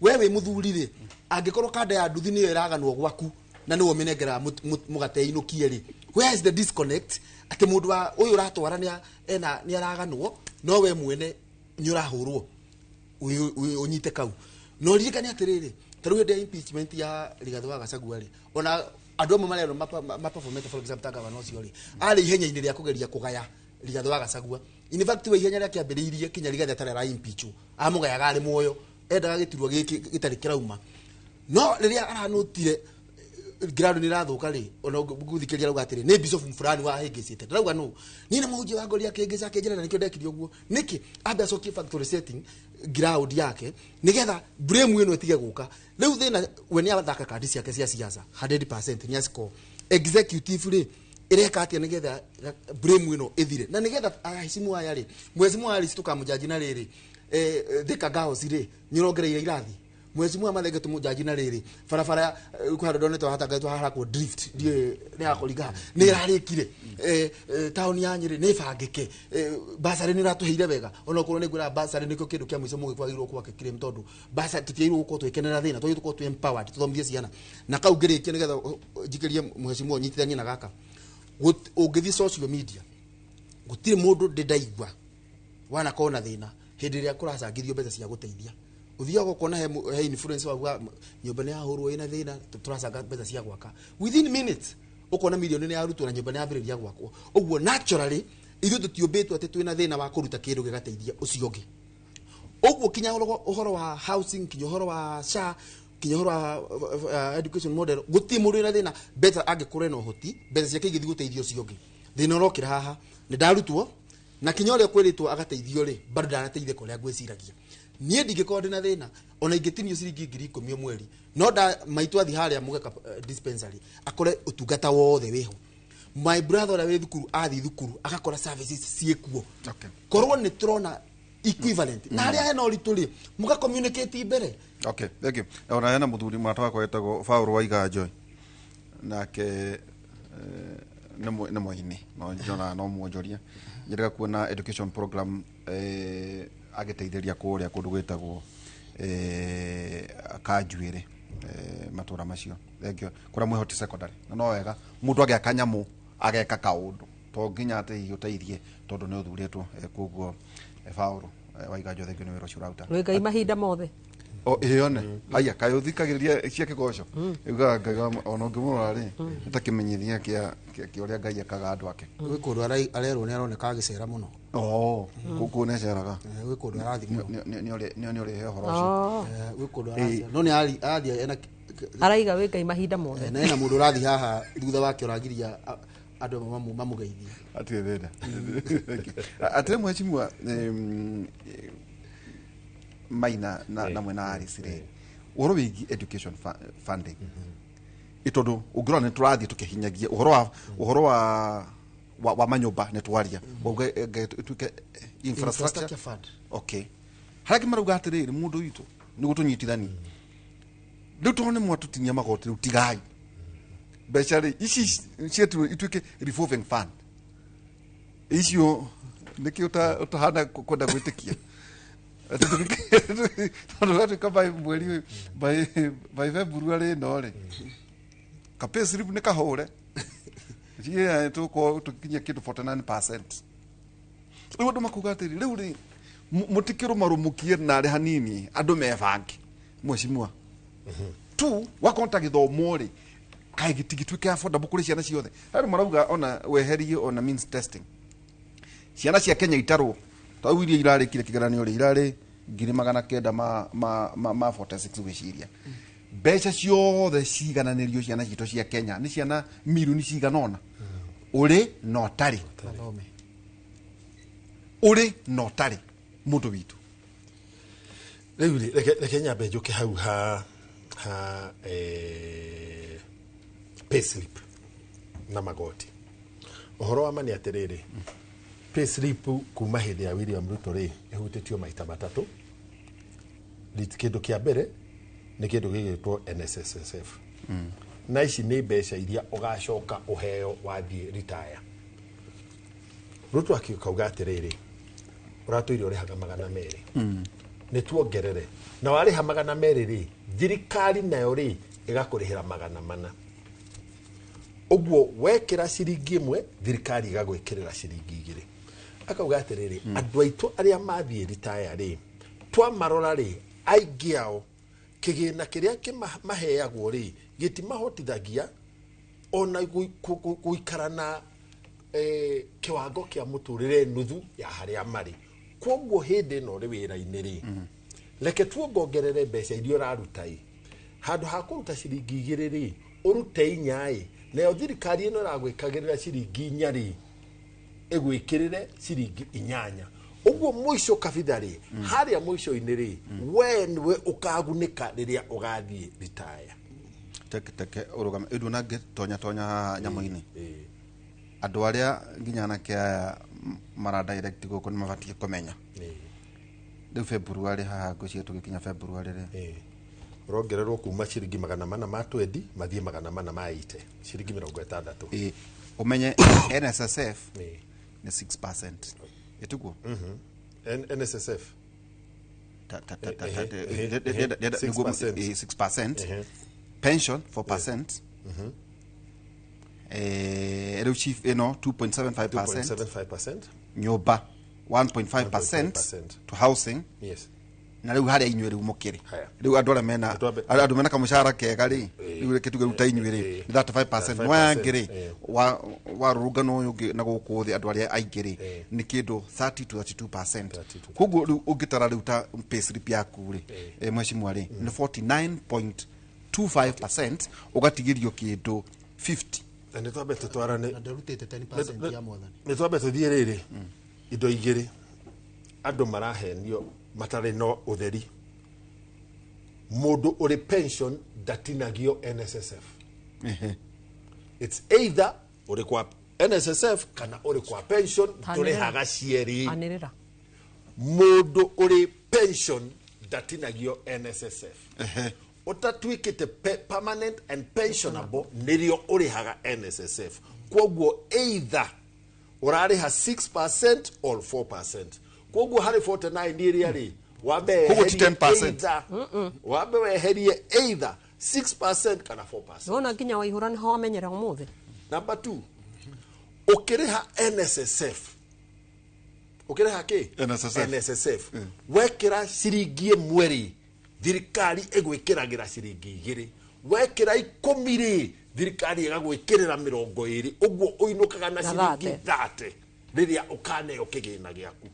We wĩ mũthuri rĩ angĩkorwo kanda ya nduthi nĩyo ĩraganwo gwaku na nĩwe ũmĩnengeraga mũgate inũkie rĩ where is the disconnect atĩ mũndũ wa ũyũ ũratwara nĩ araganwo no we mwene nĩ ũrahũrwo ũnyite kau. No ririkane atĩrĩrĩ ta rĩu hĩndĩ ya impeachment ya Rigathi wa Gachagua rĩ ona andũ amwe marerwo maperformete for example ta gavana ũcio rĩ arĩ ihenya-inĩ rĩa kũgeria kũgaya Rigathi wa Gachagua. In fact we ihenya rĩakĩambĩrĩirie kinya Rigathi atarĩ ara impeachwo amũgayaga arĩ muoyo endaga gĩturwa gĩkĩ gĩtarĩ kĩrauma no rĩrĩa aranotire ground nĩ ĩrathũka rĩ ona ngũthikĩrĩria arauga atĩrĩ nĩ bishop fulani wa hĩngĩcĩte ndĩrauga nũ niĩ nĩ mũhunjia wa ngori akĩhĩngĩca akĩnjĩra na nĩkĩo ndekire ũguo nĩkĩ ambe acokie factory setting ground yake nĩgetha blame ĩno ĩtige gũka. Rĩu thĩna we nĩ athaka kandi ciake cia siasa 100% nĩ aciko executive rĩ ĩreka atĩa nĩgetha blame ĩno ĩthire na nĩgetha ahecimu aya rĩ mwecimu wa Alice tũkamũjaji na rĩrĩ Thika Girls rĩ nĩ ũrongereire irathi Mheshimiwa Mathenge tũmũnjanji na rĩrĩ barabara kwĩ handũ ndonete wahatangatwo harakwo drift ndiũĩ nĩ yakũringa nĩ ĩrarĩkire. Taũni ya Nyĩrĩ nĩ ĩbangĩke. Basarĩ nĩ ũratũheire wega, onokorwo nĩ ngwĩra basarĩ nĩkĩo kĩndũ kĩa mũico mũgĩkwagĩrĩirwo gwake claim, tondũ basarĩ tũtiagĩrĩirwo gũkorwo twĩkenera thĩna, twagĩrĩirwo gũkorwo twĩ empowered tũthomithie ciana. Na kau ngĩrĩkia nĩgetha njikĩrie mheshimiwa nyitithanie na gaka. Ũngĩthiĩ social media gũtirĩ mũndũ ndĩ ndaigua wanakorwo na thĩna hĩndĩ ĩrĩa kũracangithio mbeca cia gũteithia. Ũthiaga ũkona he influence wauga nyũmba nĩ yahũrwo ĩna thĩna, tũracanga mbeca cia gwaka, within minutes ũkona milioni nĩ yarutwo na nyũmba nĩ yambĩrĩria gwakwo. Ũguo naturally ithuĩ tũtiũmbĩtwo atĩ twĩna thĩna wa kũruta kĩndũ gĩgateithia ũcio ũngĩ. Ũguo kinya ũhoro wa housing, kinya ũhoro wa SHA, kinya ũhoro wa education model, gũtirĩ mũndũ wĩna thĩna better angĩkorwo ena ũhoti mbeca ciake igĩthiĩ gũteithia ũcio ũngĩ. Thĩna ũrokĩra haha nĩ ndarutwo na kinya ũrĩa kwĩrĩtwo agateithio rĩ, bado ndanateithĩka ũrĩa ngwĩciragia. Niĩ ndingĩkorwo ndĩna thĩna ona ingĩtinio ciringi 10,000 o mweri, no nda maitũ athiĩ harĩa mũgeka dispensary akore ũtungata wothe wĩho. My brother ũrĩa wĩ thukuru athiĩ thukuru agakora services ciĩkuo. Korwo nĩ tũrona equivalent na harĩa hena ũritũ rĩ, mũga communicate mbere. Okay, thank you. Ona hena muthuri mwata wakwa wetagwo Paul Waiganjo, nake nĩ mũini no njona no muonjoria nyendaga kuona education program agĩteithĩria kũrĩa kũndũ gwĩtagwo Kanjuĩrĩ, matũra macio. Thank you. Kũrĩa Mwĩhoti Secondary. Na no wega mũndũ agĩaka nyamũ ageka kaũndũ to nginya atĩ hihi ũteithie tondũ nĩ ũthurĩtwo. Koguo Paul Waiganjo, thank you nĩ wĩra ũcio ũraruta. Wĩ Ngai mahinda mothe. O ĩyone haya kaĩ ũthikagĩrĩria cia kĩgoco ugaga Ngai ona ũngĩmũrora rĩ, nĩ ta kĩmenyithia kĩa ũrĩa Ngai ekaga andũ ake. Gwĩ kũndũ arerwo nĩ aroneka agĩcera mũno. Oh, kũu nĩ aceraga. Gwĩ kũndũ arathiĩ mũno. Nĩ ũrĩhe ũhoro ũcio. Gwĩ kũndũ arathiĩ no nĩ arathiĩ ena Araiga wĩ Ngai mahinda mothe. Na ena mũndũ ũrathiĩ haha thutha wake ũragiria andũ amwe mamũgeithie. Atirĩ thĩna, atĩrĩ mheshimiwa Maina na mwena Alice rĩ, ũhoro wĩgiĩ education funding, ĩ tondũ ũngĩrora nĩ tũrathiĩ tũkĩhinyagia ũhoro wa manyũmba, nĩ twaria wauga ĩtuĩke infrastructure Infrastructure fund. Okay, harĩa angĩ marauga atĩrĩrĩ, mũndũ witũ nĩguo tũnyitithanie rĩu tondũ nĩ mwatũtinia magoti, rĩu tigai mbeca rĩ ici cietu ituĩke revolving fund icio. Nĩkĩ ũtahana kwenda gwĩtĩkia? Atĩ tondũ gatuĩka by mweri ũyũ, by February ĩno rĩ, ka pay slip nĩ kahũre cie tũkorwo tũkinyia kĩndũ 49%. Rĩu andũ makuga atĩrĩ, rĩu rĩ mũtikĩrũmarũmũkie narĩ hanini andũ mebange. Mheshimiwa tu wakorwo ta gĩthomo rĩ, kaĩ gĩtigĩtuĩke affordable kũrĩ ciana ciothe? Andũ marauga ona weherie ona means testing, ciana cia Kenya itarwo tau iria irarĩkire kĩgeranio rĩ, irarĩ 900,000 ma 46. Gwĩciria mbeca ciothe cigananĩrio ciana citũ cia Kenya nĩ ciana milioni cigana ũna, ũrĩ na ũtarĩ. Mathome. Ũrĩ na ũtarĩ, mũndũ witũ. Rĩu rĩ, reke nyambe njũke hau ha payslip na magoti. Ũhoro wa ma nĩ atĩrĩrĩ, payslip kuma hĩndĩ ya William Ruto rĩ, ĩhutĩtio maita matatũ. Kĩndũ kĩa mbere nĩ kĩndũ gĩgĩtwo NSSF, na ici nĩ mbeca iria ũgacoka ũheo wathiĩ retire. Ruto akauga atĩrĩrĩ, ũratũire ũrĩhaga 200, nĩ tuongerere, na warĩha 200 rĩ, thirikari nayo rĩ ĩgakũrĩhĩra 400. Ũguo wekĩra ciringi 1, thirikari ĩgagwĩkĩrĩra ciringi 2. Akauga atĩrĩrĩ, andũ aitũ arĩa mathiĩ ritaya rĩ, twamarora rĩ, aingĩ ao kĩgĩna kĩrĩa maheagwo rĩ gĩtimahotithagia ona gũikara na kĩwango kĩa mũtũrĩre nuthu ya harĩa marĩ. Koguo hĩndĩ ĩno ũrĩ wĩra-inĩ rĩ, reke tuongongerere mbeca iria ũraruta ĩ, handũ ha kũruta ciringi 2 rĩ, ũrute 4 ĩ, nayo thirikari ĩno ĩragwĩkagĩrĩra ciringi 4 rĩ, ĩgwĩkĩrĩre ciringi 8. Ũguo mũico kabitha rĩ, harĩa mũico-inĩ rĩ, we nĩwe ũkagunĩka rĩrĩa ũgathiĩ ritaya. Teke teke ũrũgame ĩndu na tonya tonya haha nyamũ-inĩ. Andũ arĩa nginya anake aya mara direct gũkũ nĩ mabatiĩ kũmenya rĩu February haha, ngwĩciria tũgĩkinya February rĩ, Ũrongererwo kuma ciringi 420 mathiĩ 480, ciringi 60. Ĩ, ũmenye NSSF Ĩ. nĩ 6%, ĩtiguo? NSSF. Ta- ta- ta- ta- Ehe, ta- ehe, de- de- de- ehe, nĩguo- 6%. ĩ, 6%. Ehe. Pension 4%. Rĩu chief ĩno 2.75%. 2.75%. Nyũmba 1.5%. 1.5%. To housing. Yes. Na rĩu harĩa inyuĩ rĩu mũkĩrĩ, Haya. rĩu andũ arĩa mena Twambe- andũ mena kamũcara kega rĩ, rĩu reke tuge rĩu ta inyuĩ rĩ, Ĩ. nĩ 35%. No aya angĩ rĩ, 35%, wa rũrũngano ũyũ ũngĩ na gũkũ thĩ, andũ arĩa aingĩ rĩ, Ĩ. nĩ kĩndũ 30 to 32%. 30 to Koguo rĩu ũngĩtara rĩu ta payslip yaku rĩ, mheshimiwa rĩ, nĩ 49.25%, ũgatigĩrio kĩndũ 50. Na nĩ twambe tũtwarane. Na ndarutĩte 10% ya mwathani. Nĩ twambe tũthiĩ rĩrĩ, indo igĩrĩ andũ marahenio matarĩ no ũtheri. Mũndũ ũrĩ pension ndatinagio NSSF. It's either ũrĩ kwa NSSF kana ũrĩ kwa pension. Anĩrĩra. Tũrĩhaga cierĩ. Anĩrĩra. Mũndũ ũrĩ pension ndatinagio NSSF. Ũtatuĩkĩte permanent and pensionable nĩrĩo ũrĩhaga NSSF. Kwoguo either ũrarĩha 6% or 4%. Kwoguo harĩ 49 ĩrĩa rĩ, wambe Koguo ti weherie 10%. Wambe weherie either 6% kana 4%. Wona nginya waihũra nĩho wamenyera ũmũthĩ. Number 2, ũkĩrĩha NSSF, ũkĩrĩha kĩ? NSSF. NSSF, wekĩra ciringi 1 rĩ, thirikari ĩgwĩkĩragĩra ciringi 2. Wekĩra 10 rĩ, thirikari ĩgagwĩkĩrĩra 20. Ũguo ũinũkaga na Na ciringi 30. 30 rĩrĩa ũkaneo kĩgĩna gĩaku.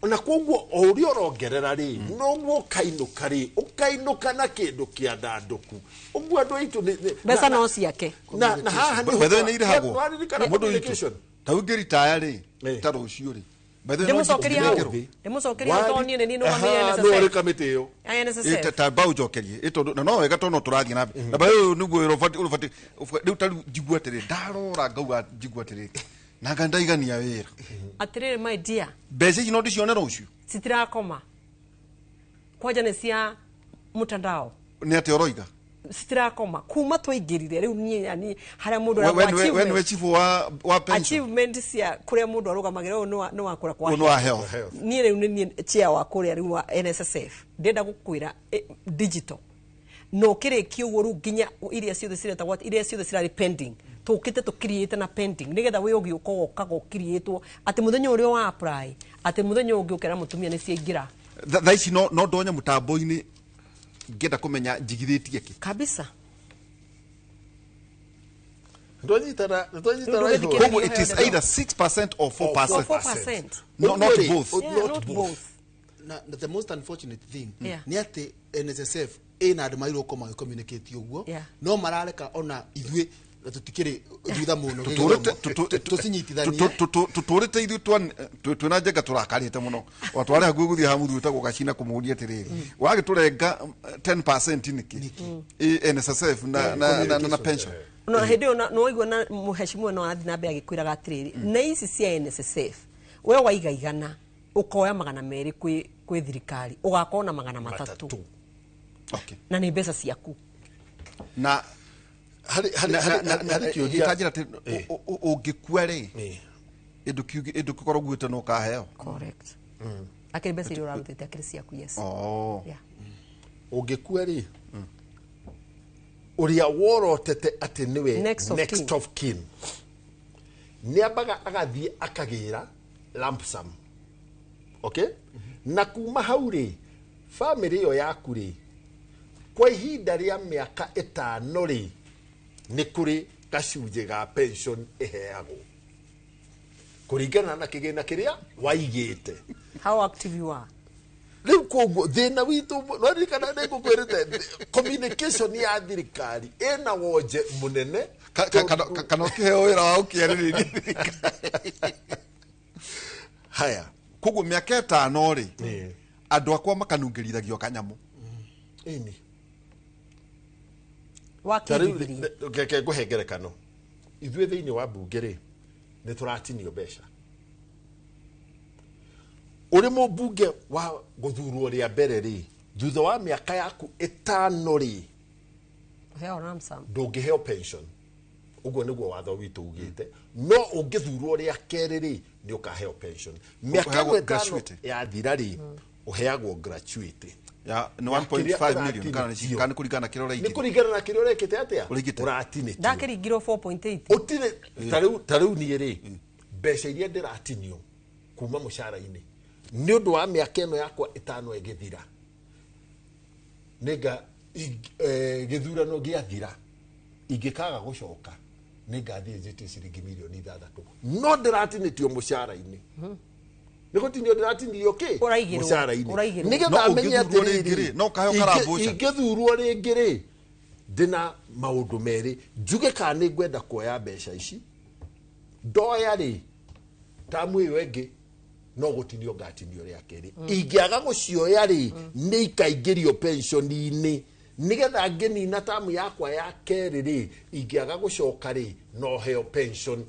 Na koguo o ũrĩa ũrongerera rĩ, noguo ũkainũka rĩ, ũkainũka na kĩndũ kĩa ndandũku. Ũguo andũ aitũ Mbeca no ciake. na haha nĩho By the way, nĩ irĩhagwo. Waririkana Mũndũ witũ, communication? ta ũngĩritaya rĩ, Ĩ. ta rũciũ rĩ. By the way, no Ndĩmũcokerie hau. njĩkĩrwo. Ndĩmũcokerie hau tondũ niĩ nĩ niĩ nũgamĩrĩire Aha, nĩwe ũrĩ NSSF. kamĩtĩ ĩyo. Ya Ĩ, NSSF. ta mba ũnjokerie. Ĩ, tondũ na no wega tondũ no tũrathiĩ na mbere. Na by the way, ũyũ nĩguo wĩra ũbatiĩ rĩu ta rĩu njigua atĩrĩ, ndarora ngauga njigua atĩrĩ, nanga ndaigania wĩra. Atĩrĩrĩ, my dear, Mbeca ici no ndĩcione rũciũ? Citirakoma kwanja nĩ cia mtandao. Nĩ atĩa ũroiga? Citirakoma kuma twaingĩrire rĩu niĩ yani harĩa mũndũ We arauga we nĩwe achievement- chief wa pension. Achievement cia kũrĩa mũndũ arũgamagĩra ũyũ nĩ wa kũrĩa kwa Ũyũ nĩ wa health. Niĩ rĩu nĩ niĩ chair wa kũrĩa rĩu wa NSSF. Ndĩrenda gũkwĩra, digital na ũkĩrĩkia ũguo rĩu nginya iria ciothe ciretagwo atĩ- iria ciothe cirarĩ pending, tũkĩte tũkiriĩte na pending nĩgetha wĩ ũgĩũka ũgokaga ũkiriĩtwo atĩ mũthenya ũrĩa wa apply, atĩ mũthenya ũngĩ ũkera mũtumia nĩ ciaingĩra. Thaa ici no ndonye mũtambo-inĩ ngĩenda kũmenya njigithĩtie kĩ? Kabisa. Nĩtwanyitana Rĩu ihũra. ndũgĩthikĩrĩria. Koguo it is either 6% or 4%. 4%. No, not Ũguo rĩ, both. Yeah, not not both. both. Na the most unfortunate thing Yeah. nĩ atĩ NSSF ĩna andũ magĩrĩirwo gũkorwo magĩcommunicate ũguo, Yeah. no marareka ona ithuĩ na tũtikĩrĩ thutha mũno Tũtũrĩte- gĩthomo. Tũcinyitithanie. Tũtũrĩte ithuĩ twĩna njenga tũrakarĩte mũno watware hakuhĩ gũthiĩ ha mũthuri wĩtagwo Gacina kũmũria atĩrĩrĩ, wagĩtũrenga 10% nĩkĩ? Ĩ, NSSF na pension. No hĩndĩ ĩyo nĩwaigua na mũheshimiwa no arathiĩ na mbere agĩkwĩraga atĩrĩrĩ, na ici cia NSSF we waiga 100 ũkoya 200 kwĩ thirikari, ũgakorwo na 300. Matatũ. Okay. Na nĩ mbeca ciaku. Na Harĩ harĩ kĩũria. Itanjĩra atĩ ũngĩkua rĩ, Ĩ. ĩndũ kĩkorwo guĩte no ũkaheo? Correct. Akĩrĩ mbeca iria ũrarutĩte akĩrĩ ciaku, yes. Oh. Yeah. Ũngĩkua rĩ, ũrĩa worotete atĩ nĩwe Next of next kin. of kin nĩ ambaga agathiĩ akagĩra lump sum, okay? Na kuma hau rĩ, bamĩrĩ ĩyo yaku rĩ, kwa ihinda rĩa mĩaka 5 rĩ, nĩ kũrĩ gacunjĩ ga pension ĩheagwo kũringana na kĩgĩna kĩrĩa waigĩte. How active you are. Rĩu koguo thĩna witũ, nwaririkana nĩ ngũkwĩrĩte communication ya thirikari ĩna wonje mũnene. Kana ũkĩheo wĩra wa ũkĩarĩrĩria thirikari. Haya. Koguo mĩaka 5 rĩ, Ĩ. andũ akwa makanungĩrithagio kanyamũ. Ĩni. Ta rĩu Wakĩigithirie. reke ngũhe ngerekano. Ithuĩ thĩinĩ wa mbunge rĩ, nĩ tũratinio mbeca. Ũrĩ mũmbunge wa gũthurwo rĩa mbere rĩ, Thutha wa mĩaka yaku 5 rĩ, Ũheo lump sum. Ndũngĩheo pension. Ũguo nĩguo watho witũ ugĩte. No ũngĩthurwo rĩa kerĩ rĩ, nĩ ũkaheo pension. Mĩaka Ũheagwo ĩno 5 gratuity. Yathira rĩ, ũheagwo gratuity. Ya nĩ Ya kĩrĩa 1.5 million kana nĩ ũratinĩtio. kana nĩ kũringana na kĩrĩa Nĩ ũraingĩria. kũringana na kĩrĩa ũrekĩte atĩa? Ũraingĩte. Ũratinĩtio. Ndakĩringirwo 4.8. Ũtirĩ ta rĩu niĩ rĩ, mbeca iria ndĩratinio kuma mũcara-inĩ nĩ ũndũ wa mĩaka ĩno yakwa 5 ĩgĩthira, nĩnga gĩthurano gĩathira ingĩkaga gũcoka nĩngathiĩ njĩtie ciringi mirioni 6, no ndĩratinĩtio mũcara-inĩ. Nĩ gũtinio ndĩratinio kĩ? Ũraigĩrwo, Mũcara-inĩ. ũraigĩrwo. Nĩgetha No menye ũngĩthurwo rĩngĩ atĩrĩrĩ, rĩ, no ũkaheo karambũca. Ingĩthurwo rĩngĩ rĩ, ndĩna maũndũ merĩ njuge kana nĩ ngwenda kuoya mbeca ici. Ndoya rĩ, tamu ĩyo ĩngĩ no gũtinio ngatinio rĩa kerĩ. Ingĩaga gũcioya rĩ, nĩ ikaingĩrio pension-inĩ, nĩgetha ngĩnina tamu yakwa ya kerĩ rĩ, ingĩaga gũcoka rĩ, no heo pension.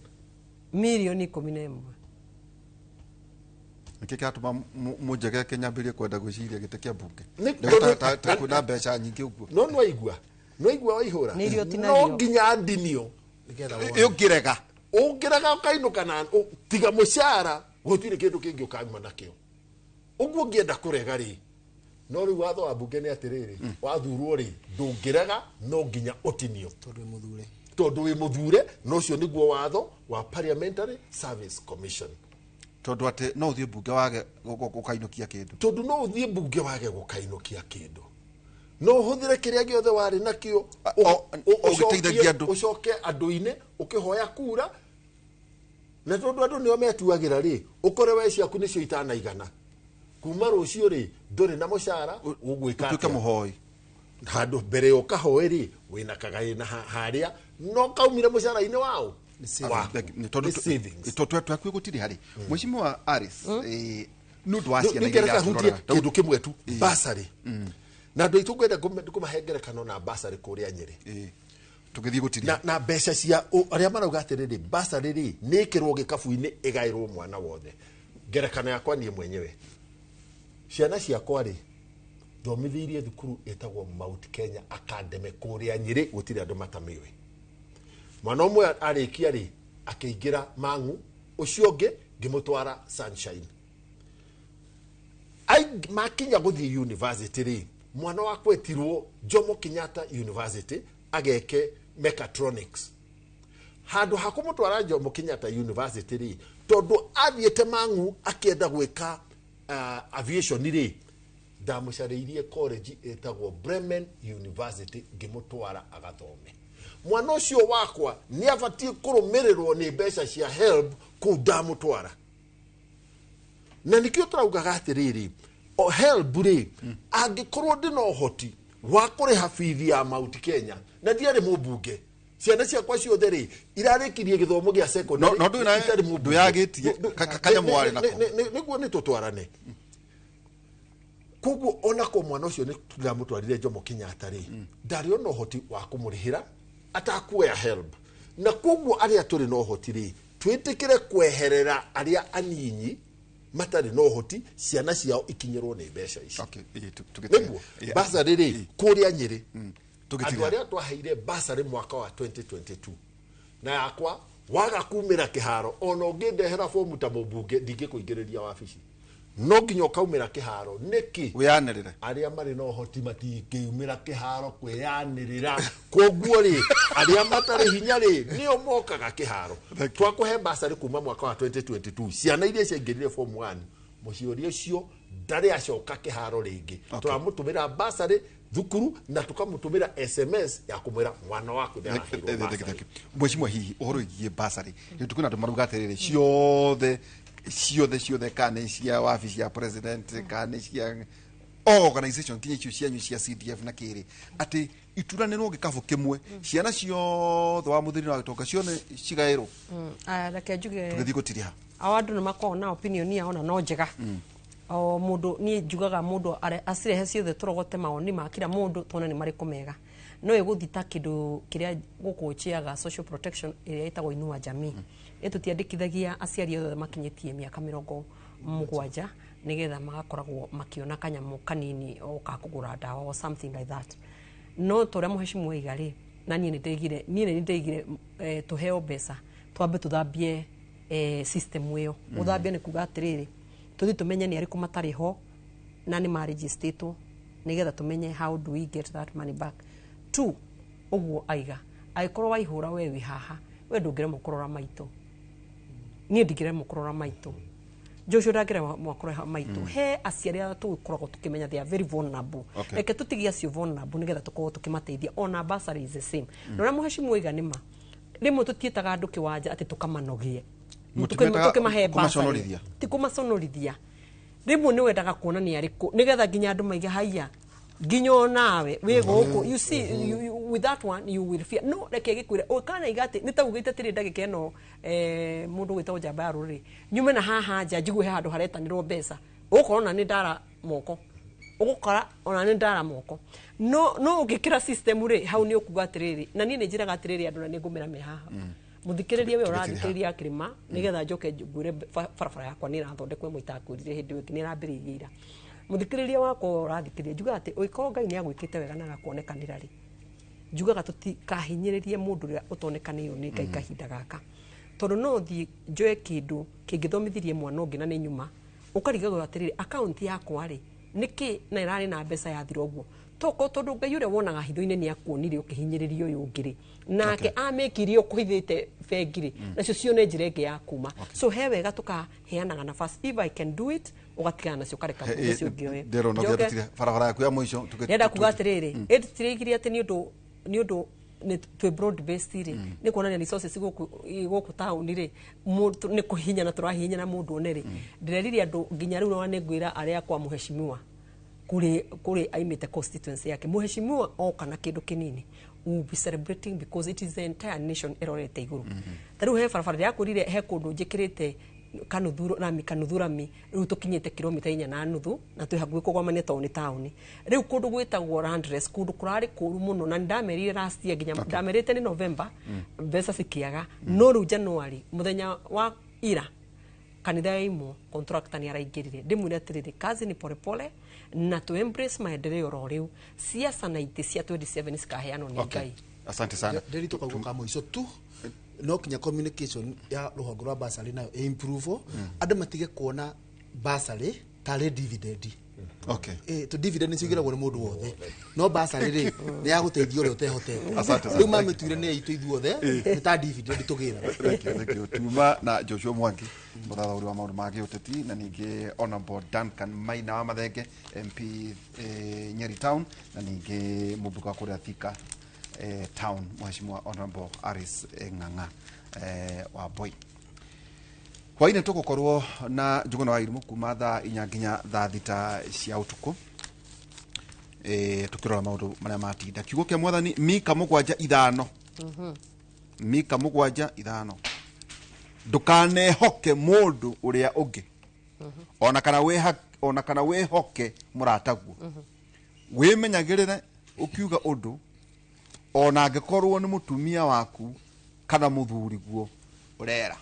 Mirioni 11. Nĩkĩ kĩratũma mũnjegeke nyambĩrĩrie kwenda gwĩciria gĩtĩ kĩa mbunge? Tondũ- Ta kwĩna mbeca nyingĩ ũguo. No nĩwaigua, nĩwaigua waihũra. Nĩ iria ũtinagio. No nginya ndinio. Nĩgetha wone. Ũngĩrega. Ũngĩrega ũkainũka na tiga mũcara gũtirĩ kĩndũ kĩngĩ ũkauma nakĩo. Ũguo ũngĩenda kũrega rĩ, no rĩu watho wa mbunge nĩ atĩrĩrĩ, wathurwo rĩ, ndũngĩrega, no nginya ũtinio. Tondũ wĩ mũthure. Tondũ wĩ mũthure. Na ũcio nĩguo watho wa Parliamentary Service Commission. Tondũ atĩ no ũthiĩ mbunge wage gũkainũkia kĩndũ. Tondũ no ũthiĩ mbunge wage gũkainũkia kĩndũ, no ũhũthĩre kĩrĩa gĩothe warĩ nakĩo Ũgĩteithagia andũ. Ũcoke andũ-inĩ ũkĩhoya kura, na tondũ andũ nĩo metuagĩra rĩ, ũkore we ciaku nĩcio itanaigana. Kuma rũciũ rĩ, ndũrĩ na mũcara, ũgwĩka Ũtuĩke atĩa? Mũhoi. Handũ mbere ya ũkahoe rĩ, wĩna kagaĩna harĩa no kaumire mũcara-inĩ wao. Nĩ savings. Waku. Nĩ tondũ Nĩ savings. Tondũ twakuĩ gũtirĩ harĩ Mheshimiwa Alice, nĩ ũndũ wa ciana iria Nĩngereka hutie iratũrora. kĩndũ kĩmwe tu, basarĩ. Na andũ aitũ ngwenda kũmahe ngerekano na basarĩ kũrĩa Nyĩrĩ. Tũgĩthiĩ gũtirĩ. Na mbeca cia arĩa marauga atĩrĩrĩ, basarĩ rĩ, nĩ ĩkĩrwo gĩkabu-inĩ ĩgaĩrwo mwana wothe. Ngerekano yakwa niĩ mwenyewe, ciana ciakwa rĩ, thomithĩirie thukuru ĩtagwo Mount Kenya Academy kũrĩa Nyĩrĩ, gũtirĩ andũ matamĩũĩ. Mwana ũmwe arĩkia rĩ, akĩingĩra Mang'u, ũcio ũngĩ ngĩmũtwara Sunshine. Makinya gũthiĩ university rĩ, mwana wakwa etirwo Jomo Kenyatta University ageke mechatronics. Handũ ha kũmũtwara Jomo Kenyatta University rĩ, tondũ athiĩte Mang'u akĩenda gwĩka aviation rĩ, ndamũcarĩirie college ĩtagwo Bremen University, ngĩmũtwara agathome. Mwana ũcio wakwa nĩ abatiĩ kũrũmĩrĩrwo nĩ mbeca cia HELB kũu ndamũtwara. Na nĩkĩo tũraugaga atĩrĩrĩ, o HELB rĩ, angĩkorwo ndĩna ũhoti wa kũrĩha bithi ya Mount Kenya na ndiarĩ mũmbunge, ciana ciakwa ciothe rĩ, irarĩkirie gĩthomo gĩa secondary No- no ndũĩ na- itarĩ mũmbunge. ndũyagĩtie kanyamũ warĩ nako. Nĩguo nĩ tũtwarane. Koguo ona ko mwana ũcio nĩ ndamũtwarire Jomo Kenyatta rĩ, ndarĩ ona ũhoti wa kũmũrĩhĩra atakuoya HELB. Na koguo arĩa tũrĩ na ũhoti rĩ, twĩtĩkĩre kweherera arĩa anyinyi matarĩ na ũhoti, ciana ciao ikinyĩrwo nĩ mbeca ici. Okay, tũgĩtiga. Nĩguo basarĩ rĩ, kũrĩa Nyĩrĩ, Tũgĩtiga. andũ arĩa twaheire basarĩ mwaka wa 2022 na yakwa waga kumĩra kĩharo, ona ũngĩndehera bomu ta mũmbunge ndingĩkũingĩrĩria wabici, no nginya ũkaumĩra kĩharo. Nĩkĩ? Wĩyanĩrĩre. Arĩa marĩ na ũhoti matingĩumĩra kĩharo kwĩyanĩrĩra, koguo rĩ, arĩa matarĩ hinya rĩ, nĩo mokaga kĩharo. Twakũhe basarĩ kuma mwaka wa 2022, ciana iria ciaingĩrire form 1, mũciũri ũcio ndarĩ acoka kĩharo rĩngĩ. Tũramũtũmĩra basarĩ thukuru na tũkamũtũmĩra SMS ya kũmwĩra mwana waku nĩaraheirwo basarĩ. Mheshimiwa, hihi ũhoro wĩgiĩ basarĩ, rĩu kwĩna andũ marauga atĩrĩrĩ, ciothe ciothe ciothe, kana nĩ cia wabici ya president, kana nĩ cia organization nginya icio cianyu cia CDF na kĩrĩ, atĩ ituranĩrwo gĩkabũ kĩmwe, ciana ciothe wa mũthĩni na wa gĩtonga ciothe cigaĩrwo. Aya, reke njuge. Tũgĩthiĩ gũtiriha. Ao andũ nĩ makoragwo na opinion yao na no njega o mũndũ. Niĩ njugaga mũndũ acirehe ciothe, tũrogote mawoni ma kila mũndũ, tuone nĩ marĩkũ mega. No ĩgũthi ta kĩndũ kĩrĩa gũkũ chiaga social protection ĩrĩa ĩtagwo Inua Jamii. Ĩ tũtiandĩkithagia aciari othe makinyĩtie mĩaka 70. Nigetha magakoragwo makiona kanyamu kanini o ka kugura ndawa or something like that. No toria muheshimu iga ri na nie nĩ ndeigire tuheo mbeca twambe tuthambie system iyo. Guthambia nĩ kuga atiriri tuthi tumenye ni ariku matari ho na ni marigistĩtwo nigetha tumenye how do we get that money back. Two, uguo aiga aikorwo waihura we wi haha we ndũngĩremwo kũrora maitũ, niĩ ndingĩremwo kũrora maitũ, Joshua ndangĩremwo kũrora maitũ. He aciari arĩa tũkoragwo tũkĩmenya they are very vulnerable. Reke tũtigie acio vulnerable nĩgetha tũkorwo tũkĩmateithia. Ona bursary is the same. Na ũrĩa mũheshimu aiga nĩ ma rĩmwe tũtiĩtaga andũ kĩwanja atĩ tũkamanogie, tũkĩmahe bursary, ti kũmaconorithia. Rĩmwe nĩ wendaga kuona nĩ arĩkũ nĩgetha nginya andũ maige haiya nginya onawe wĩ gũkũ. You see, you, with that one you will fear. No reke gĩkwĩre kana iga atĩ nĩ ta ugĩte atĩrĩ ndagĩka ĩno mũndũ gwĩtagwo njamba ya rũrĩrĩ nyume na haha nja njigue he handũ haretanĩrwo mbeca, ũgũkorwo ona nĩ ndara moko, ũgũkora ona nĩ ndara moko. No ũngĩkĩra system rĩ hau nĩ ũkuga atĩrĩrĩ, na niĩ nĩ njĩraga atĩrĩrĩ andũ na nĩ ngũmĩra me haha muthikiririe we urathikiriria kirima nigetha njoke ngwire barabara yakwa ni irathondekwo ĩmwe itakwĩrire hĩndĩ ĩyo ĩngĩ nĩ ĩrambĩrĩirie ira. Muthikiriria wakwa urathikiriria njugaga atĩ ũngĩkorwo Ngai nĩ agwĩkĩte wega na agakuonekanĩra rĩ, njugaga tũtikahinyĩrĩrie mũndũ ũrĩa ũtonekanĩirwo nĩ Ngai kahinda gaka, tondũ no thiĩ njoe kĩndũ kĩngĩthomithirie mwana ũngĩ na nĩ nyuma ũkarigagwo atĩrĩrĩ akaunti yakwa rĩ nĩkĩ na ĩrarĩ na mbeca yathira ũguo toko, tondũ Ngai ũrĩa wonaga hitho-inĩ nĩ akuonire ũkĩhinyĩrĩria ũyũ ũngĩ rĩ, nake amĩkirie ũkũhithĩte bengi rĩ, nacio cione njĩra ĩngĩ ya kuma. So he wega tũkaheanaga nafasi, if I can do it ũgatigana nacio ũkareka mũndũ ũcio ũngĩ oe. Ndĩrona ũngĩarutire barabara yaku ya mũico. Ndĩrenda kuga atĩrĩrĩ, ĩtũtirĩigirie atĩ nĩ ũndũ nĩ twĩ broad based rĩ, nĩ kuonania resources gũkũ taũni rĩ, nĩ kũhihinyana tũrahihinyana mũndũ one rĩ. Ndĩrerire andũ nginya rĩu ona nĩ ngwĩra arĩa kwa mũheshimiwa kuri aimite constituency yake, mũheshimiwa oka na kĩndũ kĩnini we will be celebrating because it is the entire nation ĩrorete igũrũ. Ta rĩu he barabara ndĩrakwĩrire he kũndũ njĩkĩrĩte kanuthu rami rĩu tũkinyĩte kilomita 4.5 na twĩ hakuhĩ kũgwamania tondũ nĩ taũni. Rĩu kũndũ gwĩtagwo Landress, kũndũ kũrarĩ kũru mũno na ndamerire last year nginya ndamerĩte nĩ November mbeca cikĩaga, no rĩu January mũthenya wa ira kanitha ya imwe contractor nĩ araingĩrire. Ndĩmwĩre atĩrĩrĩ, kazi ni polepole na tu embrace maendeleo ro rĩu siasa na itĩ cia 27 cikaheanwo nĩ Ngai. Asante sana. Ndĩritũ kaugo ka mũico tu no kinya communication ya rũhonge rwa bursary nayo improve, andũ matige kuona bursary tarĩ dividend. Okay. To dividend nĩ ciugĩragwo nĩ mũndũ wothe, no bursary rĩ nĩ ya gũteithia ũrĩa ũtehotete. Asante. Rĩu mamĩtuire nĩ itũ ithuothe nĩ ta dividend tũgĩraga. Thank you. Tuma na Joshua Mwangi mũthathaũri wa maũndũ ma gĩũteti na ningĩ Honorable Duncan Maina wa Mathenge MP Nyeri Town na ningĩ mũmbunge wa kũrĩa Thika Town Mheshimiwa Honorable Aris Ng'ang'a wa Boy. Hwainĩ tũgũkorwo na Njũgũna wa Irimũ kuma thaa 4 nginya thaa 6 cia ũtukũ, tũkĩrora maũndũ marĩa matinda. Kiugo kĩa Mwathani Mika 7:5. Mika 7:5. Ndũkanehoke mũndũ ũrĩa ũngĩ, ona kana wĩhoke mũrataguo. Wĩmenyagĩrĩre ũkiuga ũndũ ona angĩkorwo nĩ mũtumia waku kana mũthuriguo ũrera.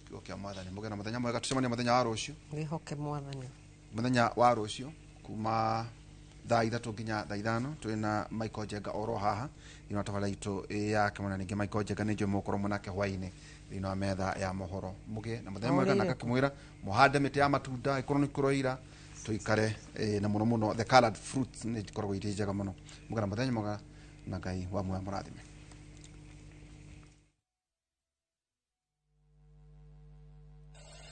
Kiugo kĩa Mwathani. Mũgĩe na mũthenya mwega, tũcemanie mũthenya wa rũciũ. Wĩhoke Mwathani. Mũthenya wa rũciũ kuma thaa 3 nginya thaa 5 twĩna Michael Njenga oro haha thĩinĩ wa tabarĩra itũ ya Kĩmwana. Ningĩ Michael Njenga nĩ njũĩ mũgũkorwo mũnake hwainĩ thĩinĩ wa metha ya mohoro. Mũgĩe na mũthenya mwega, na ngakĩmwĩra mũhande mĩtĩ ya matunda ĩkorwo nĩ kũroira tũikare na mũno mũno the colored fruits nĩ ikoragwo irĩ njega mũno. Mũgĩe na mũthenya mwega na Ngai wa muoyo mũrathime.